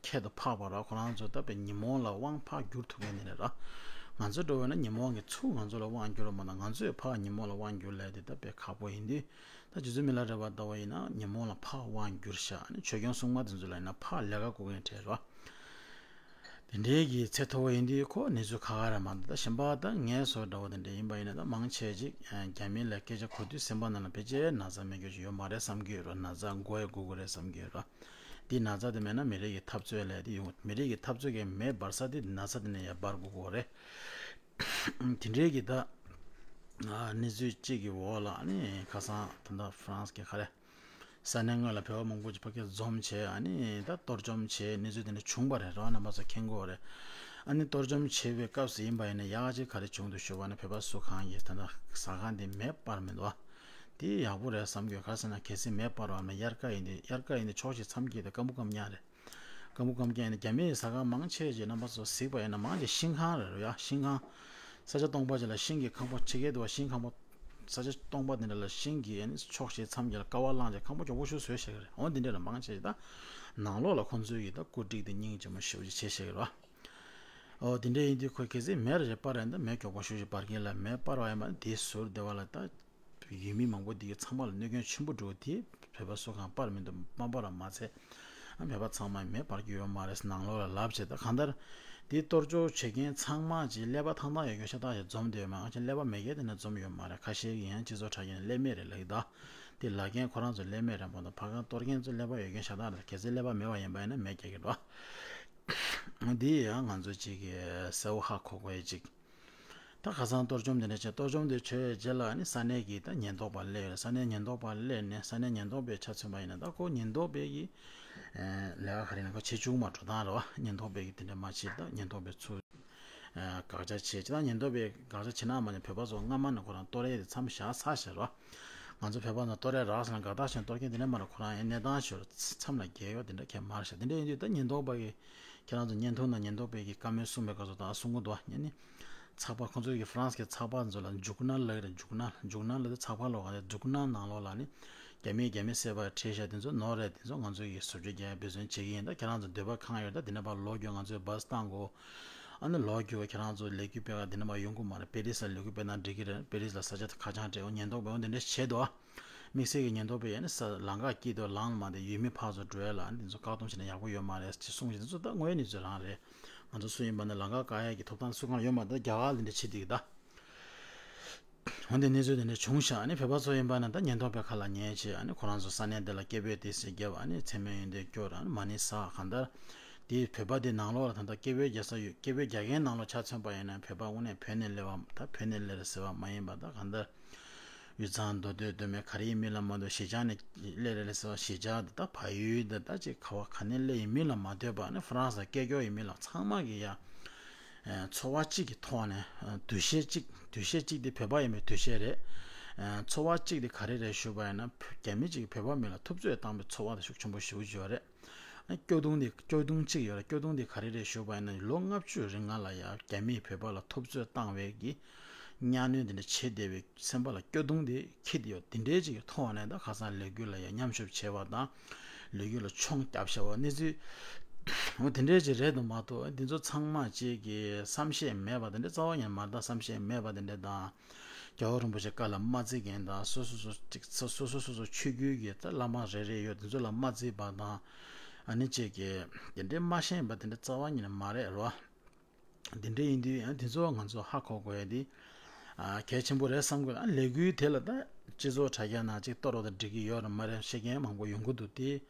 ཁྱད་དུ་འཕགས་པ་ར། ཁོ་རང་ཚོ་ད་དཔེ་ཉོན་མོངས་ལ་དབང་འཕགས་བསྒྱུར་ཐུབ་མཁན་དེ་འདྲ་ར། ང་ཚོ་འདྲ་བོ་ཡིན་ན་ཉོན་མོངས་ཀྱི་ཚུར་ང་ཚོ་ལ་དབང་བསྒྱུར་བ་མ་གཏོགས། ང་ཚོས་ཕར་ཉོན་མོངས་ལ་དབང་བསྒྱུར་ལས་དེ་ད་དཔེ་ཁག་པོ་ཡིན་དུས། ད་རྗེ་བཙུན་མི་ལ་རས་པ་ལྟ་བུ་ཡིན་ན་ཉོན་མོངས་ལ་ཕར་དབང་བསྒྱུར་ཤག། ཨ་ནི་ཆོས་སྐྱོང་སྲུང་མ་དེ་ཚོ་ལ་ཡིན་ན་ཕར་ལས་ཀ་བསྐུལ་མཁན་གྲས་ར། དེ་འདྲའི་གི་ཚད་མཐོ་བོ་ཡིན་དུས་ཁོ་གནས་ཚུལ་ཁག་ཁག་རེད་མ་གཏོགས། ད་གཞན་པ་ད་ངའི་བཟོ་འདྲ་བོ་དེ་འདྲ་ཡིན་པ་ཡིན་ན། ད་མང་ཆེ་ཅིག་ཨ་རྒྱ་མི་ལ་སྐད་ཆ་གོ་དུས་སེམས་པ་ནང་ལ་ཕལ་ཆེར་ན་ཚ་མེད་རྒྱུ་ཞིག་ཡོད་མ་རེད་བསམ་གྱི་ཡོད་ར། ན་ཚ་འགོ་ཡ་འགོ་གི་རེད་བསམ་གྱི་ཡོད་ར། དེ་ན་ཚ་དེ་མེད་ན་མི་རིགས་ཀྱི་འཐབ་རྩོད་ལས་དེ་ཡོང་། མི་རིགས་ཀྱི་འཐབ་རྩོད་ཀྱི་མེ་འབར་ས་དེ་ན་ཚ་དེ་ནས་ཡར་འབར་དགོས་ཀྱི་རེད། དེ་འདྲའི་གི་ད་ཨ་གནས་ཚུལ་གཅིག་གི་འོག་ལ་ཨ་ནི་ཁ་སང་ད་ལྟ་ཧྥ་རན་སི་གི་ག་རེ། ས་གནས་དངོས་ལ་བོད་པ་མང་པོ་ཅིག་ཕ་གིར་འཛོམས་བྱས། ཨ་ནི་ད་གཏོར་བཅོམ་བྱས། གནས་ཚུལ་དེ་འདྲ་བྱུང་བ་རེད་ར། རྣམ་པ་ཚོ་མཁྱེན་གྱི་ཡོད་རེད། ཨ་ནི་གཏོར་བཅོམ་བྱས་པའི་སྐབས་སུ་ཡིན་པ་ཡིན་ན་ཡག་ཅིག་ག་རེ་བྱུང་འདུག་ཞུས་པ་ན། བོད་པ་སུ་གང་གིས་ད་ལྟ་ཟ་ཁང་དེ་མེ་སྤར་མི་འདུག་བ། དེ་ཡག་པོ་རེད་བསམ་གྱི་ཡོད། ག་རེ་ཟེར་ན་གལ་སྲིད་མེ་སྤར་བ་མེད། དབྱར་ཁ་ཡིན་དུས། དབྱར་ཁ་ཡིན་དུས་ཕྱོགས་བཞི་མཚམས་བརྒྱད་དེ་སྐམ་པོ་སྐམ་རྐྱང་རེད། སྐམ་པོ་སྐམ་རྐྱང་ཡིན་ན། རྒྱ་མིའི་ཟ་ཁང་མང་ཆེ་ཅིག་རྣམ་པ་ཚོ་གཟིགས་པ་ཡིན་ན་མང་ཆེ་ཤིང་ཁང་རེད་རོ་ཡ། ཤིང་ཁང་ས་ཆ་སྟོང་པ་ཅིག་ལ་ཤིང་གི་ཁང་པ་ཕྱེ་གི་འདུག་བ། ཤིང་ཁང་པ་ས་ཆ་སྟོང་པ་དེ་འདྲ་ལ་ཤིང་གི་ཨ་ནི་ཕྱོགས་བཞི་མཚམས་བརྒྱད་ལ་ཀ་བ་བླངས་བྱས་ཁང་པ་མགྱོགས་པོ་ཞིག་བཟོས་བཞག་གི་རེད། འོ་འདི་འདྲ་ལ་མང་ཆེ་ད་ནང་ལོགས་ལ་ཁོང་ཚོའི་གི་ད་བཀོད་སྒྲིག་དེ་སྙིང་རྗེ་མོ་ཞེ་པོ་ཅིག་བྱས་བཞག་གི་རེད་བ། འོ་དེ་འདྲ་ཡིན་དུས་ཁོས་གལ་སྲིད་མེ་རེ་རེ་སྤར་ཡིན་ད་མེ་མགྱོགས་པོ་ཞེ་པོ་ཅིག་འབར་གི་ལ། མེ་སྤར་བ་ཡིན་པ་དེའི་ཟུར་དེ་བ་ལ་ད་ཡུལ་མི་མང་པོ་འདི་གི་ཚང་མ་ལ་གནོད་སྐྱོན་ཆེན་པོ་འགྲོ། དེ་བོད་པ་སུ་གང་སྤར་མི་འདུག་མ་སྤར་བ་མ་ཚད། ཨ་བོད་པ་ཚང་མ་མེ་སྤར་རྒྱུ་ཡོད་མ་རེད། ནང་ལོགས་ལ་ལབ་བྱས། ད་གང་ལྟར་དེ་གཏོར་བཅོམ་བྱེད་མཁན་ཚང་མ་གྱི་ཀླད་པ་ཐང་ཐང་ཡོད་མཁན་ཤ་སྟག་ཞིག་འཛོམས་བསྡད་ཡོད་མ། ཨ་ཅེ་ཀླད་པ་མེད་མཁན་དེ་ནས་འཛོམས་ཡོད་མ་རེད། ཁ་ཤས་ཀྱིས་ཡང་སྤྱི་ཚོགས་དྲ་རྒྱ་ནས་ཀླད་མེད་རེད་ལབ་ཀྱི་འདུག་དེ་ལབ་མཁན་ཁོ་རང་ཚོ་ཀླད་མེད་རེད་མ་གཏོགས། ཕ་གང་གཏོར་མཁན་ཚོ་ཀླད་པ་ཡོད་མཁན་ཤ་སྟག་རེད། གལ་སྲིད་ཀླད་པ་མེད་པ་ཡིན་པ་ཡིན་ན་མེ་རྒྱག་གི་འདུག་འདི་ཡང་ང་ཚོ་གཅིག་གིས་གསལ་བོ་ཧ་གོ་དགོས་ཡ་གཅིག་ད་ཁ་སང་གཏོར་བཅོམ་དེ་འདྲ་བྱས། གཏོར་བཅོམ་དེ་བྱས་རྗེས་ལ་ནི་ས་གནས་ཀྱི་ད་ཉེན་རྟོག་པ་སླེབས་ཡོད་རེད། ས་གནས་ཉེན་རྟོག་པ་སླེབས་ནས། ས་གནས་ཉེན་རྟོག་པའི་ཆ་མཚོན་པ་ཡིན་ན། ད་ཁོ་ཉེན་རྟོག་པའི་གི་ལས་ཀ་ག་རེ་ཡིན་ན་ཁོ་བྱེད་བཅུག་མ་འགྲོ་སྟངས་རེད་བ། ཉེན་རྟོག་པའི་གི་དེ་འདྲ་མ་བྱེད། ད་ཉེན་རྟོག་པའི་ཚུར་དགག་བྱ་བྱེད་ཅིག་ད་ཉེན་རྟོག་པའི་དགག་བྱ་བྱེད་ན་མ་ཉན་བོད་པ་ཚོ་སྔ་མ་ནས་ཁོ་རང་གཏོར་ཡས་དེ་མཚམས་བཞག་ཚར་བཞག་རེད་བ། ང་ཚོ་བོད་པ་ཚོ་གཏོར་ཡས་རག་སོང་ན་དགའ་ཐག་ཆོད། གཏོར་མཁན་དེ་འདྲ་མ་རེད། ཁོ་རང་ཡང་གནས་སྟངས་ཤོར། མཚམས་ལ་བརྒལ་ཡོད་དེ་འདྲ་གས་མ་རེད་ཤག་དེ་འདྲ་ཡིན་དུས་ད་ཉེན་རྟོག་པ་གི་ཁྱེད་རང་ཚོ་བརྙན་ཐུང་ནང་ཉེན་རྟོག་པའི་གི་བཀའ་མོལ་གསུངས་པའི་སྐབས་སུ་ད་གསུང་གི་འདུག་བ། ཉན་ནི། ཚགས་པར་ཁོང་ཚོའི་གི་ཧྥ་རན་སི་གི་ཚགས་པར་ཚོ་ལ་ཇུག་ནལ་ལབ་ཀྱི་རེད། ཇུག་ནལ། ཇུག་ནལ་ལབ་དུས་ཚགས་པར་ལབ་ག་རེ། ཇུག་ནལ་ནང་ལོགས་ལ་ནི་རྒྱ་མིས་རྒྱ་མི་བསད་པ་བྲིས་བཞག་དེ་ཚོ་ནོར་རེད། དེ་ཚོ་ང་ཚོས་གི་བཟོ་བཅོས་རྒྱག་འབད་བརྩོན་བྱེད་ཀྱི་ཡིན། ད་ཁྱེད་རང་ཚོ་འདོད་པ་གང་ཡོད་ད་དེ་འདྲ་པར་ལོག་རྒྱུ། ང་ཚོས་བཱས་བཏང་དགོས། ཨ་ནི་ལོག་རྒྱུ་བ་ཁྱེད་རང་ཚོ་ལས་འགུལ་སྤེལ་ག་དེ་འདྲ་པར་ཡོང་གི་མ་རེད། པེ་རི་སི་ལ་ལས་འགུལ་སྤེལ་ན་འགྲིག་གི་རེད། པེ་རི་སི་ལ་ས་ཆ་ཁ་བྱང་སྤྲད། འོ་ཉེན་རྟོག་པས་འོ་དེ་འདྲ་བྱེད་དོ། དམིགས་བསལ་གྱི་ཉེན་རྟོག་པས་ཡང་ནི་ས་ལམ་ཁ་དཀྱིལ་དུ་ལངས་མ་བསྡད། ཡུལ་མི་ཕར་ཚུར་འགྲོ་ཡ་ལ་འདི་ཚོ་བཀག་སྡོམ་བྱས་ན་ཡག་པོ་ཡོད་མ་རེད་ཅེས་གསུངས་བཞིན། འདི་ཚོ་ད་དངོས་ཡོད་གནས་ཚུལ་རང་རེད། ང་ཚོ་སུ་ཡིན་པ་ནི་ལམ་ཁ་བཀག་ཡ་གི་ཐོབ་ཐང་སུ་གང་ཡོད་མ་རེད། ད་རྒྱ་གར་འདི་འདྲ་བྱེད་འདི་གི་ད། འོན་ཏེ་གནས་ཚུལ་འདི་འདྲ་བྱུང་ཤག་ཨ་ནི་བོད་པ་ཚོ་ཡིན་པ་ན་ད་ཉེན་རྟོག་པའི་ཁ་ལ་ཉན་བྱས། ཨ་ནི་ཁོ་རང་ཚོ་ས་གནས་འདི་ལ་སྐད་འབོད་དེ་ཚོ་བརྒྱབ། ཨ་ནི་མཚན་སྨད་ཡོན་ཏན་སྐྱོར། ཨ་ནི་མ་ཎི་བསགས། གང་ལྟར་དེ་བོད་པ་དེ་ནང་ལོགས་ལ་ད་ལྟ་སྐད་འབོད་རྒྱག་ས་ཡོད། སྐད་འབོད་རྒྱག་མཁན་ནང་ལོགས་ཆ་མཚོན་པ་ཡིན་ན་བོད་པ་དངོས་གནས་བོད་ནས་སླེབས་པ། ད་བོད་ནས་སླེབས་རེད་ཟེར་བ་མ་ཡིན་པ། ད་གང་ལྟར་ དབུས་གཙང་མདོ་སྟོད་མདོ་སྨད་ག་རེ་ཡིན་མིན་ལ་མ་ལྟོས། གཞིས་ཆགས་ནས་སླེབས་རེད་ཟེར་བ། གཞིས་ཆགས་དེ་དག་བལ་ཡུལ་དེ་དག་ཅིག་ག་བ་ག་ནས་སླེབས་ཡིན་མིན་ལ་མ་ལྟོས་པ་ནི། ཧྥ་རན་སི་ལ་སྐད་སྐྱོར་ཡིན་མིན་ལ་ཚང་མ་གི་ཡ། ཚོར་བ་གཅིག་གི་ཐོག་ནས། འདུ་ཤེས་གཅིག་འདུ་ཤེས་གཅིག་དེ་བོད་པ་ཡིན་པའི་འདུ་ཤེས་རེད། ཚོར་བ་གཅིག་དེ་ག་རེ་རེད་ཞུས་པ་ཡིན་ན། རྒྱ་མི་གཅིག་གིས་བོད་པ་མི་ལ་ཐུབ་ཚོད་བཏང་བའི་ཚོར་བ་དེ་ཤུགས་ཆེན་པོ་ཞེ་པོ་ཅིག་ཡོད་རེད། སྐྱོ་གདུང་དེ་སྐྱོ་གདུང་གཅིག་ཡོད་རེད། སྐྱོ་གདུང་དེ་ག་རེ་རེད་ཞུས་པ་ཡིན་ན། ལོ་ལྔ་བཅུ་རིང་ང་ལ་ཡ་རྒྱ་མིས་བོད་པ་ལ་ཐུབ་ཚོད་བཏང་བའི་གི་གཉའ་གནོན་དེ་འདྲ་བྱེད་བསྡད་པའི་སེམས་པ་ལ་སྐྱོ་གདུང་དེ་འཁྱེར་བསྡད་ཡོད། དེ་འདྲའི་ཅིག་གི་ཐོག་ནས་ད་ཁ་སང་ལས་འགུལ་ལ་ཡ་མཉམ་ཞུགས་བྱས་པ་དང་། ལས་འགུལ་ལ་མཆོང་བརྒྱབ་བྱས་པ་གནས་ཚུལ་འོ་དེ་འདྲའི་ཅིག་རེད་འདུག་མ་གཏོགས། འདི་ཚོ་ཚང་མ་ཅིག་གི་བསམ་ཤེས་མེད་པ་དེ་འདྲ། རྩ་བ་ཉིད་ནས་མ་རེད། ད་བསམ་ཤེས་མེད་པ་དེ་འདྲ་དང་། རྒྱལ་བ་རིན་པོ་ཆེ་བཀའ་ལ་མ་བརྩི་མཁན་དང་། སོ་སོ་སོ་ཅིག་སོ་སོ་སོ་སོ་ཆོས་བརྒྱུད་ཀྱི་ད་བླ་མ་རེ་རེ་ཡོད། དེ་ཚོ་ལ་མ་བརྩི་བ་དང་། ཨ་ནི་ཅིག་གི་དེ་འདྲའི་མ་ཤེས་པ་དེ་འདྲ་རྩ་བ་ཉིད་ནས་མ་རེད་རོ། དེ་འདྲ་ཡིན་དུས་ཡང་དེ་ཚོ་ང་ཚོ་ཧ་གོ་དགོས་ཡ་དེ་ཨ་གལ་ཆེན་པོ་རེད་བསམ་གི། ཨ་ལས་འགུལ་དེ་ལ་ད་སྤྱི་ཚོགས་དྲ་རྒྱ་ནང་ཅིག་གཏོར་བ་དང་འགྲིག་གི་ཡོད་རེད་མ་རེད་བཤད་མཁན་མང་པོ་ཡོང་གི་འདུག་སྟེ།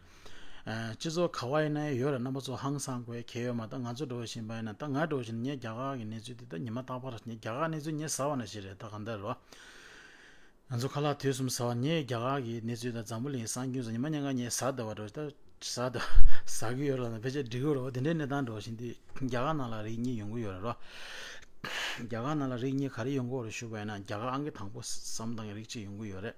ཨ་སྤྱི་ཚོགས་ག་བ་ཡིན་ན་ཡང་ཡོད་རེད། རྣམ་པ་ཚོ་ཧང་སང་དགོས་ཡ་གལ་ཡོད་མ་རེད། ད་ང་ཚོ་འདྲ་བོ་ཞིག་ཡིན་པ་ཡིན་ན། ད་ང་འདྲ་བོ་ཞིག་ཡིན་ན་ངས་རྒྱ་གར་གྱི་གནས་ཚུལ་དེ་ད་ཉི་མ་རྟག་པར། ངས་རྒྱ་གར་གནས་ཚུལ་ངས་ཟ་བ་ནང་བཞིན་རེད། ད་གང་ལྟར་རོ། ང་ཚོ་ཁ་ལག་དུས་གསུམ་ཟ་བ། ངས་རྒྱ་གར་གྱི་གནས་ཚུལ་དང་འཛམ་བུ་གླིང་གསར་འགྱུར་ཚོ་ཉི་མ་ཉིན་གང་ངས་ཟ་བསྡད་པ་འདྲ་བོ་ཞིག་ད་ཟ་བསྡད་ཟ་གི་ཡོད་རེད་ལ། ཕལ་ཆེར་འགྲིག་གི་རེད་བ། དེ་འདྲའི་གནས་སྟངས་འདྲ་བོ་ཞིག་འདི་རྒྱ་གར་ནང་ལ་རིགས་གཉིས་ཡོང་གི་ཡོད་རེད་རོ། རྒྱ་གར་ནང་ལ་རིགས་གཉིས་ག་རེ་ཡོང་གི་ཡོད་རེད་ཞུས་པ་ཡིན་ན། རྒྱ་གར་ཨང་ཀི་དང་པོ་བསམ་བཏང་གི་རིགས་གཅིག་ཡོང་གི་ཡོད་རེད།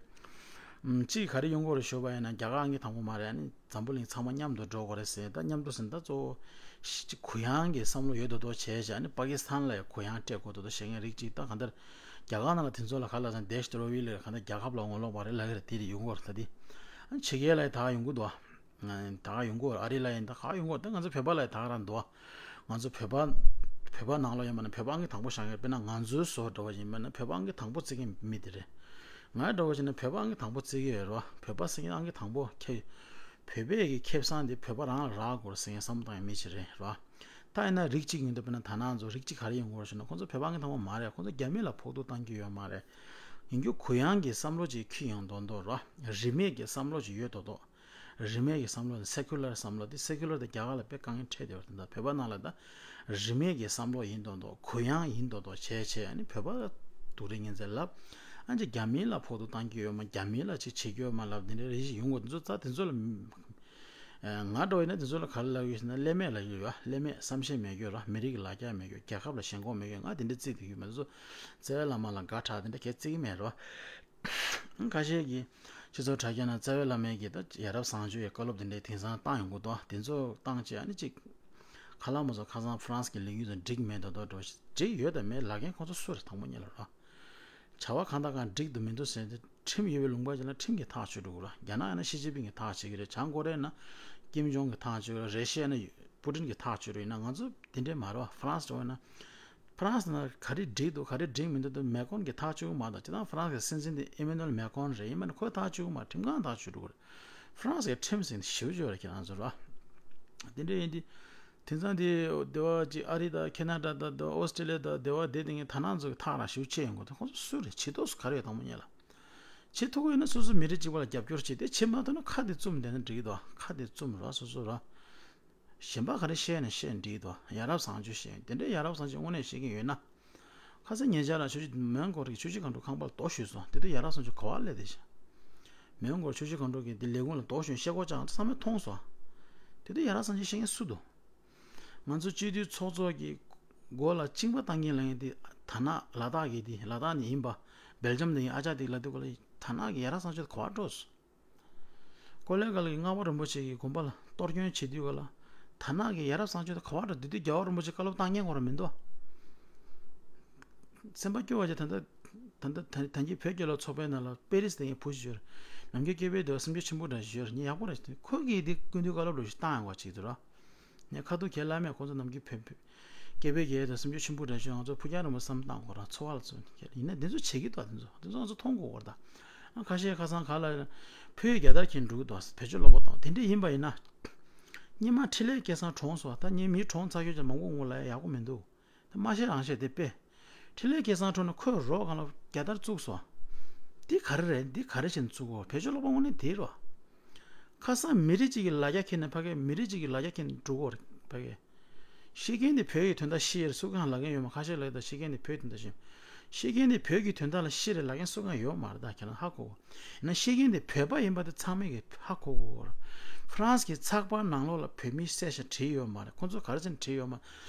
ཨམ། གཅིག་ག་རེ་ཡོང་གི་ཡོད་རེད་ཞུས་པ་ཡིན་ན། རྒྱ་གར་ཨང་ཀི་དང་པོ་མ་རེད། ཨ་ནི་འཛམ་བུ་གླིང་ཚང་མ་མཉམ་དུ་འགྲོ་དགོས་རེད་ཟེར། ད་མཉམ་དུ་ཟེར་ན་ད་གཙོ་བོ་ཞི་གུ་ཡངས་ཀྱི་བསམ་བློ་ཡོད་མདོག་མདོག་བྱས་བྱས། ཨ་ནི་པ་ཀི་སི་ཐན་ལ་ཡང་གུ་ཡངས་སྤྲད་དགོས་འདུག་ད་བཤད་མཁན་རིགས་གཅིག་ད་གང་ལྟར་རྒྱ་གར་ནང་ལ་དེ་ཚོ་ལ་ག་ལ་ཟེར་ན་དེཤ་དྲོ་བི་ལ་གང་ལྟར་རྒྱལ་ཁབ་ལ་ངོ་ལོག་པ་རེད་ལབ་ཀྱི་རེད། དེ་རེད་ཡོང་གི་ཡོད་རེད། ད་དེ་ཨ་ནི་ཕྱི་རྒྱལ་ལ་ཡང་ད་ག་ཡོང་གི་འདུག་ཨ། ད་ག་ཡོང་གི་ཡོད་རེད། ཨ་རི་ལ་ཡང་ད་ག་ཡོང་གི་ཡོད་རེད། ད་ང་ཚོ་བོད་པ་ལ་ཡང་ད་ག་རང་འདུག་ང་ཚོ་བོད་པ་བོད་པ་ནང་ལ་ཡིན་པ་ན་བོད་པ་ཨང་ཀི་དང་པོ་བཞག་མཁན། དཔེར་ན་ང་ཚོའི་བཟོ་འདྲ་བ་ཡིན་པ་ན་བོད་པ་ཨང་ཀི་དང་པོ་བརྩི་མཁན་མི་དེ་རེད། ང་འདྲ་བོ་བྱས་ན་བོད་པ་ཨང་ཀི་དང་པོ་བརྩི་གི་ཡོད་རེད་བ། བོད་པ་ཟེར་མཁན་ཨང་ཀི་དང་པོ་ཁྱེད། བོད་པའི་གི་ཁེ་བཟང་དེ་བོད་པ་རང་ལ་རག་དགོས་རེད་ཟེར་མཁན་བསམ་བློ་བཏང་ཡ་མི་ཅིག་རེད་ར། ད་ཡིན་ན་རིགས་གཅིག་ཡིན་དུས་དཔེར་ན་ད་ནང་ཚོ་རིགས་གཅིག་ག་རེ་ཡོང་གི་ཡོད་རེད་ཞུ་ན། ཁོང་ཚོ་བོད་པ་ཨང་ཀི་དང་པོ་མ་རེད། ཁོང་ཚོ་རྒྱ་མི་ལ་ཕོག་ཐུག་བཏང་གི་ཡོད་མ་རེད། ཡིན་རྒྱུ་གུ་ཡངས་ཀྱི་བསམ་བློ་ཅིག་འཁྱེར་ཡོང་མདོག་མདོག་ར། རིས་མེད་ཀྱི་བསམ་བློ་ཅིག་ཡོད་མདོག་མདོག་རིས་མེད་ཀྱི་བསམ་བློ་ནི་སེ་ཁུ་ལར་བསམ་བློ་དེ། སེ་ཁུ་ལར་དེ་རྒྱ་གར་ལ་དཔེ་དཀའ་ངལ་འཕྲད་བསྡད་ཡོད་རེད། ད་བོད་པ་ནང་ལ་ད་རིས་མེད་ཀྱི་བསམ་བློ་ཡིན་མདོག་མདོག་གུ་ཡངས་ཡིན་མདོག་མདོག་བྱས་བྱས། ཨ་ནི་བོད་པ་སྡུག་རུས་ངན་ཚད་ལབ། ཨ་ནི་རྒྱ་མི་ལ་ཕོག་ཐུག་བཏང་གི་ཡོད་མ། རྒྱ་མི་ལ་ཅིག་བྱེད་ཀྱི་ཡོད་མ་ལབ་དེ་འདྲའི་རིགས་ཤིག་ཡོང་གི་འདུག་ད་དེ་ཚོ་ལ་ང་འདྲ་བོ་ཡིན་ན་དེ་ཚོ་ལ་ག་རེ་ལབ་ཡོད་ཟེར་ན། ཀླད་མེད་ལབ་ཀྱི་ཡོད། ཀླད་མེད་བསམ་ཤེས་མེད་རྒྱུ་ར། མི་རིགས་ཀྱི་ལ་རྒྱ་མེད་རྒྱུ། རྒྱལ་ཁབ་ལ་ཞེན་ཁོག་མེད་རྒྱུ། ང་དེ་འདྲ་བརྩི་གི་ཡོད་མ་རེད། དེ་ཚོ་རྩ་བའི་བླ་མ་ལ་དགའ་དྲགས་དེ་འདྲ་གས་བརྩི་གི་མེད་རོ། ཁ་ཤས་ཀྱིས་སྤྱི་ཚོགས་དྲ་རྒྱ་ནང་རྩ་བའི་བླ་མའི་གི་ད་ཡ་རབས་བཟང་སྤྱོད་ཡི་བཀའ་སློབ་དེ་འདྲའི་དེང་སང་བཏང་ཡོང་གི་འདུག་དེ་ཚོ་བཏང་བྱས་ཨ་ནི་ཅིག་ཁ་ལག་མ་ཚོ་ཁ་སང་ཧྥ་རན་སི་གི་ལས་འགུལ་དང་འགྲིག་མེད་མདོག་མདོག་འགྲོ། འགྲིག་ཡོད་དང་མེད་ལབ་མཁན་ཁོང་ཚོ་སུ་རེད། དང་པོ་ཉིད་ལ་རོ། བྱ་བ་གང་དང་གང་འགྲིག་འདུག་མི་འདུག་ཟེར་ཏེ་ཁྲིམས་ཡོད་པའི་ལུང་པ་ཅིག་ལ་ཁྲིམས་ཀྱིས་ཐག་གཅོད་འགྲོ་དགོས་ར། རྒྱ་ནག་ཡིན་ན་ཞི་ཅིན་ཕིང་གིས་ཐག་གཅོད་ཀྱི་རེད། བྱང་ཀོ་རི་ཡ་ཡིན་ན་ཀིམ་ཇོང་གིས་ཐག་གཅོད་ཀྱི་རེད། རེ་ཤི་ཡ་ཡིན་ན་པུ་ཏིན་གྱིས་ཐག་གཅོད་རེད། ཡིན་ན་ང་ཚོ་དེ་འདྲས་མ་རེད་བ། ཧྥ་རན་སི་འདྲ་བོ་ཡིན་ན། ཧྥ་རན་སི་ནང་ག་རེ་འགྲིག་འདུག་ག་རེ་འགྲིག་མི་འདུག་དེ་མེ་ཀོན་གྱིས་ཐག་གཅོད་ཀྱི་མ་རེད། སྤྱིར་བཏང་ཧྥ་རན་སི་གི་སྲིད་འཛིན་དེ་ཨི་མེ་ནུ་ཨེལ་མེ་ཀོན་རེད། ཡིན་པ་ནི་ཁོས་ཐག་གཅོད་ཀྱི་མ་རེད། ཁྲིམས་ཁང་ཐག་གཅོད་འགྲོ་གི་རེད། ཧྥ་རན་སི་གི་ཁྲིམས་ཟེར་ནི་ཞེ་པོ་ཅིག་ཡོད་རེད། ཁྱེད་རང་ཚོ་ར། དེ་འདྲ་ཡིན་དུས། དེང་སང་དེ་སྡེ་བ་ཅིག་ཨ་རི་དང་ཁེ་ན་ཌ་དང་སྡེ་བ་ཨོ་སི་ཀྲི་ལི་ཡ་དང་སྡེ་བ་དེ་དེ་ངས་ཐ་ན་ཚོ་གི་ཐག་རང་ཞེ་པོ་ཆད་ཡོང་གི་འདུག་ཁོང་ཚོ་སུ་རེད། བྱེད་ཐོག་སུ་ག་རེ་ཡོད། དང་པོ་ཉིད་ལ། བྱེད་ཐུབ་ཀྱི་ཡོད་ན་སོ་སོ་མི་རིགས་གཅིག་པ་ལ་རྒྱབ་སྐྱོར་བྱེད། དེ་བྱེད་མ་ཐུབ་ན་ཁ་དེ་བཙུམ་བསྡད་ན་འགྲིག་གི་འདུག་ཁ་དེ་བཙུམ་ར། སོ་སོ་ར། གཞན་པ་ག་རེ་བཤད་ན་བཤད་འགྲིག་གི་འདུག་ཡ་རབས་བཟང་སྤྱོད་བཤད་དེ་འདྲའི་ཡ་རབས་བཟང་སྤྱོད་དངོས་གནས་བཤད་ཀྱི་ཡོད་ན། ཁ་སང་ཉེ་ཆར་ལ་ཆུ་བཞི་མོན་གྷོ་རི་ཆུ་བཞི་སྒང་དྲུག་ཁང་པ་ལ་རྡོ་གཞུས་སོང་། དེ་དུས་ཡ་རབས་བཟང་སྤྱོད་ག་བ་སླེབས་བསྡད་ཤག་མོན་གྷོ་རི་ཆུ་བཞི་སྒང་དྲུག་གི་དེ་ལས་ཁུངས་ལ་རྡོ་གཞུས་ཤེལ་སྒོ་བཅག་ཚང་མས་མཐོང་སོང་། དེ་དུས་ཡ་རབས་བཟང་སྤྱོད་བཤད་མཁན་སུ་འདུག་ང་ཚོ་སྤྱི་འཐུས་ཚོགས་གཙོ་གི་མགོ་ལ་གཅིན་པ་བཏང་གིན་ལངས་ཡིན་དེ། ད་ནག་ལ་དྭགས་ཀྱི་དེ། ལ་དྭགས་ནས་ཡིན་པ། སྦེལ་ཇམ་ནས་ཡིན། ཨ་ཅག་དེ་ལ་དུས་ག་ལ་ད་ནག་གི་ཡ་རབས་བཟང་སྤྱོད་ག་བ་འགྲོ་སོང་། ཀོ་ལེ་གལ་གྱི་སྔགས་པ་རིན་པོ་ཆེ་གི་དགོན་པ་ལ་གཏོར་སྐྱོན་བྱེད་དུས་ག་ལ། ད་ནག་གི་ཡ་རབས་བཟང་སྤྱོད་དེ་ག་བ་འགྲོ། དེ་དུས་རྒྱལ་བ་རིན་པོ་ཆེ་བཀའ་སློབ་བཏང་མཁན་ཁོ་རང་མི་འདུག་སེམས་པ་སྐྱོ་བ་ཅིག་ད་ལྟ་ད་ལྟ་ད་ད་གིན་བོད་རྒྱལ་ལོ་ཚོགས་པའི་ནང་ལ་པེ་རི་སི་དེ་ངའི་བུ་ཞིག་ཡོད་རེད། ནམ་རྒྱུན་སྐྱེ་བོའི་འདོད་སེམས་ཅན་ཆེན་པོ་འདྲ་ཞིག་ཡོད་རེད། ངས་ཡག་པོ་རེད། ཁོ་གིས་དེ་སྐུ་མདུན་བཀའ་སློབ་ལོ་ཞིག་བཏང་ཡོང་བ་ཅིག་འདུག་ར། ངས་ཁ་ཐུག་ཁྱེད་བླ་མས་ཁོང་ཚོ་ནམ་རྒྱུན་བོད་བོད་སྐྱེ་བོའི་རྒྱལ་དང་སེམས་ཅན་ཆེན་པོ་འདྲ་ཞིག་ང་ཚོ་ཕུགས་རྒྱང་རིང་པོ་བསམ་བཏང་དགོས་ར། འཚོ་བ་ལ་བརྩོན་ནས་ཁྱེད་ཡིན་ན་འདི་ཚོ་བྱེད་ཀྱི་འདུག་དེ་ཚོ་དེ་ཚོ་ང་ཚོ་མཐོང་དགོས་བར་ད། ཨ་ཁ་ཤས་ཁ་སང་ག་ལ་བོད་རྒྱལ་དར་གྱིན་འགྲོ་གི་འདུག་བེད་སྤྱོད་ལོག་པ་བཏང་། དེ་འདྲ་ཡིན་པ་ཡིན་ན། སྔོན་མ་འཕྲིན་ལས་སྐལ་བཟང་གྲོངས་སོང་། ད་ངའི་མི་གྲོངས་ཚར་ཁྱོད་ཀྱང་མང་པོ་ངོ་ལ་ཡག་པོ་མི་འདུག་ད་མ་ཤེས་རང་ཤེས་དེ་དཔེ། འཕྲིན་ལས་སྐལ་བཟང་གྲོངས་ནས་ཁོས་རོགས་གང་ལ་རྒྱལ་དར་བཙུགས་སོང་། འདི་ག་རེ་རེད། འདི་ག་རེ་བྱས་ནས་བཙུགས་གོ། བེད་སྤྱོད་ལོག་པ་དངོས་གནས་དེ་རོ། ཁ་སང་མི་རིགས་གཅིག་གི་ལ་རྒྱ་ཁྱེར་ནས་ཕ་གི་མི་རིགས་གཅིག་གི་ལ་རྒྱ་ཁྱེར་ནས་འགྲོ་གོ་རེད་ཕ་གི། ཤི་མཁན་དེ་བོད་ཀྱི་དོན་དག་ཤི་ཡས་རེད། སུ་གང་ལབ་མཁན་ཡོད་མ། ཁ་ཤས་ལབ་ད་ཤི་མཁན་དེ་བོད་དོན་དག་ཤི། ཤེས་མཁན་དེ་བོད་ཀྱི་དོན་དག་ལ་ཤེས་རེད་ལབ་མཁན་སུ་གང་ཡོད་མ་རེད། ད་ཁྱེད་རང་ཧ་གོ་གོ། ཡིན་ན་ཤེས་མཁན་དེ་བོད་པ་ཡིན་པ་དེ་ཚང་མས་ཀྱི་ཧ་གོ་གོ་གོ། ཧྥ་རན་སི་གི་ཚགས་པར་ནང་ལོགས་ལ་བོད་མིའི་གསལ་བཤད་བྲིས་ཡོད་མ་རེད། ཁོང་ཚོ་ག་རེ་བྱས་ནས་བྲིས་ཡོད་མ་རེད།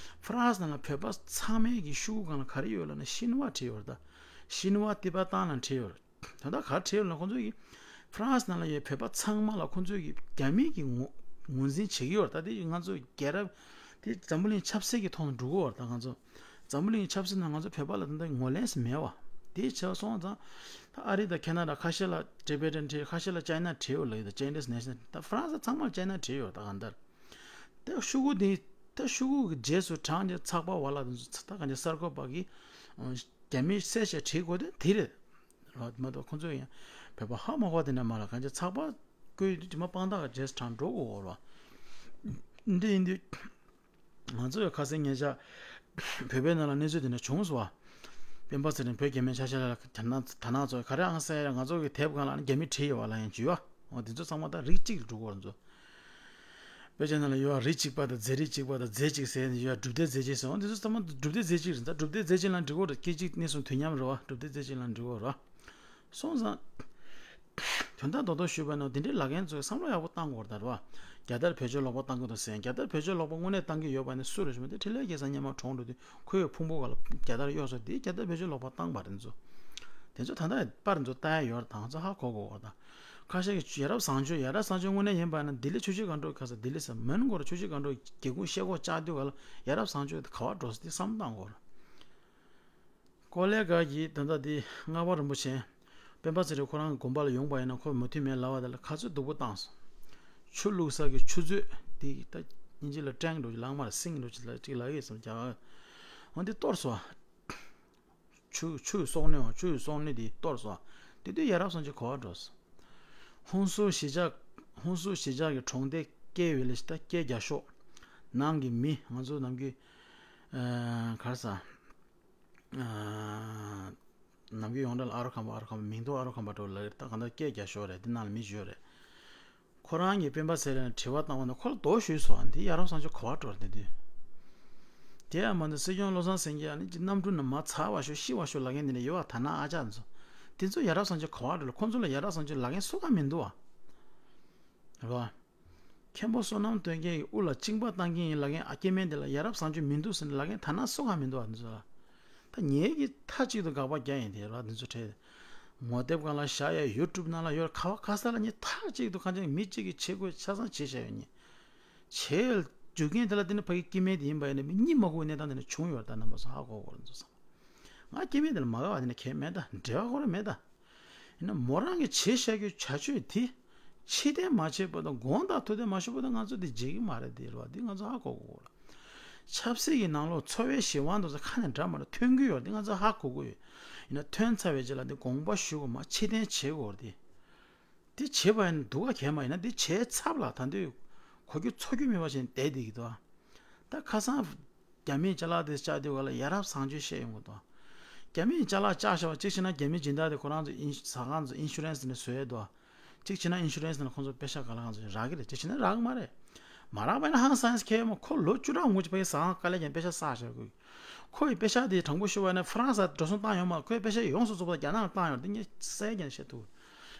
ཧྥ་རན་སི་ནང་ལ་བོད་པ་ཚང་མའི་གི་ཤོག་གུ་སྒང་ལ་ག་རེ་ཡོད་ལབ་ན་ཤིན་ཝ་བྲིས་ཡོད་རེད། ད་ཤིན་ཝ་ཏི་པ་ཏང་ལ་བྲིས་ཡོད་རེད། ད་ལྟ་ག་རེ་བྲིས་ཡོད་ལབ་ན་ཁོང་ཚོ་གིས་ཧྥ་རན་སི་ནང་ལ་ཡོད་བོད་པ་ཚང་མ་ལ་ཁོང་ཚོ་གིས་རྒྱ་མི་གི་ངོ་ངོས་འཛིན་བྱེད་ཀྱི་ཡོད་རེད། ད་དེ་ང་ཚོ་རྒྱལ་རབས་དེ་འཛམ་བུ་གླིང་ཆབ་སྲིད་ཀྱི་ཐོག་ནས་འགྲོ་གི་ཡོད་རེད། ད་ང་ཚོ་འཛམ་བུ་གླིང་ཆབ་སྲིད་ནང་ང་ཚོ་བོད་པ་ལ་ད་ལྟ་ངོས་ལེན་མེད་བ། དེ་བྱས་སོང་ཙང་ད་ཨ་རི་དང་ཁེ་ན་ཌ་ཁ་ཤས་ལ་ཊི་བེ་ཊན་བྲིས། ཁ་ཤས་ལ་ཅའི་ན་བྲིས་ཡོད་ལབ་ཡོད། ད་ཅའི་ནིས་ནེ་ཤ་ནལ། ད་ཧྥ་རན་སི་ཚང་མ་ལ་ཅའི་ན་བྲིས་ཡོད། ད་གང་ལྟར་ད་ཤོག་གུ་དེ་ད་ཤོག་གུ་གི་རྗེས་སུ་འབྲངས་ཏེ་ཚགས་པར་བ་ལ་དེ་ཚོ་ད་གང་ཅི་གསར་འགོད་པ་གིས་རྒྱ་མིའི་གསལ་བཤད་བྲིས་དགོས་དོན་དེ་རེད། རོ། མ་གཏོགས་ཁོང་ཚོས་ཡང་བོད་པ་ཧ་མ་གོ་དེ་འདྲ་མ་ལ་གང་ཅི་ཚགས་པར་བཀོད་དེ་མ་དཔང་རྟགས་རྗེས་དྲངས་འགྲོ་དགོས་རོ། འདི་ཡིན་དུས་ང་ཚོས་ཁ་སང་ཉེ་ཆར་བོད་པའི་ནང་ལ་གནས་ཚུལ་དེ་འདྲ་བྱུང་སོང་བ། སྤེན་པ་ཚེ་རིང་བོད་རྒྱ་མིའི་ཆ་ཤས་ལ་དར་ནག་དར་ནག་ཚོ་ག་རེ་ཨང་ས་ཡ་ང་ཚོ་གི་དེབ་སྒང་ལ་རྒྱ་མི་བྲིས་ཡོད་བ་ལ་ཡང་བྱུས་བ། འོ་དེ་ཚོ་ཚང་མ་ད་རིགས་གཅིག་ལ་འགྲོ་གི་རེད་ཚོ། དཔེ་ཆ་ནང་ལ་ཡོད་རིགས་གཅིག་པ་དང་རྫས་རིགས་གཅིག་པ་དང་རྫས་གཅིག་ཟེར་ནས་ཡོད། གྲུབ་མཐའི་རྫས་གཅིག་ཟེར། འོ་འདི་ཚོ་ཚང་མ་གྲུབ་མཐའི་རྫས་གཅིག་རེད། ད་གྲུབ་མཐའི་རྫས་གཅིག་ལ་འགྲིག་གོ་རེད། སྐད་ཅིག་གནས་གསུམ་དུས་མཉམ་རེད་བ། གྲུབ་མཐའི་རྫས་གཅིག་ལ་འགྲིག་གོ་རེད་བ། སོང་ཙང་། དོན་དག་རྡོག་རྡོག་ཞུས་པ་ཡིན་ན་འདི་འདྲའི་ལབ་མཁན་ཚོས་བསམ་བློ་ཡག་པོ་བཏང་དགོས་རེད་ད་རེད་བ། རྒྱལ་དར་བེད་སྤྱོད་ལོག་པ་བཏང་གི་འདུག་ཟེར། རྒྱལ་དར་བེད་སྤྱོད་ལོག་པ་དངོས་གནས་བཏང་གི་ཡོད་པ་ནི་སུ་རེད་ཞུ་ན་དེ་འཕྲིན་ལས་རྒྱལ་ས་སྔོན་མ་གྲོངས་འགྲོ་དུས་ཁོའི་ཕུང་པོ་སྒང་ལ་རྒྱལ་དར་གཡོགས་སོང་། དེ་རྒྱལ་དར་བེད་སྤྱོད་ལོག་པ་བཏང་བ་རེད་ཚོ། དེ་ཚོ་ད་ལྟ་པར་ཚོ་ལྟ་ཡ་ཡོད་རེད། ད་ང་ཚོ་ཧ་གོ་དགོས་རེད་ད། ཁ་ཤས་ཀྱིས་ཡ་རབས་བཟང་སྤྱོད་ཡ་རབས་བཟང་སྤྱོད་དངོས་གནས་ཡིན་པ་ན་ལྡི་ལི་ཆུ་བཞི་སྒང་དྲུག་ག་ས་ལྡི་ལི་ས་མོན་གོར་ཆུ་བཞི་སྒང་དྲུག་སྒེའུ་ཁུང་ཤེལ་སྒོ་བཅག་དུས་ག་ལ་ཡ་རབས་བཟང་སྤྱོད་དེ་ག་བ་འགྲོ་ས་དེ་བསམ་བློ་བཏང་དགོས་རེད། ཀོ་ལེ་ག་གིས་ད་ལྟ་དེ་ལྔ་པ་རིན་པོ་ཆེ་སྤེན་པ་ཚེ་རིང་ཁོ་རང་གི་དགོན་པ་ལ་ཡོང་པ་ཡིན་ན་ཁོ་མོས་མཐུན་མེད་ལབ་པ་དེ་ལ་ཁ་རྩོད་སྡུག་པོ་བཏང་སོང་། ཆུ་བླུགས་ས་གི་ཆུ་མཛོད་དེ་ད་དབྱིན་ཇི་ལ་ཊེང་འགྲོ་གི་ལག་དམར་སིང་འགྲོ་གི་ལ་ཅིག་ལབ་ཡོད་བསམ་རྒྱ་གར། འོ་འདི་གཏོར་སོང་། ཆུ་ཆུའི་གསོག་ནུས་འོ་ཆུའི་གསོག་ནུས་དེ་གཏོར་སོང་། དེ་དུས་ཡ་རབས་བཟང་སྤྱོད་ག་བ་འགྲོ་སོང་། ཧུན་སུར་གཞིས་ཆགས་ཧུན་སུར་གཞིས་ཆགས་ཀྱི་གྲོང་སྡེ་སྐད་ཡོད་ལ་ཞིག་ད་སྐད་རྒྱག་ཤོག་ནང་གི་མི་ང་ཚོ་ནམ་རྒྱུན་གར་ས། ནམ་རྒྱུན་ཡོངས་གྲགས་ལ་ཨ་རོ་ཁམ་པ་ཨ་རོ་ཁམ་པ་མིང་ཐོ་ཨ་རོ་ཁམ་པ་འགྲོ་ལ་ད་གང་ལྟར་སྐད་རྒྱག་ཤོག་རེད། དེ་ནང་ལ་མི་བཞི་ཡོད་རེད། ཁོ་རང་གིས་སྤེན་པ་ཚེ་རིང་ལ་དྲི་བ་བཏང་བ་ན་ཁོ་ལ་རྡོ་གཞུས་སོང་། འདི་ཡ་རབས་བཟང་སྤྱོད་ག་བ་འགྲོ་རེད་འདི། དེ་ཡང་མ་འདི་སྲིད་སྐྱོང་བློ་བཟང་སེང་གེ་ཨ་ནི་གནམ་གྲུ་ནང་མར་ཚར་བ་ཤོག་ཤི་བ་ཤོག་ལབ་མཁན་འདི་ནས་ཡོད་བ། ད་ན་ཨ་ཅག་ཚོ་དེ་ཚོ་ཡ་རབས་བཟང་སྤྱོད་ག་བ་འགྲོ་ལ་ཁོ་ཚོ་ལ་ཡ་རབས་བཟང་སྤྱོད་ལབ་མཁན་སུ་གང་མི་འདུག་བ། རེད་བ། མཁན་པོ་བསོད་ནམས་སྟོན་ཀའི་དབུ་ལ་གཅིན་པ་བཏང་གིན་ཡིན་ལབ་མཁན་ཨ་སྐྱེ་དམན་དེ་ལ་ཡ་རབས་བཟང་སྤྱོད་མི་འདུག་ཟེར་ནས་ལབ་མཁན་ད་ན་སུ་གང་མི་འདུག་བ། འདི་ཚོ་ལ། ད་ངེད་ཀྱིས་མཐའ་གཅིག་ཏུ་དགག་པ་རྒྱག་ཡིན་དེ་རེད་བ། འདི་ཚོ་ཁྲེལ། ངོ་དེབ་སྒང་ལ་བཞག་ཡ་ཡུ་ཊུབ་ནང་ལ་ཡོད་ག་བ་ག་ས་ལ་ངས་མཐའ་གཅིག་ཏུ་གང་ཅི་མི་གཅིག་གིས་བྱེད་དགོས་ཆ་ཚང་བྱེད་བཞག་ཡོད་ནི། བྱེད་རྒྱུ་མཁན་དེ་ལ་དེ་ནི་ཕ་གི་སྐྱེ་དམན་དེ་ཡིན་པ་ཡིན་ན་མི་གཉིད་མ་ཁུག་གནས་སྟངས་དེ་ནི་བྱུང་ཡོད་རེད། ད་རྣམ་པ་ཚོ་ཧ་གོ་དགོས་རེད། འདི་ཚོ་ཚང་མ་ང་སྐྱེ་དམན་དེ་ལ་མ་དགའ་བ་དེ་ནི་གང་ཡང་མེད་ད། འབྲེལ་བ་ཁོ་རང་མེད་ད། ཡིན་ན་མོ་རང་གིས་བྱས་བཞག་རྒྱུའི་བྱ་སྤྱོད་དེ་ཕྱིར་འཐེན་མ་བྱས་པ་དང་དགོངས་དག་ཐུགས་འཐེན་མ་ཞུས་པ་དང་ང་ཚོ་འདི་བརྗེད་ཀྱི་མ་རེད། དེ་རེད་བ། འདི་ང་ཚོ་ཧ་གོ་དགོས་ལ། ཆབ་སྲིད་ཀྱི་ནང་ལོགས་འཚོ་བའི་གཞན་དབང་དུ་ཁ་ནས་འདྲ་མ་འདྲ་ཐོན་གྱི་ཡོད་རེད། འདི་ང་ཚོ་ཧ་གོ་དགོས་ཡོད། ཡིན་ན་ཐོན་ཚར་བའི་རྗེས་ལ་འདི་དགོངས་པ་ཞུ་དགོས་མ་ཕྱིར་འཐེན་བྱེད་དགོས་རེད་དེ། འདི་བྱེད་པ་ཡིན་ན་སྡུག་ག་གས་མ་ཡིན་ན་འདི་བྱས་ཚར་ལ་ད་འདོད་གོ་རྒྱུ་ཚོར་རྒྱུ་མེད་པ་བྱས་ནས་བསྡད་བསྡད་ཀྱི་འདུག་ད་ཁ་སང་། རྒྱ་མིའི་ཅ་ལག་དེ་བཅག་དུས་ག་ལ་ཡ་རབས་བཟང་སྤྱོད་བཤད་ཡོང་གི་འདུག་རྒྱ་མིའི་ཅ་ལག་བཅག་བཞག་པ་གཅིག་བྱས་ན་རྒྱ་མིའི་སྦྱིན་བདག་དེ་ཁོ་རང་ཚོ་ཨིན་ཟ་ཁང་ཚོ་ཨིན་ཤུ་རན་སི་ནས་བཟོ་ཡས་འདུག་གཅིག་བྱས་ན་ཨིན་ཤུ་རན་སི་ནས་ཁོང་ཚོ་པེ་ཤག་ག་ལ་གང་ཚོ་རག་གི་རེད། གཅིག་བྱས་ན་རག་གི་མ་རེད། མ་རག་པ་ཡིན་ན་ཧང་སངས་ཁྱེད་མ་ཁོ་ལོ་བཅུ་ཕྲག་སྔོན་གྱི་ཕ་གི་ཟ་ཁང་དཀའ་ལས་ཀྱང་པེ་ཤག་བསགས་བཞག་གི་ཁོ་ཡི་པེ་ཤག་དེ་དྲང་པོ་ཞུ་བ་ཡིན་ན་ཧྥ་རན་སི་འགྲོ་སོང་བཏང་ཡོད་མ་རེད། ཁོ་ཡི་པེ་ཤག་ཡོངས་སུ་རྫོགས་པ་རྒྱ་ནག་ལ་བཏང་ཡོད་རེད། འདི་ངས་གསལ་རྐྱང་བཤད་ཐུབ།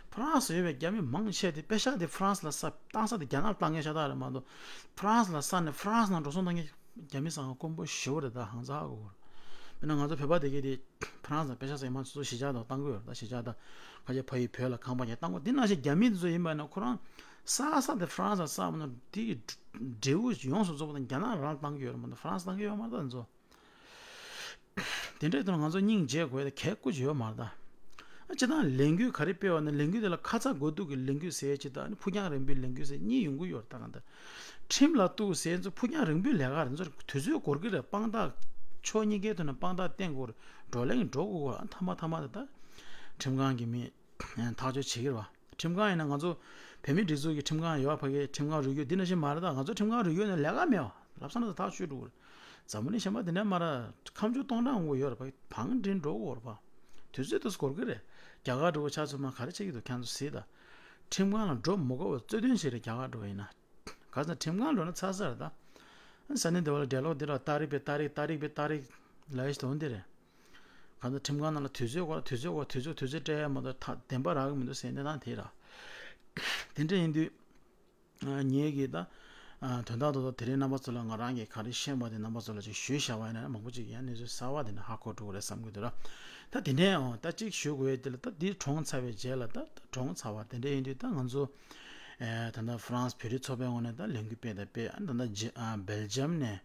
ཧྥ་རན་སི་ཡོད་པའི་རྒྱ་མི་མང་ཆེ་དེ་པེ་ཤག་དེ་ཧྥ་རན་སི་ལ་ས་བཏང་ས་དེ་རྒྱ་ནག་ལ་བཏང་མཁན་ཤ་སྟག་རེད་མ་གཏོགས། ཧྥ་རན་སི་ལ་ས་ནས་ཧྥ་རན་སི་ནང་འགྲོ་སོང་བཏང་མཁན་རྒྱ་མི་ས་ཁང་དཀོན་པོ་ཞེ་པོ་རེད། ད་ཧང་སང་ཧ་གོ་གོ་རེད། དཔེར་ན་ང་ཚོ་བོད་པ་དེ་གས་དེ་ཧྥ་རན་སི་ནང་པེ་ཤག་ཟེར་མ་སོ་སོ་གཞིས་ཆགས་དང་བཏང་གི་ཡོད་རེད། ད་གཞིས་ཆགས་དང་ཁ་ཆེ་ཕ་ཡུལ་བོད་ལ་ཁང་པ་ཉར་བཏང་གི་འདི་ནང་བཞིན་རྒྱ་མི་དེ་ཚོ་ཡིན་པ་ན་ཁོ་རང་ས་ས་དེ་ཧྥ་རན་སི་ལ་ས་མ་ན་དེ་གི་འབྲས་བུ་ཡོངས་སུ་རྫོགས་པ་དང་རྒྱ་ནག་རང་བཏང་གི་ཡོད་རེད་མ་གཏོགས་ཧྥ་རན་སི་བཏང་གི་ཡོད་མ་རེད། ད་དེ་ཚོ། དེ་འདྲའི་དོན་ང་ཚོ་སྙིང་རྗེ་དགོས་ཡ་གལ་ཀུ་ཅི་ཡོད་མ་རེད་ད། སྤྱིར་བཏང་ལས་འགུལ་ག་རེ་སྤེལ་བ་ན་ལས་འགུལ་དེ་ལ་ཁ་ཚ་དགོས་གཏུག་གི་ལས་འགུལ་ཟེར་ཅིག་དང་ཕུགས་རྒྱང་རིང་པོའི་ལས་འགུལ་ཟེར་གཉིས་ཡོང་གི་ཡོད་རེད། ད་གང་ལྟར་ཁྲིམས་ལ་གཏུག་ཟེར་ཚོ་ཕུགས་རྒྱང་རིང་པོའི་ལས་ཀ་རེད། ཚོ་དུས་ཚོད་འགོར་གི་རེད། དཔང་རྟགས་ཕྱོགས་གཉིས་ཀའི་ཐོག་ནས་དཔང་རྟགས་བསྟན་དགོས་རེད། བགྲོ་གླེང་འགྲོ་དགོས་གོ། མཐའ་མ་མཐའ་མ་དེ་ད་ཁྲིམས་ཁང་གི་མི་ཐག་གཅོད་བྱེད་ཀྱི་རེད་བ། ཁྲིམས་ཁང་ཡིན་ན་ང་ཚོ་བོད་མིའི་སྒྲིག་འཛུགས་ཀྱི་ཁྲིམས་ཁང་ཡོད་བ། ཕ་གིའི་ཁྲིམས་ཁང་རུས་སྐྱོར་འདི་འདྲ་ཞིག་མ་རེད། ད་ང་ཚོ་ཁྲིམས་ཁང་རུས་སྐྱོར་ནས་ལས་ཀ་མེད་བ། ལབ་ས་ན་ད་ཐག་ཆོད་འགྲོ་གི་རེད། འཛམ་བུ་གླིང་གཞན་པ་འདི་འདྲ་མ་རེད། ཁ་མཆུ་སྟོང་ཕྲག་འོང་གི་ཡོད་རེད་པ། བང་སྒྲིག་འགྲོ་གི་ཡོད་རེད་པ། དུས་ཚོད་དུས་འགོར་གི་རེད། རྒྱ་གར་འགྲོ་གི་ཆ་ཚང་མ་ག་རེ་བྱེད་ཀྱི་འདུག་ཁྱེད་ཚོ་གཟིགས་དང་། ཁྲིམས་ཁང་ལ་འགྲོ་མི་དགོས་པ་རྩོད་དོན་ཞིག་རེད། རྒྱ་གར་འགྲོ་བ་ཡིན་ན། ག་ཚོད་ཁྲིམས་ཁང་འགྲོ་ན་ཚར་ཚར་རེད་ད། ས་གནས་འདི་བ་ལ་འབྲེལ་ལོག་འདི་ར་ཏ་རིག་པའི་ཏ་རིག་ཏ་རིག་པའི་ཏ་རིག་ལ་ཡིས་དོན་འདི་རེད། གང་ལྟར་ཁྲིམས་ཁང་ནང་ལ་དུས་ཚོད་སྐོར་དུས་ཚོད་སྐོར་དུས་ཚོད་དུས་ཚོད་སྤྲད་ཡ་མ་གཏོགས་ད་བདེན་པ་རག་གི་མི་འདུག་ཟེར་གནས་སྟངས་དེ་ར། དེ་འདྲ་ཡིན་དུས། ཨ་ངེད་ཀྱིས་ད་ཨ་དོན་དག་ཏུ་ད་དེ་རིང་རྣམ་པ་ཚོ་ལ་ང་རང་གིས་ག་རེ་ཤེས་པ་དེ་རྣམ་པ་ཚོ་ལ་ཅིག་ཞུས་བཞག་པ་ཡིན་ན་མང་པོ་ཅིག་ཡང་གནས་ཚུལ་གསར་བ་དེ་འདྲ་ཧ་གོ་འགྲོ་གི་རེད་བསམ་གྱི་འདུག་ར། ད་དེ་འདྲའི་འོང་ད་ཅིག་ཞུ་དགོས་ཡས་དེ་ལ་ད་འདི་གྲོངས་ཚར་བའི་རྗེས་ལ་ད་ད་གྲོངས་ཚར་བ་དེ་འདྲ་ཡིན་དུས་ད་ང་ཚོ་ཨེ་ད་ལྟ་ཧྥ་རན་སི་བོད་རིགས་ཚོགས་པའི་ངོས་ནས་ད་ལས་འགུལ་སྤེལ་དང་སྤེལ། ཨ་ད་ལྟ་ཇི་ཨ་སྦེལ་ཇམ་ནས་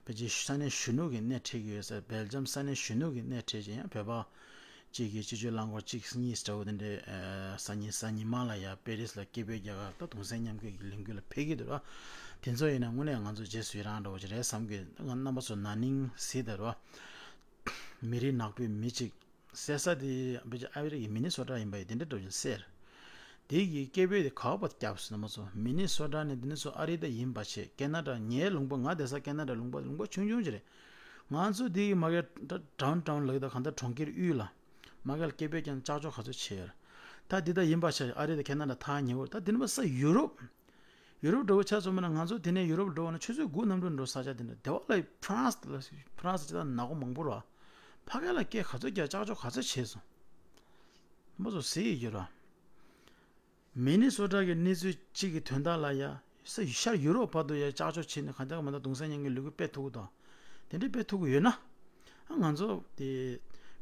ཕལ་ཆེར་ས་གནས་གཞོན་ནུ་གིས་སྣེ་ཁྲིད་ཀྱི་ཡོད་ས། སྦེལ་ཇམ་ས་གནས་གཞོན་ནུ་གིས་སྣེ་ཁྲིད་ཅིང་བོད་པ་གཅིག་གིས་སྤྱི་སྤྱོད་རླངས་འཁོར་གཅིག་གཉིས་འདྲ་བོ་དེ་འདྲའི་ཨ་སང་ཉིན་གཟའ་ཉི་མ་ལ་ཡ་པེ་རིས་ལ་སྐད་འབོད་རྒྱག་གར་ད་གདུང་སེམས་མཉམ་སྐྱེད་ཀྱི་ལས་འགུལ་ལ་ཕེབས་ཀྱི་འདུག་ར། དེ་ཚོ་ཡིན་ན་དངོས་གནས་ང་ཚོ་རྗེས་སུ་ཡི་རང་འདྲ་བོ་ཅིག་རེད་བསམ་གྱི། ང་རྣམ་པ་ཚོ་ན་ནིང་གཟིགས་དང་ར། མི་རིགས་ནག་པོའི་མི་གཅིག་བསད་ས་དེ་ཕལ་ཆེར་ཨ་མི་རི་ཀའི་མི་ནི་སོ་ཊ་ཡིན་པ་ཡིན་དེ་འདྲ་འདྲ་བོ་ཅིག་བསད། དེ་གི་སྐད་འབོད་དེ་ག་པར་བརྒྱབ་ཟེར་ན་མ་སོང་། མི་ནི་སོ་ཊ་ནས་དེ་ནས་ཚུར་ཨ་རི་ད་ཡིན་པ་བྱས། ཁེ་ན་ཌ། ངའི་ལུང་པ་ང་བསྡད་ས་ཁེ་ན་ཌ་ལུང་པ་ལུང་པ་ཆུང་ཆུང་ཅིག་རེད། ང་ཚོ་དེ་གི་མ་གི་ཌའུན་ཊའུན་ལབ་ཀྱི་ད་གང་ལྟར་གྲོང་ཁྱེར་དབུས་ལ་མ་གི་ལ་སྐད་འབོད་ཀྱང་ལྕགས་ཕྱོགས་ག་ཚོད་བྱས་ཡོད་རེད། ད་འདི་ད་ཡིན་པ་བྱས་ཨ་རི་ད་ཁེ་ན་ཌ་ཐག་ཉེ་བོ་ད་དེ་ནས་མ་ས་ཡུ་རོབ། ཡུ་རོབ་འདྲ་བོ་ཆ་མཚོན་པ་ན་ང་ཚོ་དེ་ནས་ཡུ་རོབ་འགྲོ་བ་ན་ཆུ་ཚོད་དགུ་གནམ་གྲུ་འགྲོ་ས་ཆ་དེ་འདྲ། དེ་བ་ལ་ཧྥ་རན་སི་ལ་ཧྥ་རན་སི་ཅི་ད་ནག་པོ་མང་པོ་ར། ཕ་གི་ལ་སྐད་ག་ཚོད་རྒྱག་ལྕགས་ཕྱོགས་ག་ཚོད་བྱས་སོང་། མ་ཚོ་ཟེར་ཡི་ཡོད་ར། མི་ནི་སོ་ཊ་གི་གནས་ཚུལ་གཅིག་གི་དོན་དག་ལ་ཡ་ས་ཤར་ཡུ་རོབ་བར་དུ་ཡ་ལྕགས་ཕྱོགས་བྱས་ནས་གང་ལྟར་མ་ལྟར་གདུང་སེམས་མཉམ་སྐྱེད་ལས་འགུལ་སྤེལ་ཐུབ་ཀྱི་འདུག་དེ་འདྲའི་སྤེལ་ཐུབ་ཀྱི་ཡོད་ན། ཨ་ང་ཚོ་དེ་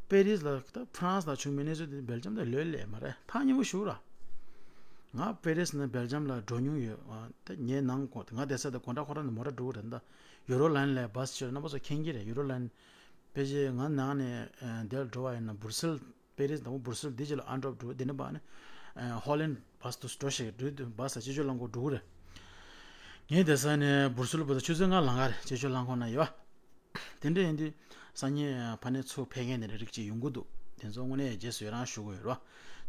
པེ་རིས་ལ་ད་ཧྥ་རན་སི་ལ་བྱུང་མི་གནས་ཚུལ་དེ་སྦེལ་ཇམ་དང་ལོས་ལས་མ་རེད། ཐག་ཉེ་པོ་ཞུ་ར། ང་པེ་རིས་ནས་སྦེལ་ཇམ་ལ་འགྲོ་མྱོང་ཡོད། ཨ་ད་ངའི་ནང་སྒོ་ང་བསྡད་ས་དེ་སྒོ་འགྲམ་ཁོ་རང་ནས་མོ་ཊ་འགྲོ་གི་རེད། ད་ཡུ་རོ་ལན་ལ་བྷ་སི་བྱས། རྣམ་པ་ཚོ་མཁྱེན་གྱི་རེད། ཡུ་རོ་ལན་ཕལ་ཆེར་ང་ནང་ནས་ཨ་དེར་འགྲོ་བ་ཡིན་ན་སྦུར་སེལ། པེ་རིས་དང་པོ་སྦུར་སེལ་འདི་རྗེས་ལ་ཨན་ཊོབ་འགྲོ། འདི་ནས་ཕར་ནི་ཨ་ཧོ་ལན་བྷ་སི་དུ་འགྲོ་ཞིག་འགྲོ་དུས་བྷ་སི་སྤྱི་སྤྱོད་རླངས་འཁོར་འགྲོ་གི་རེད། ངས་བསྡད་ས་ནས་སྦུར་སེལ་བར་དུ་ཆུ་ཚོད་ལྔ་ལམ་ཁ་རེད། སྤྱི་སྤྱོད་རླངས་འཁོར་ནང་ཡོད། དེ་འདྲ་ཡིན་དུས་སང་ཉིན་ཕ་ནས་ཚུར་ཕེབས་མཁན་དེ་འདྲ་རིགས་གཅིག་ཡོང་གི་འདུག་དེ་ཚོ་དངོས་གནས་རྗེས་སུ་ཡི་རང་ཞུ་དགོས་ཡོད་རེད་བ།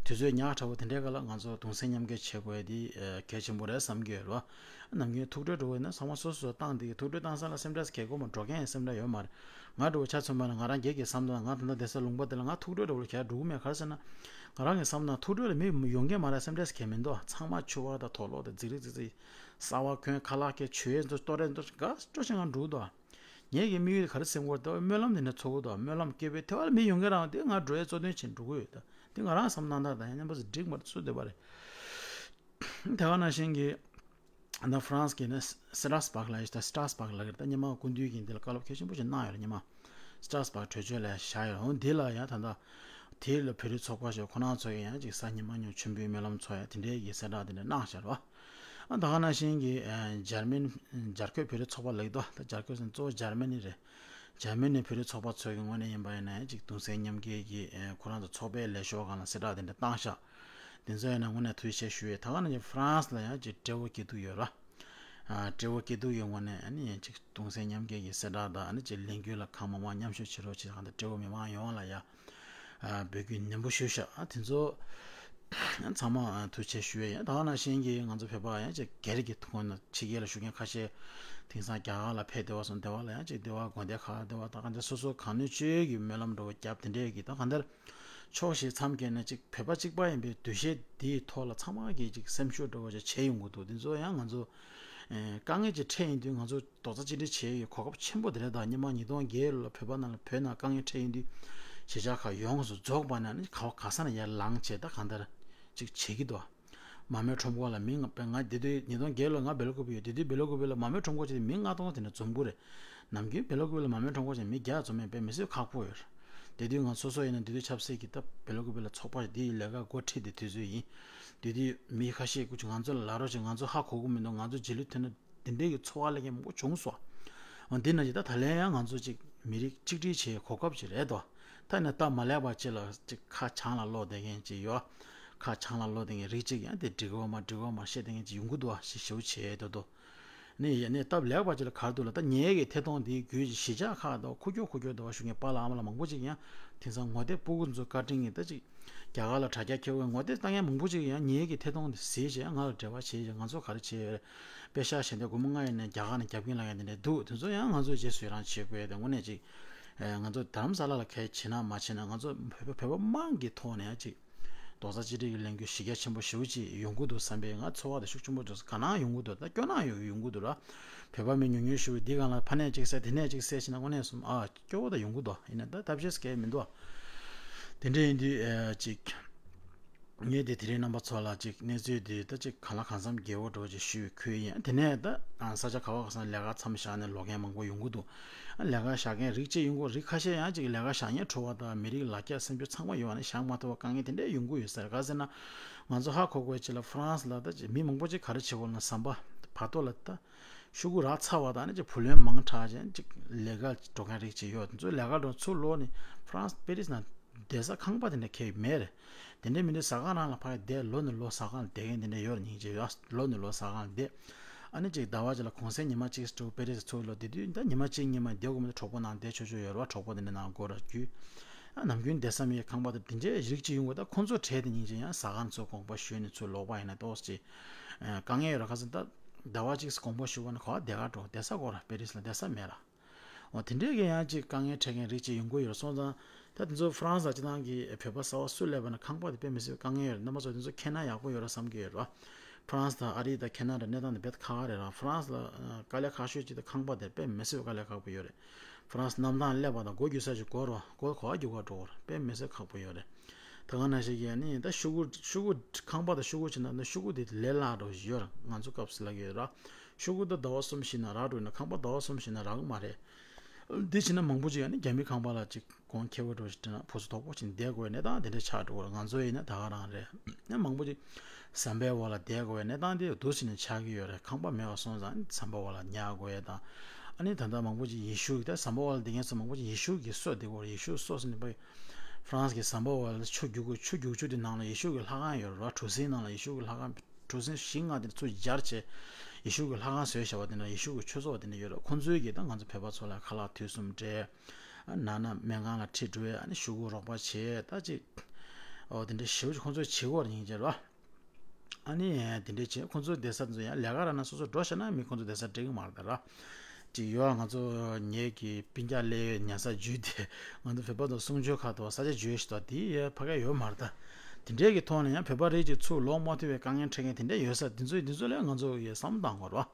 དུས་ཚོད་ཉག་ཕྲ་བོ་དེ་འདྲའི་སྐབས་ལ་ང་ཚོ་གདུང་སེམས་མཉམ་སྐྱེད་བྱེད་དགོས་ཡ་དེ་གལ་ཆེན་པོ་རེད་བསམ་གྱི་ཡོད་རེད་བ། ནམ་རྒྱུན་ཐུགས་སྤྲོ་འགྲོ་བས་ན་ཚང་མ་སོ་སོ་བཏང་དེ་གི་ཐུགས་སྤྲོ་བཏང་ས་ལ་སེམས་ཁྲལ་གལ་དགོས་མ། འགྲོ་མཁན་ཡང་སེམས་ཁྲལ་ཡོད་མ་རེད། ང་འགྲོ་བ་ཆ་མཚོན་པ་ན་ང་རང་སྒེར་གྱི་བསམ་བློ་ང་ད་ལྟ་བསྡད་ས་ལུང་པ་དེ་ལ་ང་ཐུགས་སྤྲོ་འདྲ་བོ་གལ་འགྲོ་གི་མེད། ག་རེ་ཟེར་ན། ང་རང་གི་བསམ་བློ་ཐུགས་སྤྲོ་ལ་མི་ཡོང་མཁན་མ་རེད། སེམས་ཁྲལ་གལ་མི་འདུག་ཚང་མ་ཕྱུ་པ་དང་དུག་ལོག་དང་རྫིག་རྫིག་རྫིག་རྫིག་གསར་པ་གོན། ཁ་ལག་གི་མཆོད་ཡས་འདུག་ལྟོ་རས་འདུག་དགའ་སྤྲོ་ཞིག་ང་འགྲོ་གི་འདུག་ངེད་ཀྱི་དམིགས་ཡུལ་ག་རེ་སེམས་ཁོར་ལྟ་བུ་སྨོན་ལམ་དེ་འདྲ་ཚོགས་ཀྱི་འདུག་སྨོན་ལམ་སྐད་འབོད་དེ་བ་ལ་མི་ཡོང་མཁན་རང་དེ་ང་འགྲོ་ཡའི་གཙོ་དོན་བྱེད་འགྲོ་གི་ཡོད། ད་དེ་ང་རང་བསམ་སྣང་དག་དང་ཡང་རྣམ་པ་ཚོ་འགྲིག་མ་རེད་སུ་བསྡད་པ་རེད། དེ་ག་ནང་བཞིན་གྱི་ད་ཧྥ་རན་སི་གི་ནི་སི་ཏྲ་སི་བག་ལ་ཡོད། ད་སི་ཏྲ་སི་བག་ལ་གི་ད་སྔོན་མ་སྐུ་མདུན་གྱིས་འདི་ལ་བཀའ་སློབ་གལ་ཆེན་པོ་ཞིག་གནང་ཡོད་རེད། སྔོན་མ་སི་ཏྲ་སི་བག་གྲོས་ཆོད་ལ་བཞག་ཡོད་རེད། འོ་འདི་ལ་ཡང་ད་ལྟ་དེ་ལ་བོད་རིགས་ཚོགས་པ་ཞིག་ཁོ་རང་ཚོ་ཡང་ཅིག་གཟའ་ཉི་མ་ཉོ་མཆོད་འབུལ་སྨོན་ལམ་ཚོགས་ཡ་དེ་འདྲའི་གི་གསལ་བསྒྲགས་དེ་འདྲ་གནང་བཞག་རེད་བ། ཨ་ད་ག་ནང་བཞིན་གྱི་ཨ་འཇར་མན་འཇར་ཁོད་བོད་རིགས་ཚོགས་པ་ལ་གི་ད་ད་འཇར་ཁོད་ཟེར་ན་གཙོ་བོ་འཇར་མ་ནི་རེད། འཇར་མ་ནི་བོད་རིགས་ཚོགས་པ་ཚོ་གི་ངོས་ནས་ཡིན་པ་ཡིན་ན་ཡང་ཅིག་གདུང་སེམས་མཉམ་སྐྱེད་ཀྱི་ཨ་ཁོ་རང་ཚོ་ཚོགས་པའི་ལས་ཤོག་སྒང་ལ་གསལ་བསྒྲགས་དེ་འདྲ་བཏང་ཤག་དེ་ཚོ་ཡིན་ན་དངོས་གནས་ཐུགས་རྗེ་ཆེ་ཞུ་ཡས། ད་ག་ནང་བཞིན་ཧྥ་རན་སི་ལ་ཡང་ཅིག་ཏྲེ་བོ་སྐྱིད་སྡུག་ཡོད་ར། ཨ་ཏྲེ་བོ་སྐྱིད་སྡུག་ཡོད་ངོས་ནས་ཨ་ནི་ཅིག་གདུང་སེམས་མཉམ་སྐྱེད་ཀྱི་གསལ་བསྒྲགས་དང་ཨ་ནི་ཅིག་ལས་འགུལ་ལ་གང་མང་མང་མཉམ་ཞུགས་བྱེད་རོགས་བྱེད། གང་ལྟར་ཏྲེ་བོ་མི་མང་ཡོངས་ལ་ཡ་ཨ་འབོད་སྐུལ་ནན་པོ་ཞུས་ཤག་ཨ་དེ་ཚོ་ཚང་མ་ཨ་ཐུགས་རྗེ་ཆེ་ཞུ་ཡས། ད་ག་ནང་བཞིན་གྱི་ང་ཚོ་བོད་པ་ཡང་ཅིག་སྒེར་གྱི་ཐོག་ནས་ཕྱི་རྒྱལ་ལ་བཞུགས་མཁན་ཁ་ཤས་དེང་སང་རྒྱ་གར་ལ་ཕེབས་བསྡད་པ་སོང་བསྡད་པ་ལ་ཡང་ཅིག་བསྡད་པ་དགོན་སྡེ་ཁག་བསྡད་པ་ད་ག་འདྲ་སོ་སོ་གང་ནུས་ཅི་ཡོད་ཀྱི་སྨོན་ལམ་འདྲ་བོ་བརྒྱབ་དེ་འདྲས་ཀྱི་ད་ག་འདྲ། ཕྱོགས་བཞི་མཚམས་བརྒྱད་ནས་ཅིག་བོད་པ་གཅིག་པ་ཡིན་པའི་འདུ་ཤེས་འདིའི་ཐོག་ལ་ཚང་མ་གིས་ཅིག་སེམས་ཤུགས་འདྲ་བོ་ཅིག་བྱས་ཡོང་གི་འདུག་དེ་ཚོ་ཡང་ང་ཚོ་ཨེ་དཀའ་ངལ་ཅིག་འཕྲད་ཡོང་དུས་ང་ཚོ་རྡོག་རྩ་གཅིག་སྒྲིལ་བྱེད་ཡོད་གོ་སྐབས་ཆེན་པོ་དེ་རེད། ད་སྔོན་མ་ཉིས་སྟོང་བརྒྱད་ལོ་བོད་པ་ནང་ལ་བོད་ནང་དཀའ་ངལ་འཕྲད་ཡོང་དུས་གཞིས་ཆགས་ཁག་ཡོངས་སུ་རྫོགས་པ་ནས་ནི་ག་བ་ག་ས་ནས་ཡར་ལངས་བྱས་ད་གང་ལྟར་ཅིག་བྱེད་ཀྱི་འདུག་མ་རྨོས་ཁྲོམ་སྐོར་ལ་མི་ང་ང་དེ་དུས་ཉིས་སྟོང་བརྒྱད་ལོ་ང་སྦེལ་ཀོབ་ཡོད། དེ་དུས་སྦེལ་ཀོབ་ལ་མ་རྨོས་ཁྲོམ་སྐོར་བྱས་ཏེ་མི་ལྔ་སྟོང་དེ་འདྲ་འཛོམས་ཀྱི་རེད། ནམ་རྒྱུན་སྦེལ་ཀོབ་ལ་མ་རྨོས་ཁྲོམ་སྐོར་བྱས་མི་བརྒྱ་འཛོམས་མེད་པས་མི་སེར་ཁག་པོ་ཡོད་རེད། དེ་དུས་ང་སོ་སོ་ཡིན་ན་དེ་དུས་ཆབ་སྲིད་ཀྱི་སྟབས་སྦེལ་ཀོབ་ལ་ཚོགས་པ་འདིའི་ལས་ཀ་འགོ་ཁྲིད་དེ་དུས་ཚོད་ཡིན། དེ་དུས་མི་ཁ་ཤས་ཀྱིས་ང་ཚོ་ལ་ལབ་རོགས་བྱེད། ང་ཚོ་ཧ་གོ་གི་མི་འདུག་ང་ཚོ་རྗེས་ལུས་ཐོན་ན་དེ་འདྲའི་གི་ཚོར་བ་སླེབས་མཁན་མང་པོ་བྱུང་སོང་། འོ་འདི་ན་ཅིག་ད་ད་ལན་ཡང་ང་ཚོ་ཅིག་མི་རིགས་གཅིག་སྒྲིལ་བྱེད་གོ་སྐབས་ཅིག་རེད་དོ། ད་ནི་སྟབས་མ་ལེགས་པ་ཅིག་ལ་ཅིག་ཁ་བྱང་ལ་ལོག་བསྡད་མཁན་ཅིག་ཡོད། ཁ་བྱང་ལ་ལོག་བསྡད་མཁན་རིགས་ཅིག་ཡང་དེ་འགྲིག་གོ་མ་འགྲིག་གོ་མ་བཤད་བསྡད་མཁན་ཅིག་ཡོང་གི་འདུག་བ་ཞེས་ཞེ་པོ་བྱས་འདུག་དོ། ནི་ཡ་ནི་སྟབས་ལེགས་པ་ཅིག་ལ་ག་རེ་འདུག་ལ་ད་ངེད་ཀྱི་ཐད་གཏོང་འདིའི་བརྒྱུད་ཀྱི་གཞིས་ཆགས་ཁག་དང་ཁུག་ཀྱོག་ཁུག་ཀྱོག་འདུག་བ་ཞུ་མཁན་པཱ་ལགས་ཨ་མ་ལགས་མང་པོ་ཅིག་ཡང་དེང་སང་ངོ་དེབ་སྤུ་གུ་ཚོ་བཀའ་དྲིན་གྱིས་ད་ཅིག་རྒྱ་གར་ལ་དྲ་རྒྱ་འཁྱེར་བའི་ངོ་དེབ་ལྟ་མཁན་མང་པོ་ཅིག་ཡང་ངེད་ཀྱི་ཐད་གཏོང་འདི་གཟིགས་བྱས་ང་ལ་འབྲེལ་བ་བྱས་བྱས་ང་ཚོ་ག་རེ་བྱས་ཡོད་རེད། པེ་ཤག་ཞལ་འདེབས་སྒོར་མོ་ལྔ་ཡིན་ནའི་རྒྱ་གར་ནས་རྒྱབ་ཀྱིན་ལ་ཡང་དེ་འདྲས་འདུག་དེ་ཚོ་ཡང་ང་ཚོ་རྗེས་སུ་ཡི་རང་བྱེད་དགོས་ཡ་དེ་དངོས་གནས་ཅིག་ཨེ་ང་ཚོ་རྡ་རམ་ས་ལ་ལ་གལ་བྱེད་ན་མ་བྱེད་ན་ང་ཚོ་བོད་པ་བོད་པ་དམངས་ཀྱི་ཐོག་ནས་ཡང་ཅིག་རྡོག་རྩ་གཅིག་སྒྲིལ་གྱི་ལས་འགུལ་གཞི་རྒྱ་ཆེན་པོ་ཞེ་པོ་ཅིག་ཡོང་གི་འདུག་བསམ་པའི་ང་ཚོར་བ་དེ་ཤུགས་ཆེན་པོ་འདུག་ག་ནང་ཡོང་གི་འདུག་ད་སྐྱོ་སྣང་ཡོང་ཡོང་གི་འདུག་ར། བོད་པ་མི་ཉུང་ཉུང་ཞེ་པོ་འདི་སྒང་ལ་ཕ་ནས་གཅིག་བསད་དེ་ནས་གཅིག་བསད་བྱས་ན་དངོས་གནས་སོང་ཨ་སྐྱོ་བོ་ད་ཡོང་གི་འདུག་ཡིན་ན་ད་ཐབས་ཤེས་གལ་མི་འདུག་དེ་འདྲ་ཡིན་དུས་ཨ་ཅིག་ངས་དེ་དེ་རིང་རྣམ་པ་ཚོ་ལ་ཅིག་གནས་ཚུལ་དེ་ད་ཅིག་གང་ལ་གང་འཚམ་རྒྱས་པོ་འདྲ་ཅིག་ཞུས་ཁུལ་ཡིན། དེ་ནས་ད་ཨ་ས་ཆ་ག་བ་ག་ས་ལས་ཀ་མཚམས་བཞག་ནས་ལོག་མཁན་མང་པོ་ཡོང་གི་འདུག་ཨ་ལས་ཀ་བཞག་མཁན་རིགས་གཅིག་ཡོང་གི་རིགས་ཁ་ཤས་ཡང་ཅིག་ལས་ཀ་བཞག་མཁན་གྲོད་པ་དང་མི་རིགས་ལ་རྒྱ་སེམས་ཤུགས་ཚང་མ་ཡོད་པ་ནས་བཞག་མ་ཐུབ་པ་དཀའ་ངལ་དེ་འདྲ་ཡོང་གི་ཡོད་ས་རེད། ག་ཟེར་ན་ང་ཚོ་ཧ་གོ་དགོས་ཅིག་ལ་ཧྥ་རན་སི་ལ་ད་ཅིག་མི་མང་པོ་ཅིག་ག་རེ་བྱེད་དགོས་ན་ཟམ་པ་བར་ཐོག་ལ་ད། ཤོག་གུ་རག་ཚར་བ་དང་ནི་ཅིག་བུ་ལོན་མང་དྲགས་ཅན་ཅིག་ལས་ཀ་འགྲོ་མཁན་རིགས་ཅིག་ཡོད། ཚུར་ལས་ཀ་འགྲོ་ཚུར་ལོག་ནི་ཧྥ་རན་སི་པེ་རི་སི་ནང་བསྡད་ས་ཁང་པ་དེ་འདྲ་ཁེལ་མེད་རེད། དེ་འདྲ་མི་འདུག་ཟ་ཁང་རང་ལ་ཕར་བསྡད། ལོ་ནས་ལོ་ཟ་ཁང་ལ་བསྡད་མཁན་དེ་འདྲ་ཡོད་རེད། སྙིང་རྗེ་ཡོད། ལོ་ནས་ལོ་ཟ་ཁང་ལ་བསྡད། ཨ་ནི་ཅིག་ཟླ་བ་གཅིག་ལ་གུང་སེང་ཉི་མ་གཅིག་འགྲོ་པེ་རི་སི་ཚུར་ལོག་བསྡད་དུས་ད་ཉི་མ་གཅིག་གཉིས་མ་བསྡད་དགོས་མི་འདུག་གྲོགས་པོ་ནང་བསྡད་ཆོག་ཆོག་ཡོད་རེད་བ། གྲོགས་པོ་དེ་འདྲ་ནང་སྒོ་ར་རྒྱུས། ཨ་ནམ་རྒྱུན་བསྡད་ས་མེད་ཁང་པ་དེ་དེ་འདྲའི་རིགས་ཅིག་ཡོང་དགོས། ད་ཁོང་ཚོ་གྲས་དེ་སྙིང་རྗེ་ཡང་ཟ་ཁང་ཚུར་དགོངས་པ་ཞུས་ནས་ཚུར་ལོག་པ་ཡིན་ན་ཏོག་ཙམ་ཅིག་དཀའ་ངལ་ཡོད་ར། ཁ་སང་ད་ཟླ་བ་གཅིག་དགོངས་པ་ཞུ་བ་ན་ག་བ་བསྡད་ག་འགྲོ། བསྡད་ས་དགོས་ར། པེ་རི་སི་ལ་བསྡད་ས་མེད་ར། འོ་དེ་འདྲའི་གི་ཡང་ཅིག་དཀའ་ངལ་འཕྲད་མཁན་རིགས་ཅིག་ཡོང་གི་ཡོད་ར། སོང་ཙང་ད་དེ་ཚོ་ཧྥ་རན་སི་ལ་སྤྱི་བཏང་གི་བོད་པ་གསར་པ་སུ་སླེབས་པ་ན་ཁང་པ་དེ་དཔེ་མི་སྲིད་པའི་དཀའ་ངལ་ཡོད་རེད། རྣམ་པ་ཚོ་དེ་ཚོ་མཁྱེན་ན་ཡག་པོ་ཡོད་ར་བསམ་གི་ཡོད་ར། ཧྥ་རན་སི་དང་ཨ་རི་དང་ཁེ་ན་ཌ་གནས་སྟངས་དེ་རྦད་ཁག་ཁག་རེད་ར། ཧྥ་རན་སི་ལ་དཀའ་ལས་ཁག་ཤོས་ཅིག་དེ་ཁང་པ་དེ་དཔེ་མི་སྲིད་པའི་དཀའ་ལས་ཁག་པོ་ཡོད་རེད། ཧྥ་རན་སི་གནམ་ཐང་སླེབས་པ་དང་སྒོ་རྒྱུག་ས་ཞིག་འགོར་བ་སྒོ་ག་བ་རྒྱུག་ག་འགྲོ་བར་དཔེ་མི་སྲིད་ཁག་པོ་ཡོད་རེད། ད་ག་ནང་བཞིན་གྱི་ནི་ད་ཤོག་གུ་ཤོག་གུ་ཁང་པ་དང་ཤོག་གུ་བྱེད་ན་ད་ཤོག་གུ་དེ་ལས་སླ་འགྲོ་བཞིན་ཡོད་ར། ང་ཚོ་སྐབས་སུ་ལ་ཡོད་ར། ཤོག་གུ་ད་ཟླ་བ་གསུམ་བཞི་ན་རག་འགྲོ་ན་ཁང་པ་ཟླ་བ་གསུམ་བཞི་ན་རག་གི་མ་རེད། འདི་བྱས་ན་མང་པོ་ཅིག་ཡང་ནི་རྒྱ་མི་ཁང་པ་ལ་ཅིག་གོང་ཁེ་བོ་འགྲོ་ཞིག་དྲན་ན་ཕོ་སོ་དོག་པོ་ཅིག་བསྡད་དགོས་པའི་གནས་སྟངས་དེ་འདྲ་ཆགས་འགྲོ་གི་རེད། ང་ཚོ་ཡིན་ན་ད་ག་རང་རེད། ཡང་མང་པོ་ཅིག་ཟམ་པའི་འོག་ལ་བསྡད་དགོས་པའི་གནས་སྟངས་དེ་འདུག་སེ་ནས་ཆགས་ཀྱི་ཡོད་རེད། ཁང་པ་མེད་པ་སོང་ཙང་ཟམ་པའི་འོག་ལ་ཉལ་དགོས་ཡས་དང་། ཨ་ནི་ད་ལྟ་མང་པོ་ཅིག་ཡེ་ཤུ་གི་ད་ཟམ་པའི་འོག་ལ་བསྡད་མཁན་ཚོ་མང་པོ་ཅིག་ཡེ་ཤུ་གི་གསོལ་འདེབས་དགོས་རེད། ཡེ་ཤུ་གི་གསོལ་ཟེར་ནས་པ་ཧྥ་རན་སི་གི་ཟམ་པའི་འོག་ལ་ཆུ་རྒྱུག་གི་ཆུ་རྒྱུག་ཆུ་དེ་ནང་ལ་ཡེ་ཤུ་གི་ལྷ་ཁང་ཡོད་རེད་བ། གྲུ་གཟིངས་ནང་ལ་ཡེ་ཤུ་གི་ལྷ་ཁང་གྲུ་གཟིངས་ཞིང་ང་དེ་ཚུར་སྦྱར་བྱས་ཡེ་ཤུ་གི་ལྷ་ཁང་བཟོས་བཞག་པ་དེ་འདྲ་ཡེ་ཤུ་གི་ཆོས་ཚོགས་པ་དེ་འདྲ་ཡོད་རེད། ཁོང་ཚོའི་གི་ད་ང་ཚོ་བོད་པ་ཚོ་ལ་ཁ་ལག་དུས་གསུམ་སྤྲད། ཨ་ནང་ན་སྨན་ཁང་ལ་ཁྲིད་འགྲོ་ཡས། ཨ་ནི་ཤོག་གུ་རོགས་པ་བྱས་ད་ཅིག་ཨོ་དེ་འདྲ་ཞེ་པོ་ཅིག་ཁོང་ཚོས་བྱེད་དགོས་རེད་སྙིང་རྗེ་རེད་བ། ཨ་ནི་དེ་འདྲ་བྱས་ཁོང་ཚོའི་བསྡད་ས་དེ་ཚོ་ཡང་ལས་ཀ་རག་ན་སོ་སོ་འགྲོ་ཤེས་ན་མི་ཁོང་ཚོ་བསྡད་ས་འགྲིག་གི་མ་རེད་ད་ར། ཅིག་ཡོད་ང་ཚོ་ངེད་ཀྱི་སྤུན་ཀྱག་སླེབས་ཡོད་ཉལ་ས་བརྒྱུད་དེ་ང་ཚོ་བོད་པ་ཚོ་གསུང་ཆོས་ཁ་ཐོག་ས་ཆ་བརྗོད་ཞིག་ཐོག་དེ་ཡས་ཕ་ག་ཡོད་མ་རེད་ད། དེ་འདྲའི་གི་ཐོག་ནས་ཡང་བོད་པ་རིགས་ཀྱི་ཚུར་ལོག་མ་ཐུབ་པའི་དཀའ་ངལ་འཕྲད་མཁན་དེ་འདྲ་ཡོད་ས་དེ་ཚོ་དེ་ཚོ་ལ་ང་ཚོ་ཡས་བསམ་བློ་བཏང་དགོས་རེད་བ།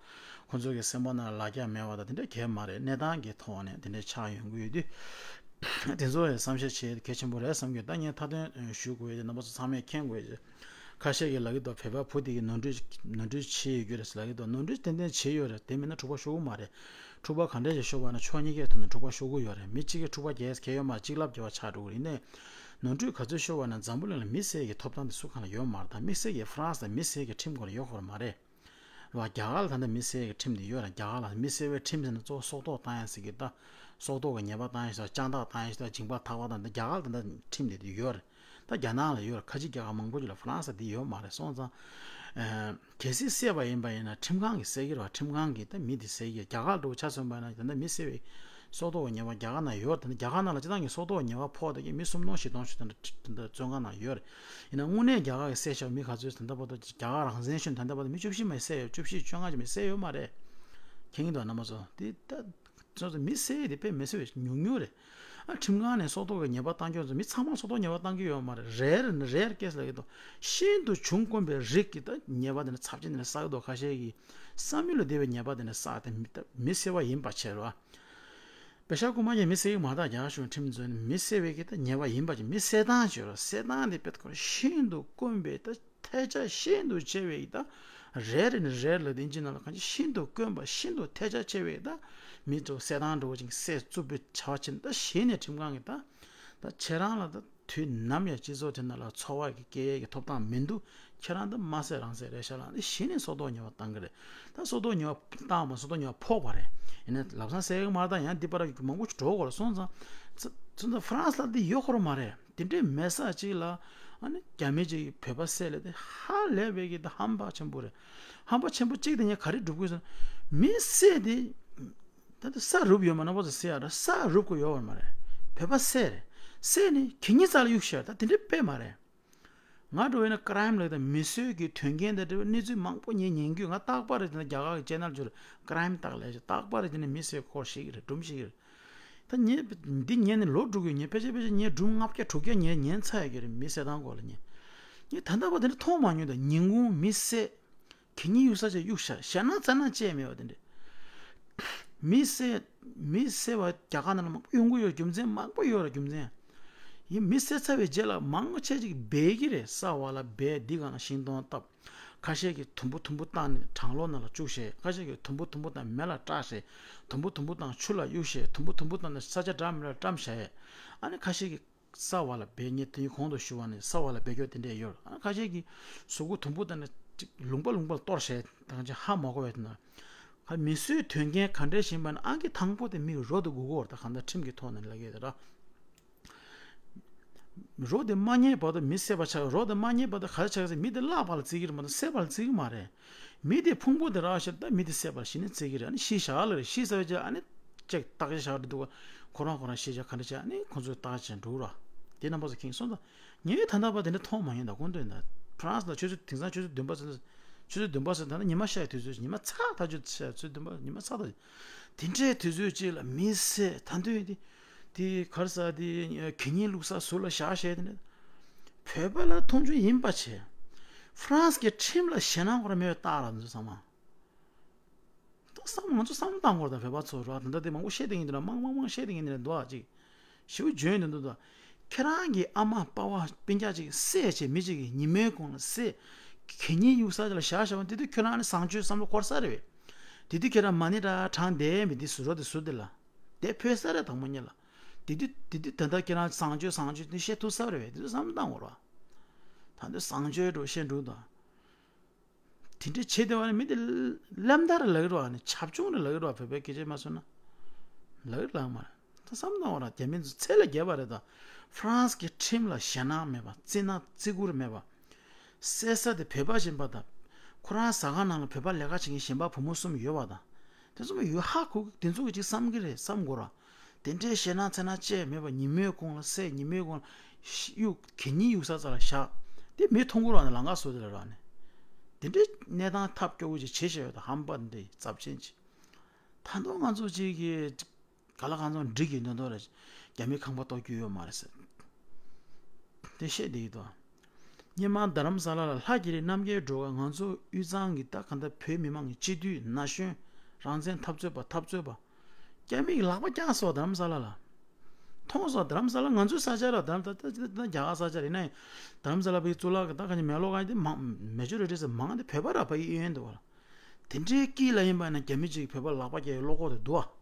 ཁོང་ཚོ་གི་སེམས་པ་ནང་ལ་ལ་རྒྱ་མེད་པ་དང་དེ་འདྲ་གས་མ་རེད། གནས་སྟངས་ཀྱི་ཐོག་ནས་དེ་འདྲ་ཆགས་ཡོང་གི་ཡོད་དུས། དེ་ཚོ་ཡང་བསམ་ཤེས་བྱེད་གལ་ཆེན་པོ་རེད་བསམ་གྱི་ཡོད། ད་ངས་མཐའ་དོན་ཞུ་དགོས་ཡོད་དེ་རྣམ་པ་ཚོ་ཚང་མས་མཁྱེན་དགོས་ཡོད། ཁ་ཤས་ཀྱིས་ལབ་ཀྱི་འདུག་བོད་པ་བུ་དེ་གིས་ནོར་འཁྲུལ་ནོར་འཁྲུལ་བྱེད་ཡོད་རྒྱུ་རེད་ཟེར་ལབ་ཀྱི་འདུག་ནོར་འཁྲུལ་ཏན་ཏན་བྱེད་ཡོད་རེད། དེ་མིན་ན་འཁྲུག་པ་ཤོར་གི་མ་རེད། འཁྲུག་པ་ག་འདྲ་ཞིག་ཤོར་བ་ན་ཕྱོགས་གཉིས་ཀའི་ཐོག་ནས་འཁྲུག་པ་ཤོར་གི་ཡོད་རེད། མི་གཅིག་གིས་འཁྲུག་པ་རྒྱག་ཡས་ཡོད་མ་རེད། གཅིག་ལབ་རྒྱག་པ་ཆགས་འགྲོ་གི་རེད། ཡིན་ནའི་ནོར་འཁྲུལ་ག་ཚོད་ཤོར་བ་ན་འཛམ་བུ་གླིང་ལ་མི་སེར་གྱི་ཐོབ་ཐང་དེ་སུ་གང་ལ་ཡོད་མ་རེད། ད་དམིགས་བསལ་གྱི་ཧྥ་རན་སི་དང་མི་སེར་གྱི་ཁྲིམས་སྐོར་ཡོད་དགོས་རེད་མ་རེད། རེད་བ། རྒྱ་གར་ལ་ད་ལྟ་མི་སེར་གྱི་ཁྲིམས་དེ་ཡོད་རེད། རྒྱ་གར་ལ་མི་སེར་བའི་ཁྲིམས་ཟེར་ན་གཙོ་བོ་སྲོག་ཐོག་བཏང་ཡ་ཟེར་གྱི་ད། སྲོག་ཐོག་གི་ཉེས་པ་བཏང་ཡ་ཟེར་དཔྱང་ཐག་བཏང་ཡ་ཟེར་ད་འཇིང་པ་འཐག་པ་དང་ད་རྒྱ་གར་ལ་ད་ལྟ་ཁྲིམས་དེ་དེ་ཡོད་རེད། ད་རྒྱ་ནག་ལ་ཡོད་རེད། ཁ་ཆེ་རྒྱལ་ཁབ་མང་པོ་ཅིག་ལ། ཧྥ་རན་སི་ལ་དེ་ཡོད་མ་རེད། སོང་ཙང་། ཨ། གལ་སྲིད་བསད་པ་ཡིན་པ་ཡིན་ན་ཁྲིམས་ཁང་གིས་བསད་ཀྱི་རེད་བ། ཁྲིམས་ཁང་གིས་ད་མི་དེ་བསད་ཀྱི། རྒྱ་གར་འདྲ་བོ་ཆ་མཚོན་པ་ཡིན་ན་ད་ལྟ་མི་བསད་པའི་སྲོག་ཐོག་གི་ཉེས་པ་རྒྱ་གར་ནང་ཡོད་རེད། ད་ལྟ་རྒྱ་གར་ནང་ལ་སྤྱིར་བཏང་གི་སྲོག་ཐོག་གི་ཉེས་པ་ཕོག་བསྡད་ཀྱི་མི་སུམ་སྟོང་བཞི་སྟོང་ཞིག་ད་ལྟ་བཙོན་ཁང་ནང་ཡོད་རེད། ཡིན་ན་དངོས་གནས་རྒྱ་གར་གྱིས་བསད་བཞག་མི་ག་ཚོད་ད་ལྟ་བར་དུ་རྒྱ་གར་རང་བཙན་གཞུང་ད་ལྟ་བར་དུ་མི་བཅུ་བཞི་མ་བསད་ཡོད། བཅུ་བཞི་བཅོ་ལྔ་ཅིག་མ་བསད་ཡོད་མ་རེད། མཁྱེན་གྱི་འདུག་རྣམ་པ་ཚོ། དེ་ད་ཚོ་ཚོ་མི་བསད་དེ་དཔེ་མི་སྲིད་པའི་ཉུང་ཉུང་རེད། ཨ། ཁྲིམས་ཁང་ནས་སྲོག་ཐོག་གི་ཉེས་པ་བཏང་རྒྱུ་ཚོ་མི་ཚང་མ་སྲོག་ཐོག་ཉེས་པ་བཏང་གི་ཡོད་མ་རེད། རེར་ནི་རེར་ཀེས་ལ་ཡོད་དོ། ཤིན་ཏུ་བྱུང་དཀོན་པའི་རིགས་ཀྱི་ད་ཉེས་པ་དེ་ནི་ཚབས་ཆེན་དེ་ནི་བསགས་ཀྱི་འདུག་ཁ་ཤས་ཀྱིས་བསམ་ཡུལ་ལས་འདས་པའི་ཉེས་པ་དེ་ནི་བསགས་ཏེ་མི་ད་མི་བསད་པ་ཡིན་པ་བྱས་རོ། པེ་ཤ་རྐུན་མ་ཡང་མི་བསད་ཀྱི་མ་རེད། རྒྱ་གཞུང་ཁྲིམས་བཟོས་ནས་མི་བསད་པའི་གི་ད་ཉེས་པ་ཡིན་པ་ཅིག་མི་བསད་སྟངས་བྱས་རོ། བསད་སྟངས་དེ་དཔེ་ཁོ་ཤིན་ཏུ་དཀོན་པའི་ད། ཐལ་ཆ་ཤིན་ཏུ་ཆེ་བའི་ད། རེ་རེ་ནས་རེ་ལ་དེ་འཇི་ན་ལ་གང་ཅི་ཤིན་ཏུ་དཀོན་པ་ཤིན་ཏུ་ཐལ་ཆ་ཆེ་བའི་ད། མི་ཚོ་བསད་སྟངས་འགྲོ་བ་ཅིག་བསད་རྩུབ་པའི་བྱ་བ་ཕྱིན་ད་གཞི་ནས་ཁྲིམས་ཁང་གི་ད། ད་ཁྱེད་རང་ལ་ད་དུས་ནམ་ཡང་སྤྱི་ཚོགས་དེ་ནང་ལ་འཚོ་བ་གི་སྐྱེལ་ཡས་ཀྱི་ཐོབ་ཐང་མི་འདུག་ཁྱེད་རང་ད་མ་བསད་རང་བསད་རེད་ཤག་ལ་ད་གཞི་ནས་སྲོག་ཐོག་ཉེས་པ་བཏང་གི་རེད། ད་སྲོག་ཐོག་ཉེས་པ་བཏང་བ་སྲོག་ཐོག་ཉེས་པ་ཕོག་པ་རེད། ཡིན་ན་ལམ་སང་བསད་ཀྱི་མ་རེད། ད་ཡང་འདི་པར་མང་པོ་ཞིག་འགྲོ་དགོས་རེད། སོང་ཙང་ཚོ་ཚོ་ད་ཧྥ་རན་སི་ལ་འདི་ཡོད་ཁོ་ར་མ་རེད། དེ་འདྲའི་མེད་ས་གཅིག་ལ་ཨ་ནི་རྒྱ་མི་གཅིག་གིས་བོད་པ་བསད་ལས་དེ་ཧ་ལས་པའི་གི་ད་ཧམ་པ་ཆེན་པོ་རེད། ཧམ་པ་ཆེན་པོ་གཅིག་དེ་ངས་ག་རེ་སྒྲུབ་དགོས་ཟེར་ན། མི་བསད་དེ་ད་ལྟ་ས་རུབ་ཡོད་མ་ན་པོ་ཟེར་ཡ་ར་ས་རུབ་དགོས་ཡོད་བར་མ་རེད། བོད་པ་བསད་རེད། བསད་ནས་གད་སྙིགས་རྩ་ལ་གཡུག་བཞག་ད་དེ་འདྲའི་དཔེ་མ་རེད། ང་འགྲོ་ཡིན་ན་ཀ་རའིམ་ལབ་དང་མི་གསོད་ཀྱི་དོན་རྐྱེན་དང་འབྲེལ་བའི་གནས་ཚུལ་མང་པོ་ངས་ཉན་རྒྱུ། ང་རྟག་པར་དེ་ན་རྒྱ་གར་གྱི་ཅེ་ནལ་ཚོར་ཀ་རའིམ་བལྟ་ལས་ཀྱི་རྟག་པར་དེ་ན་མི་གསོད་སྐོར་ཞིག་རེད། སྒྲུང་ཞིག་རེད། ད་ངས་འདི་ཉན་ནས་ལོ་དྲུག་ཡོད། ངས་ཕལ་ཆེར་ཕལ་ཆེར་ངས་སྒྲུང་ལྔ་བརྒྱ་དྲུག་བརྒྱ་ངས་ཉན་ཚར་ཡོད་ཀྱི་རེད། མི་གསོད་སྟངས་སྐོར་ལ་ངས་ངས་ད་ལྟ་བར་དེ་འདྲ་མཐོང་མ་མྱོང་། ད་ཉིན་གུང་མི་བསད། གད་སྙིགས་གཡུག་ས་ཆ་གཡུག་བཞག་ཞེད་སྣང་རྩ་ནས་སྐྱེས་མེད་པ་དེ་འདྲ། མི་བསད། མི་བསད་པ་རྒྱ་གར་ནང་ལ་མང་པོ་ཡོང་གི་ཡོད། རྒྱུ་མཚན་མང་པོ་ཡོད་རེད། རྒྱུ་མཚན། ཡིན། མི་བསད་ཚར་བའི་རྗེས་ལ་མང་ཆེ་ཅིག་སྦས་ཀྱི་རེད། ས་འོག་ལ་སྦས། འདི་སྒང་ལ་ཤིང་སྡོང་བཏབ། ཁ་ཤས་ཀྱིས་དུམ་བུ་དུམ་བུ་བཏང་ནས་གྲང་ལོག་ནང་ལ་བཅུག་བྱས། ཁ་ཤས་ཀྱིས་དུམ་བུ་དུམ་བུ་བཏང་མེ་ལ་བཀྲ་བྱས། དུམ་བུ་དུམ་བུ་བཏང་ཆུ་ལ་གཡུག་བྱས། དུམ་བུ་དུམ་བུ་བཏང་ནས་ས་ཆ་འདྲ་མི་འདྲ་བཀྲམ་བྱས། ཨ་ནི་ཁ་ཤས་ཀྱིས་ས་འོག་ལ་སྦས། ངས་དེ་གོང་དུ་ཞུ་བ་ནི་ས་འོག་ལ་སྦས་སྐྱོ་དེ་འདྲས་ཡོད། ཨ་ནི་ཁ་ཤས་ཀྱིས་གཟུགས་པོ་དུམ་བུ་བཏང་ནས་ཅིག་ལུང་པ་ལུང་པ་ལ་གཏོར་བྱས། ད་གང་ཅི་ཧ་མ་གོ་བའི་དེ་ན། ཁ་མི་གསོད་དོན་རྐྱེན་ག་འདྲས་ཞིག་ཡིན་པ་ན། ཨང་ཀི་དང་པོ་དེ་མིའི་རོ་དེ་སྒུག་གི་ཡོད་རེད། ད་གང་ལྟར་ཁྲིམས་ཀྱི་ཐོག་ནས་ལབ་ཀྱི་ཡོད་རེད། རོ་དེ་མ་རྙེད་བར་དུ་མི་བསད་པ་ཆགས། རོ་དེ་མ་རྙེད་བར་དུ་ག་རེ་ཆགས་ཟེར། མི་དེ་བརླག་པ་ལ་བརྩི་གི་རེད་མ་གཏོགས་བསད་པ་ལ་བརྩི་གི་མ་རེད། མི་དེ་ཕུང་པོ་དེ་རག་བྱས། ད་མི་དེ་བསད་པ་ལ་གཞི་ནས་བརྩི་གི་རེད། ཨ་ནི་ཤི་བཞག་ལ་རེད། ཤི་ཟེར་བ་ཅིག་ཨ་ནི་ཅིག་བརྟག་དཔྱད་བྱ་འདུག་ཁོ་རང་ཁོ་རང་ཤི་བཞག་ག་འདྲ་བྱས། ཨ་ནི་ཁོ་ཚོས་བརྟག་དཔྱད་འགྲོ་ར། དེ་རྣམ་པ་ཚོ་མཁྱེན་སོང་ཙང་། ངས་ད་ལྟ་བར་དེ་འདྲ་མཐོང་མ་མྱོང་། ད་དགོངས་དོན་ད་ཕ་རན་སི་ལ་ཆུ་ཚོད་དེང་སང་ཆུ་ཚོད་བདུན་པ་ཟེར། ཆུ་ཚོད་བདུན་པ་ཟེར། ད་ནི་ཉི་མ་ཤར་དུས་ཚོད། ཉི་མ་ཚ་ཐག་ཆོད་ཤར། ཆུ་ཚོད་བདུན་པ་ཉི་མ་ཚ་ཐག་ཆོད། དེ་འདྲའི་དུས་ཚོད་ཅིག་ལ་མི་བསད། ད་དུང་དེ་དེ་ག་རེ་ཟེར། དེ་གད་སྙིགས་བླུགས་ས་ཟུར་ལ་བཞག་བྱས། དེ་འདྲ་བོད་པ་ལ་མཐོང་ཆུང་ཡིན་པ་བྱས། ཕ་རན་སི་གི་ཁྲིམས་ལ་ཞེད་སྣང་ཁོ་རང་མེད་པའི་རྟགས་ར། འདི་ཚོ་ཚང་མ། ད་བསམ། ང་ཚོ་བསམ་བློ་བཏང་དགོས་རེད་ད། བོད་པ་ཚོ་ར། ད་ལྟ་དེ་མང་པོ་བཤད་བསྡད་མཁན་འདུག་ན། མང་མང་མང་བཤད་བསྡད་མཁན་འདུག་ཅིག་ཞེ་པོ་འཇོན་འདུག་འདུག་ད་ཁྱེད་རང་གི་ཨ་མ་པ་ཕ་སྤུན་ཀྱག་ཅིག་བསད་བྱས། མི་གཅིག་གིས་ཉི་མའི་གུང་ལ་བསད། གད་སྙིགས་གཡུག་ས་ཅིག་ལ་བཞག་བཞག་པ། དེ་དུས་ཁྱོད་རང་ནི་བཟང་སྤྱོད་བསམ་བློ་འཁོར་ས་རེད་པས། དེ་དུས་ཁྱེད་རང་མ་ཎི་འདྲ་བགྲངས་བསྡད་མི་དེ་ཟུར་རོ་དེ་ཟུར་དེ་ལ་དེ་ཕོད་ས་རེད། དང་པོ་ཉིད་ལ། དེ་དུས་དེ་དུས་ད་ལྟ་ཁྱེད་རང་བཟང་སྤྱོད་བཟང་སྤྱོད་དེ་བཤད་ཐུབ་ས་རེད་པས། དེ་དུས་བསམ་བློ་བཏང་དགོས་རེད་པ། ད་དུང་བཟང་སྤྱོད་འགྲོ་བཤད་འགྲོ་དང་། དེ་འདྲ་བྱེད་བསྡད་པ་ནི་མི་དེ་གླེན་རྟགས་རེད་ལབ་ཀྱི་རེད་པ། ནི་བྱབ་ཆུང་རེད་ལབ་ཀྱི་རེད་པ། བོད་པའི་སྐད་ཆ་མ་སོང་ན་ལབ་ཀྱི་རེད་ལབ་མ་རེད། ད་བསམ་བློ་བཏང་བ་ར། རྒྱ་མི་ཚོ་ཚད་ལས་བརྒལ་བ་རེད་ད། ཕ་རན་སི་གི་ཁྲིམས་ལ་ཞེད་སྣང་མེད་པ། བརྩི་ན་བརྩི་བཀུར་མེད་པ། བསད་ས་དེ་བོད་པ་ཡིན་པ་དང་། ཁོ་རང་ཟ་ཁང་ནང་ལ་བོད་པ་ལས་ཀ་བྱེད་མཁན་གཞན་པ་བུ་མོ་གསུམ་ཡོད་པ་དང་། དེ་ཚོ་མ་ཡོད་ཧ་གོ་གི། དེ་ཚོ་གི་ཅིག་བསམ་གི་རེད་བསམ་དགོས་ར། དེ་འདྲའི་ཞེད་སྣང་འཚེར་སྣང་བཅས་མེད་པ། ཉི་མའི་གུང་ལ་བསད། ཉི་མའི་གུང་ལ་གཡུག་གད་སྙིགས་གཡུག་ས་ཚ་ལ་བཞག་དེ་མི་མཐོང་གི་རེད་པ། ནི་ལམ་ཁ་བཟོ་དེ་ལ་ར། ནི་དེ་འདྲའི་གནས་སྟངས་ཐབས་སྐྱོ་བོ་ཅིག་བྱེད་བཞག་ཡོད་ད། ཧམ་པ་འདི་འདྲའི་ཚབས་ཆེན་ཅིག་ད་དུང་ང་ཚོ་ཅིག་གི་ག་ལ་གང་འཚམ་འགྲིག་གི་འདུག་འདུག་རེད། རྒྱ་མི་ཁང་པ་གཏོར་རྒྱུ་ཡོད་མ་རེད་ཟེར། དེ་བཤད་བསྡད་ཀྱི་འདུག་སྔོན་མ་རྡ་རམ་ས་ལ་ལ་ལྷ་རྒྱལ་རིགས་རྣམ་རྒྱལ་སྒྲོལ་དཀར། ང་ཚོ་དབུས་གཙང་གི་ད་ག་འདྲ་བོད་མི་མང་གི་སྤྱི་འཐུས་ན་གཞོན་རང་བཙན་འཐབ་རྩོད་པ་འཐབ་རྩོད་པ། རྒྱ་མིས་ལག་པ་བརྐྱངས་སོང་རྡ་རམ་ས་ལ་ལ། མཐོང་སོང་རྡ་རམ་ས་ལ། ང་ཚོའི་ས་ཆ་ར། རྡ་རམ་ས་ལ། ད་ད་ད་རྒྱ་གར་ས་ཆ་རེད་ན་ཡང་། རྡ་རམ་ས་ལ་བའི་གཙུག་ལག་གི་ད་ག་ནི་མེ་ལོ་ག་དེ་མང་མེ་ཇོ་རི་ཊི་ཟེར་མང་དེ་བོད་པ་ར་བ་ཡི་གཡས་གཡོན་འདུག་བ་ལ། དེ་འདྲའི་དཀྱིལ་ལ་ཡིན་པ་ན་རྒྱ་མི་ཅིག་བོད་པ་ལག་པ་བརྐྱངས་ཡོད་བློ་ཁོག་དེ་འདུག་བ།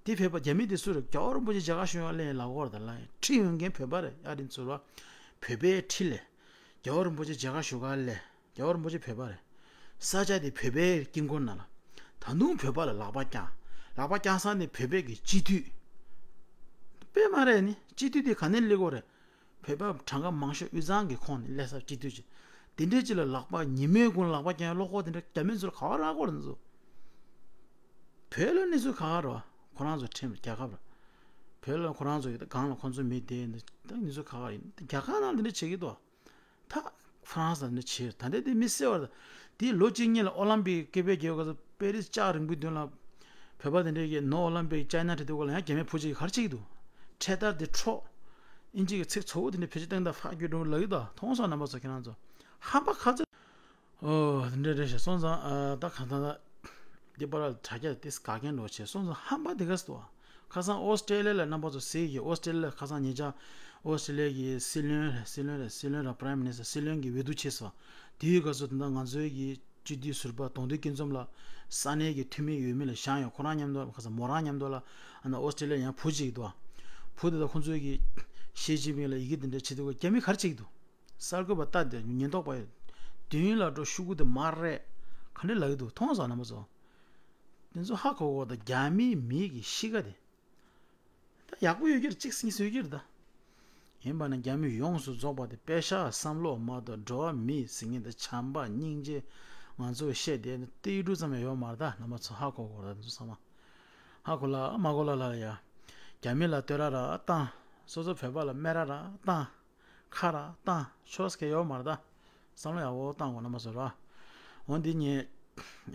དེ་བོད་པ་རྒྱ་མི་དེ་སུ་རེད། རྒྱལ་བ་རིན་པོ་ཆེ་མཇལ་ཁ་ཞུ་ཡག་སླེབས་ལབ་ཀྱི་ཡོད་རེད་ད་ལ། ཁྲིད་ཡོང་མཁན་བོད་པ་རེད། ཨ་རི་ཚུར་བ་བོད་པའི་ཁྲིད་ལས། རྒྱལ་བ་རིན་པོ་ཆེ་མཇལ་ཁ་ཞུ་ག་སླེབས། རྒྱལ་བ་རིན་པོ་ཆེ་བོད་པ་རེད། ས་ཆ་དེ་བོད་པའི་དཀྱིལ་འཁོར་ནང་ལ། ད་དུང་བོད་པ་ལ་ལག་པ་བརྐྱངས། ལག་པ་བརྐྱངས་ས་ནི་བོད་པའི་གི་སྤྱི་འཐུས། དཔེ་མ་རེད། ནི་སྤྱི་འཐུས་དེ་ག་ནས་སླེབས་ཀྱི་ཡོད་རེད། བོད་པ་གྲངས་ཀ་མང་ཤོས་དབུས་གཙང་གི་ཁོངས་ནས་སླེབས་ས་སྤྱི་འཐུས་ཅིག་དེ་འདྲའི་ཅིག་ལ་ལག་པ་ཉི་མའི་གུང་ལག་པ་བརྐྱངས་བློ་ཁོག་དེ་འདྲ་རྒྱ་མི་ཚོར་ག་བ་རག་གི་ཡོད་རེད། འདི་ཚོ་བོད་ལ་གནས་ཚུལ་ག་བ་རེད་བ། ཁོ་རང་ཚོ་ཁྲིམས་རྒྱལ་ཁབ་རེད། བོད་ལ་ཁོ་རང་ཚོ་ཡོད་ད། སྒང་ལ་ཁོ་ཚོ་མི་བསྡད་འདི་ད་གནས་ཚུལ་ག་བ་རེད། རྒྱ་གར་ནང་འདི་འདྲ་བྱེད་ཀྱི་འདུག་ད་ཧྥ་རན་སི་ལ་འདི་བྱས། ད་ལྟ་དེ་མི་གསལ་བ་རེད། དེ་ལོ་གཅིག་གཉིས་ལ་ཨོ་ལམ་པིག་སྐད་པའི་རྒྱལ་ཁབ་ཚོ་པེ་རིས་ལྕགས་རིང་པོའི་མདུན་ལ་བོད་པ་དེ་འདྲས་ཀྱིས་No Olympic China བྲིས་འདུག་ག་ལ། ཡང་རྒྱ་མི་བུ་གཅིག་གིས་ག་རེ་བྱེད་ཀྱི་འདུག་འཕྲེད་དར་དེ་འཕྲོག་ཨིན་ཇི་གི་ཚིག་ཚོ་བོ་དེ་འདྲས་བེད་སྤྱོད་བཏང་། ད་ཧྥ་རྒྱུད་འགྲོ་ལབ་ཀྱི་འདུག་མཐོང་སོང་རྣམ་པ་ཚོ་ཁྱེད་རང་ཚོ། ཧམ་པ་ཁ་ཚ། ཨོ་དེ་འདྲས་རེད་ཤག་སོང་ཙང་ཨ་ད་གང་ལྟར་འདི་པར་དྲ་རྒྱ་དེ་དགའ་མཁན་འགྲོ་བྱས། སོང་ཙང་ཧམ་པ་དེ་ག་སུ་འདུག་ཁ་སང་ཨོ་སི་ཀྲེ་ལི་ཡ་ལ་རྣམ་པ་ཚོ་གཟིགས་ཀྱི། ཨོ་སི་ཀྲེ་ལི་ཡ་ཁ་སང་ཉེ་ཆར་ཨོ་སི་ཀྲེ་ལི་ཡ་གི་སྲིད་བློན་རེད། སྲིད་བློན་རེད། སྲིད་བློན་ར་པ་རའིམ་མི་ནི་སི་ཊར། སྲིད་བློན་གྱིས་འོས་བསྡུ་བྱས་སོང་། དེའི་སྐབས་སུ་ད་ལྟ་ང་ཚོའི་གི་སྤྱི་འཐུས་ཟུར་པ་གདོང་ཐུག་སྐྱིད་འཛོམས་ལགས་ས་གནས་ཀྱི་འཐུས་མི་འོས་མི་ལ་བཞེངས་ཡོད། ཁོ་རང་མཉམ་དུ་ཁ་སང་མོ་རང་མཉམ་དུ་ལ་ཨ་ན་ཨོ་སི་ཀྲེ་ལི་ཡ་ཡང་བུ་གཅིག་འདུག་བུ་དེ་དང་ཁོང་ཚོའི་གི་ཞི་ཅིན་ཕིང་ལ་ཡི་གེ་དེ་འདྲ་བྱེད་དུས་རྒྱ་མི་ག་རེ་བྱེད་ཀྱི་འདུག་གསར་འགོད་པ་ལྟ་དེ་ཉེན་རྟོག་པ་ཡོད། མདུན་ལ་འགྲོ། ཤོག་གུ་དེ་མར་རེད། ག་འདྲ་ལབ་ཀྱི་འདུག་མཐོང་སོང་རྣམ་པ་ཚོ། དེ་ཚོ་ཧ་གོ་གོ། ད་རྒྱ་མིའི་མི་གི་གཤིས་ཀ་དེ། ད་ཡག་པོ་ཡོད་ཀྱི་རེད། གཅིག་གཉིས་ཡོད་ཀྱི་རེད་ད། ཡིན་པ་ན་རྒྱ་མི་ཡོངས་སུ་རྫོགས་པ་དེ་པེ་ཤ་བསམ་བློ་མ་གཏོགས་འགྲོ་བ་མི་ཟེར་མཁན་དེ་བྱམས་པ་སྙིང་རྗེ་ང་ཚོས་བཤད་བསྡད་ནི་ཏིལ་འབྲུ་ཙམ་ཡང་ཡོད་མ་རེད་ད། རྣམ་པ་ཚོ་ཧ་གོ་གོ་ར། དེ་ཚོ་ཚང་མ་ཧ་གོ་ལ་མ་གོ་ལ་ལ་ཡ། རྒྱ་མི་ལ་བསྟོད་ར་ར་བཏང་། སོ་སོ་བོད་པ་ལ་སྨད་ར་ར་བཏང་། ཁ་ར་བཏང་། ཆོས་སྐད་ཡོད་མ་རེད་ད། བསམ་བློ་ཡག་པོ་བཏང་དགོས་རྣམ་པ་ཚོ་ར། འོ་འདི་ངས་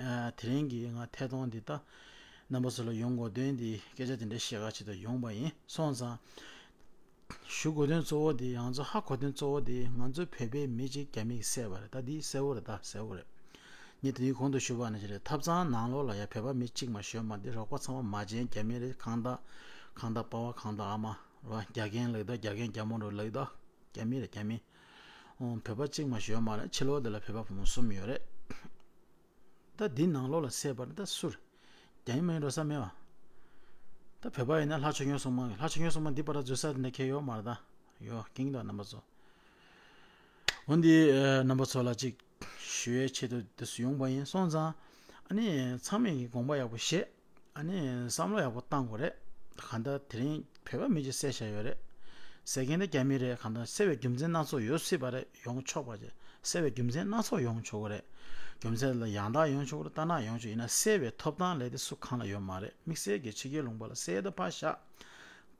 ཨ་དེ་རིང་གི་ང་ཐད་གཏོང་འདི་ད་རྣམ་པ་ཚོ་ལ་ཡོང་དགོས་དོན་འདི་སྐད་ཆ་དེ་འདྲ་བཤད་ག་ཆེད་དུ་ཡོང་པ་ཡིན། སོང་ཙང་ཞུ་དགོས་དོན་གཙོ་བོ་འདི། ང་ཚོ་ཧ་གོ་དོན་གཙོ་བོ་འདི། ང་ཚོ་བོད་པའི་མི་གཅིག་རྒྱ་མིས་བསད་པ་རེད། ད་འདི་གསལ་བོ་རེད། ད་གསལ་བོ་རེད། ངས་དེ་རིང་གོང་དུ་ཞུས་པ་ནང་བཞིན་རེད། ཐབ་ཚང་ནང་ལོགས་ལ་ཡ་བོད་པ་མི་གཅིག་མ་ཞོན་མ། འདི་རོགས་པ་ཚང་མ་མ་བྱན་རྒྱ་མི་རེད། གང་ལྟར་གང་ལྟར་པ་ཕ་གང་ལྟར་ཨ་མ། རེད་བ། རྒྱ་རྒན་ལབ་ད། རྒྱ་རྒན་རྒྱ་མོ་རུ་ལབ་ད། རྒྱ་མི་རེད། རྒྱ་མི། ཨོ། བོད་པ་གཅིག་མ་ཞིག་ཡོད་མ་རེད། ཕྱི་ལོགས་དེ་ལ་བོད་པ་བུ་མོ་གསུམ་ཡོད་རེད། ད་འདི་ནང་ལོགས་ལ་བསད་པ་རེད། ད་སུ་རེད། རྒྱ་མི་མ་ཡིན་འགྲོ་ས་མེད་བ། ད་བོད་པ་ཡིན་ན་ལྷ་ཆོས་སྐྱོང་སྲུང་མ། ལྷ་ཆོས་སྐྱོང་སྲུང་མ་འདི་པར་འཛུལ་ས་དེ་འདྲ་ཁེལ་ཡོད་མ་རེད། ད་ཡོད་ཀིང་དང་རྣམ་པ་ཚོ། འོན་ཏེ་ཨ་རྣམ་པ་ཚོ་ལ་ཅིག་ཞུ་ཡའི་ཆེད་དུ་འདི་སུ་ཡོང་པ་ཡིན་སོང་ཙང་། ཨ་ནི་ཚང་མས་ཀྱི་དགོངས་པ་ཡག་པོ་བཞེས། ཨ་ནི་བསམ་བློ་ཡག་པོ་བཏང་དགོས་རེད། གང་ལྟར་དེ་རིང་བོད་པ་མི་གཅིག་བསད་བཞག་ཡོད་རེད། བསད་མཁན་དེ་རྒྱ་མི་རེད། གང་ལྟར་བསད་པའི་རྒྱུ་མཚན་སྣ་ཚོགས་ཡོད་སྲིད་པ་རེད། ཡོང་ཆོག་པ་རེད། བསད་པའི་རྒྱུ་མཚན་སྣ་ཚོགས་ཡོང་ཆོག་གི་རེད། རྒྱུ་མཚན་ལ་ཡང་དག་ཡོང་ཆོག་གི་རེད། ལྟ་ན་ཡོང་ཆོག་ཡིན་ན་བསད་པའི་ཐོབ་ཐང་ལས་དེ་སུ་གང་ལ་ཡོད་མ་རེད། དམིགས་བསལ་གྱི་ཕྱི་རྒྱལ་ལུང་པ་ལ་བསད་དེ་ཕར་བཞག་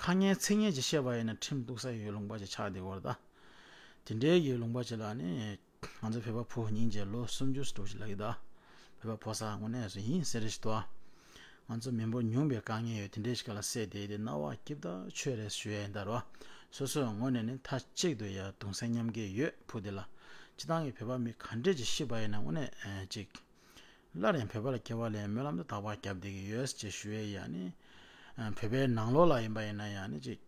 ཁ་ངན་ཚིག་ངན་ཅིག་བཤད་པ་ཡིན་ན་ཁྲིམས་གཏུག་ས་ཡོད་ལུང་པ་ཅིག་ཆགས་བསྡད་ཡོད་རེད་ད། དེ་འདྲའི་གི་ལུང་པ་ཅིག་ལ་ནི་ང་ཚོ་བོད་པ་ཕོ་སྙིང་རྗེ་ལོ་སུམ་ཅུ་འགྲོ་ཞིག་ལ་ཡོད་ད། བོད་པ་ཕོ་གསར་དངོས་གནས་སུ་ཡིན་ཟེར་རེ་ཞིག་འདུག་ང་ཚོ་མི་འབོར་ཉུང་བའི་དཀའ་ངལ་ཡོད་དེ་འདྲའི་ཞིག་ལ་བསད་བསྡད་དེ་རྣ་བ་སྐྱིད་ད་ཆོས་རེད་ཞུ་ཡ་ཡིན་ད་རོ། སོ་སོའི་ངོས་ནས་ནི་མཐའ་གཅིག་ཏུ་ཡ་གདུང་སེམས་མཉམ་སྐྱེད་ཡོད་བུ་དེ་ལ། སྤྱི་བཏང་གི་བོད་པ་མི་ག་འདྲས་ཅིག་ཤི་བ་ཡིན་ན་དངོས་གནས་ཨེ་ཅིག་སླར་ཡང་བོད་པ་ལ་སྐྱེ་བ་ལེན་སྨོན་ལམ་དུ་བདག་པ་བརྒྱབ་བསྡད་ཀྱི་ཡོད་ཅེས་ཞུ་ཡས་ཡ་ནི། བོད་པའི་ནང་ལོགས་ལ་ཡིན་པ་ཡིན་ན་ཡང་ནི་ཅིག་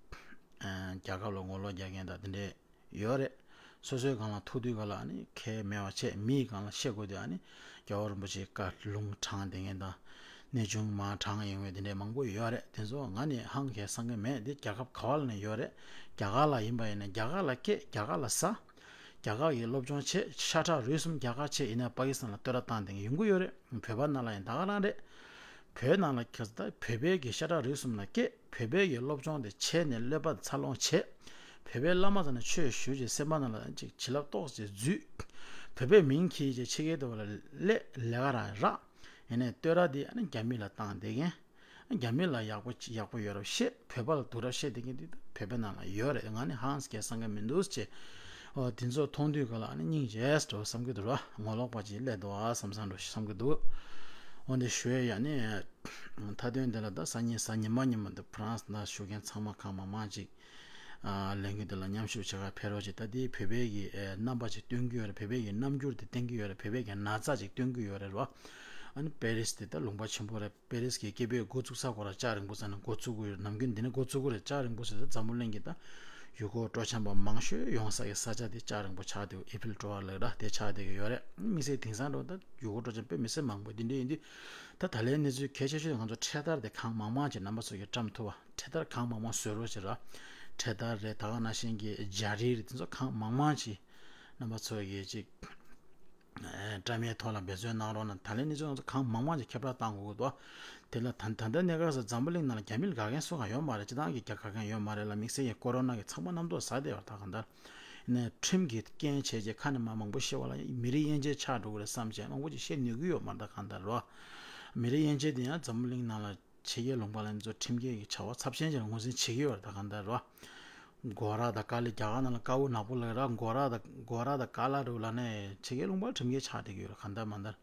རྒྱལ་ཁབ་ལ་ངོ་ལོག་རྒྱག་མཁན་དང་དེ་འདྲས་ཡོད་རེད། སོ་སོའི་སྒང་ལ་ཐུག་དུས་ག་ལ་ནི་ཁས་མེད་པ་བྱས། མིའི་སྒང་ལ་བཤད་དགོས་དུས་ཨ་ནི་རྒྱལ་བ་རིན་པོ་ཆེའི་བཀའ་ལུང་དྲངས་བསྡད་མཁན་དང་། གནས་ཆུང་མར་དྲངས་ཡོང་བའི་དེ་འདྲས་མང་པོ་ཡོད་རེད། དེ་ཚོ་ང་ནི་ཧང་གས་བསམ་གི་མེད། འདི་རྒྱལ་ཁབ་ག་བ་ལ་ནི་ཡོད་རེད། རྒྱ་གར་ལ་ཡིན་པ་ཡིན་ན་རྒྱ་གར་ལ་སྐྱེས། རྒྱ་གར་ལ་ཟ། རྒྱ་གར་གྱི་སློབ་སྦྱོང་བྱས། ཤ་ཁྲག་རུས་གསུམ་རྒྱ་གར་བྱས་ཡིན་ན་པ་ཀི་སི་ཐན་ལ་བསྟོད་ར་བཏང་བསྡད་མཁན་ཡོང་གི་ཡོད་རེད། བོད་པ་ནང་ལ་ཡང་ད་ག་རང་རེད། བོད་ནང་ལ་ཁ་ས་ད་བོད་པའི་གི་ཤ་ཁྲག་རུས་གསུམ་ལ་སྐྱེས། བོད་པའི་གི་སློབ་སྦྱོང་དེ་བྱས་ནས་སློབ་པ་འཚར་ལོངས་བྱས། བོད་པའི་བླ་མ་ཚོ་ནས་ཆོས་ཞུས་བྱས་སེམས་པ་ནང་ལ་ཅིག་བྱིན་རླབས་ཏོག་ཙམ་འཛུལ། བོད་པའི་མིང་གིས་ཅིག་ཕྱི་རྒྱལ་དུ་བ་ལ་སླེབས། ལས་ཀ་རང་རག་ཡིན་ནའི་བསྟོད་ར་དེ་ཨ་ནི་རྒྱ་མི་ལ་བཏང་བསྡད་མཁན། རྒྱ་མི་ལ་ཡག་པོ་ཡག་པོ་ཡོད་རབས་བཤད། བོད་པ་ལ་སྡུག་རབས་བཤད་བསྡད་མཁན་འདི་ད་བོད་པའི་ནང་ལ་ཡོད་རེད། ང་ནི་ཧང་སྐད་བསམ་གི་མི་འདུག་ཅེས། ཨོ་དེ་ཚོ་མཐོང་དུས་ག་ལ་ནི་སྙིང་རྗེ་འགྲོ་བསམ་གི་འདུག་ར། ངོ་ལོག་པ་ཅིག་སླེབས་འདུག་ཨ་བསམ་བསམ་འགྲོ་བསམ་གི་འདུག་འོ་འདི་ཞུ་ཡས་ཡ་ནི། མཐའ་དོན་འདི་ལ་ད་སང་ཉིན་གཟའ་ཉི་མ་ཉི་མ་འདི་ཕ་རན་སི་ན་བཞུགས་མཁན་ཚང་མ་གང་མང་མང་ཅིག་ཨ་ལས་འགུལ་འདི་ལ་མཉམ་ཞུགས་བྱེད་གར་ཕེབས་རོགས་བྱེད། ད་འདི་བོད་པའི་གི་ཨེ་རྣམ་པ་ཅིག་སྟོན་གྱི་ཡོད་རེད། བོད་པའི་གི་རྣམ་འགྱུར་དེ་བསྟན་གྱི་ཡོད་རེད། བོད་པའི་གི་ན་ཚ་ཅིག་སྟོན་གྱི་ཡོད་རེད་རོ། ཨ་ནི་པེ་རིས་དེ་ད་ལུང་པ་ཆེན་པོ་རེད། པེ་རིས་ཀྱི་སྐྱིད་པའི་འགོ་བཙུགས་ས་ཁོ་ར་ལྕགས་རིང་པོ་ཟེར་ན་འགོ་བཙུགས་ཀྱི་ཡོད། ནམ་རྒྱུན་འདི་ནས་འགོ་བཙུགས་ཀྱི་རེད། ལྕགས་རིང་པོ་ཟེར་ད་འཛམ་བུ་གླིང་གི་ད་ཡུལ་སྐོར་སྤྲོ་འཆམ་པ་མང་ཤོས་ཡོང་ས་ཡི་ས་ཆ་དེ་ལྕགས་རིང་པོ་ཆགས་བསྡད་ཡོད། ཨི་ཕིལ་ཊ་ཝར་ལབ་ར་དེ་ཆགས་བསྡད་ཀྱི་ཡོད་རེད། དམིགས་བསལ་དེང་སང་འགྲོ་ད་ཡུལ་སྐོར་སྤྲོ་འཆམ་དཔེ་མི་སྲིད་མང་པོ་འདི་འདྲ་ཡིན་དུས། ད་ད་ལན་གནས་ཚུལ་གལ་ཆེ་ཤོས་ང་ཚོ་འཕྲེད་དར་དེ་གང་མང་མང་ཅིག་རྣམ་པ་ཚོ་གིས་བཀྲམ་ཐུབ་པ། འཕྲེད་དར་གང་མང་མང་བཟོ་རོགས་བྱེད་ར། འཕྲེད་དར་རེད། ད་ག་ནང་བཞིན་གྱི་ལྗགས་རིལ་རེད། དེ་ཚོ་གང་མང་མང་ཅིག་རྣམ་པ་ཚོ་གིས་ཅིག་ཨེ་བཀྲམ་ཡས་ཐོག་ལ་འབད་བརྩོན་གནང་རོགས་གནང་། ད་ལན་ནི་ཚོ་ང་ཚོ་གང་མང་མང་ཅིག་ཁྱབ་བསྒྲགས་བཏང་དགོས་ཀྱི་འདུག་དེ་ལ་ད་ད་ལྟ་གནས་སྐབས་སུ་འཛམ་བུ་གླིང་ནང་ལ་རྒྱ་མི་ལ་དགའ་མཁན་སུ་གང་ཡོད་མ་རེད། སྤྱི་བཏང་གི་རྒྱ་དགའ་མཁན་ཡོད་མ་རེད་ལ། དམིགས་བསལ་གྱི་ཀོ་རོ་ན་གི་ཚང་མ་རྣམ་རྟོག་ཟ་བསྡད་པ་ད་གང་ལྟར། ནས་ཁྲིམས་ཀྱི་རྐྱེན་བྱས་རྗེས་ཁ་ནས་མ་མང་པོ་བཤད་པ་ལ་མི་རིགས་དབྱེ་འབྱེད་ཆགས་འགྲོ་གི་རེད་བསམ་བྱས་མང་པོ་ཅིག་བཤད་ནུས་ཀྱི་ཡོད་མ་རེད་ད་གང་ལྟར་རོ། མི་རིགས་དབྱེ་འབྱེད་དེ་ཡང་འཛམ་བུ་གླིང་ནང་ལ་ཕྱི་རྒྱལ་ལུང་པ་ལ་ཚོ་ཁྲིམས་འགལ་གྱི་བྱ་བ་ཚབས་ཆེན་ཅིག་ལ་ངོས་འཛིན་བྱེད་ཀྱི་ཡོད་རེད་ད་གང་ལྟར་རོ། སྒོ་ར་དང་ཀ་ལི། རྒྱ་གར་ནང་ལ་ཀ་བོ་ནག་པོ་ལབ་ར། སྒོ་ར་དང་སྒོ་ར་དང་ཀ་ལ་རུ་ལ་ནས་ཕྱི་རྒྱལ་ལུང་པ་ཁྲིམས་འགལ་ཆགས་བསྡད་ཀྱི་ཡོད་རེད་གང་ལྟར་མ་ལྟར།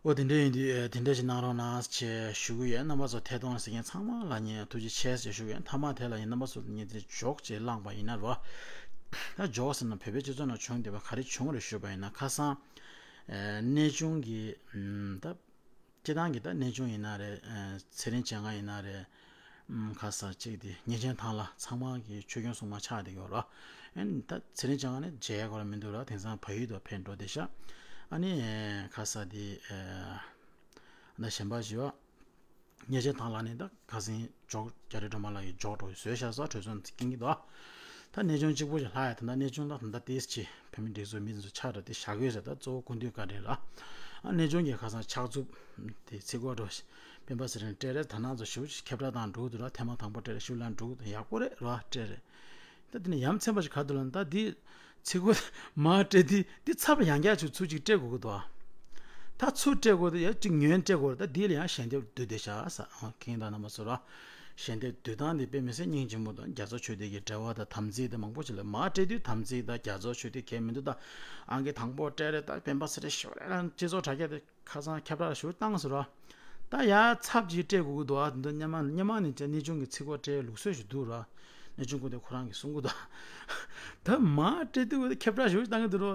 འོ་དེ་འདྲ་ཡིན་དུས་ཨེ་དེ་འདྲ་ཞིག་གནང་རོགས་གནང་ཞེས་ཞུ་གི་ཡོད། རྣམ་པ་ཚོ་ཐད་གཏོང་ལ་གཟིགས་མཁན་ཚང་མ་ལ་ངས་ཐུགས་རྗེ་ཆེ་ཞེས་ཞུ་གི་ཡོད། མཐའ་མ་དེ་ལ་ཡིན་རྣམ་པ་ཚོ་ངས་དེ་ཇོག་ཅིག་བླངས་པ་ཡིན་ན་རོ། ད་ཇོག་ཟེར་ན་བོད་པའི་སྤྱི་ཚོགས་ནང་བྱུང་བསྡད་པ་ག་རེ་བྱུང་རེད་ཞུས་པ་ཡིན་ན། ཁ་སང་ཨེ་གནས་ཆུང་གི་ཨམ་ད་སྤྱི་བཏང་གི་ད་གནས་ཆུང་ཡིན་ན་རེད། ཨེ་ཚེ་རིང་བྱེད་སྒང་ཡིན་ན་རེད། ཨམ་ཁ་ས་གཅིག་དེ་ཉེ་ཆེན་ཐང་ལ་ཚང་མ་གི་ཆོས་སྐྱོང་སྲུང་མ་ཆགས་བསྡད་ཡོད་ར། ཨན་ད་ཚེ་རིང་བྱེད་སྒང་ནི་མཇལ་ཡག་ཁོ་ར་མི་འདུག་ར། དེང་སང་བལ་ཡུལ་དུ་ཕེབས་འགྲོ་བསྡད་ཤག་ཨ་ནི་ཁ་ས་དེ་ཨ་ད་གཞན་པ་ཞིག་ཡོད། ཉེ་ཆེན་ཐང་ལ་ནི་ད་ཁ་སང་ཇོག་རྒྱ་རི་སྒྲོལ་མ་ལགས་ཀྱིས་ཇོག་འགྲོ་བཟོས་ཤག་ས་གྲོས་ཚོགས་སྐྱིན་གྱི་འདུག་ད་གནས་ཆུང་གཅིག་པོ་ཞིག་ལྷག་ཡ། ད་ད་གནས་ཆུང་ད་ད་ལྟ་ཏིས་ཆེ་བོད་མི་སྒྲིག་འཛུགས་མི་ཚོ་ཆགས་འགྲོ་དེ་བཞག་གི་ཡོད་ཟེར། ད་གཙོ་བོ་སྐུ་མདུན་བཀའ་དྲིན་ར། ཨ་གནས་ཆུང་གི་ཁ་སང་ཕྱག་མཛུབ་དེ་ཚིག་གོ་འགྲོ་སྤེན་པ་ཚེ་རིང་སྤྲད་རེད། ད་ནང་ཚོ་ཞུ་ཁྱབ་བསྒྲགས་དང་འགྲོ་གི་འདུག་ར། ཐེངས་མ་དང་པོ་སྤྲད་རེད། ཞུ་ལན་འགྲོ་གི་འདུག་ཡག་པོ་རེད་ར་སྤྲད་རེད། ད་དེ་ནས་ཡ་མཚན་པ་ཞིག་ག་འདུག་ལབ་ན། ད་འདི་ཚིག་གོ་མར་སྤྲད་དུས་འདི་ཚབ་ལ་ཡང་བསྐྱར་ཚུར་ཚུར་ཅིག་སྤྲད་དགོས་ཀྱི་འདུག་ད་ཚུར་སྤྲད་དགོས་དུས་ཡ་གཅིག་ཉོན་སྤྲད་དགོས་རེད། ད་འདི་ལ་ཡང་ཞལ་འདེབས་བསྡུས་བསྡད་ཤག་ས་ཨ་ཁེངས་དང་རྣམ་པ་ཚོ་ར། ཞལ་འདེབས་བསྡུས་སྟངས་འདི་དཔེ་མི་སྲིད་སྙིང་རྗེ་མོ་དང་རྒྱ་མཚོ་ཆོས་སྡེ་གི་འབྲེལ་བ་དང་དམ་ཚིག་དང་མང་པོ་ཅིག་ལ། མར་སྤྲད་དུས་དམ་ཚིག་དང་རྒྱ་མཚོ་ཆོས་སྡེ་གལ་མི་འདུག་ད་ཨང་ཀི་དང་པོ་སྤྲད་རེད། ད་སྤེན་པ་ཚེ་རིང་ཞུ་རེད་ལ་སྤྱི་ཚོགས་དྲ་རྒྱ་དེ་ཁ་སང་ཁྱབ་བསྒྲགས་ཞུ་བཏང་ཟེར་རོ། ད་ཡ་ཚབ་ཅིག་སྤྲད་དགོས་ཀྱི་འདུག་ཨ་འདི་སྔོན་མ་སྔོན་མ་ནས་ཀྱང་གནས་ཆུང་གི་ཚིག་གོ་སྤྲད་ལུགས་སྲོལ་ཞིག་འདུག་ར། གནས་ཆུང་སྐུ་མདུན་ཁོ་རང་གིས་གསུང་གི་འདུག་ད་མར་སྤྲད་དུས་ཁྱབ་བསྒྲགས་ཞུ་བཏང་གི་འདུག་རོ།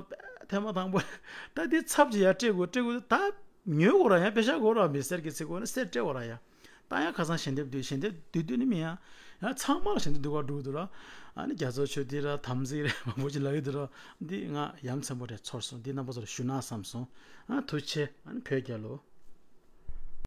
ཐེངས་མ་དང་པོ་ད་འདི་ཚབ་ཅིག་ཡ་སྤྲད་དགོས་སྤྲད་དགོས་ད། ཉོས་དགོས་ར་ཡ། པེ་ཤ་དགོས་ར། མི་སེར་གྱི་ཚིག་གོ་ནི་སེར་སྤྲད་དགོས་ར་ཡ། ད་ ད་ཡང་ཁ་སང་ཞལ་འདེབས་བསྡུས། ཞལ་འདེབས་བསྡུས་བསྡུས་ནི་མིན་ཡང་། ཡང་ཚང་མ་ལ་ཞལ་འདེབས་བསྡུ་བར་འགྲོ་གི་འདུག་ར། ཨ་ནི་རྒྱ་མཚོ་ཆོས་སྡེ་ར་དམ་ཚིག་རེད་མང་པོ་ཅིག་ལབ་ཡོད་འདུག་ར། འདི་ང་ཡ་མཚན་པོ་རེད་ཚོར་སོང་། འདི་རྣམ་པ་ཚོར་ཞུ་ན་བསམ་སོང་། ཨ་ཐུགས་རྗེ་ཆེ། ཨ་ནི་བོད་རྒྱལ་ལོ།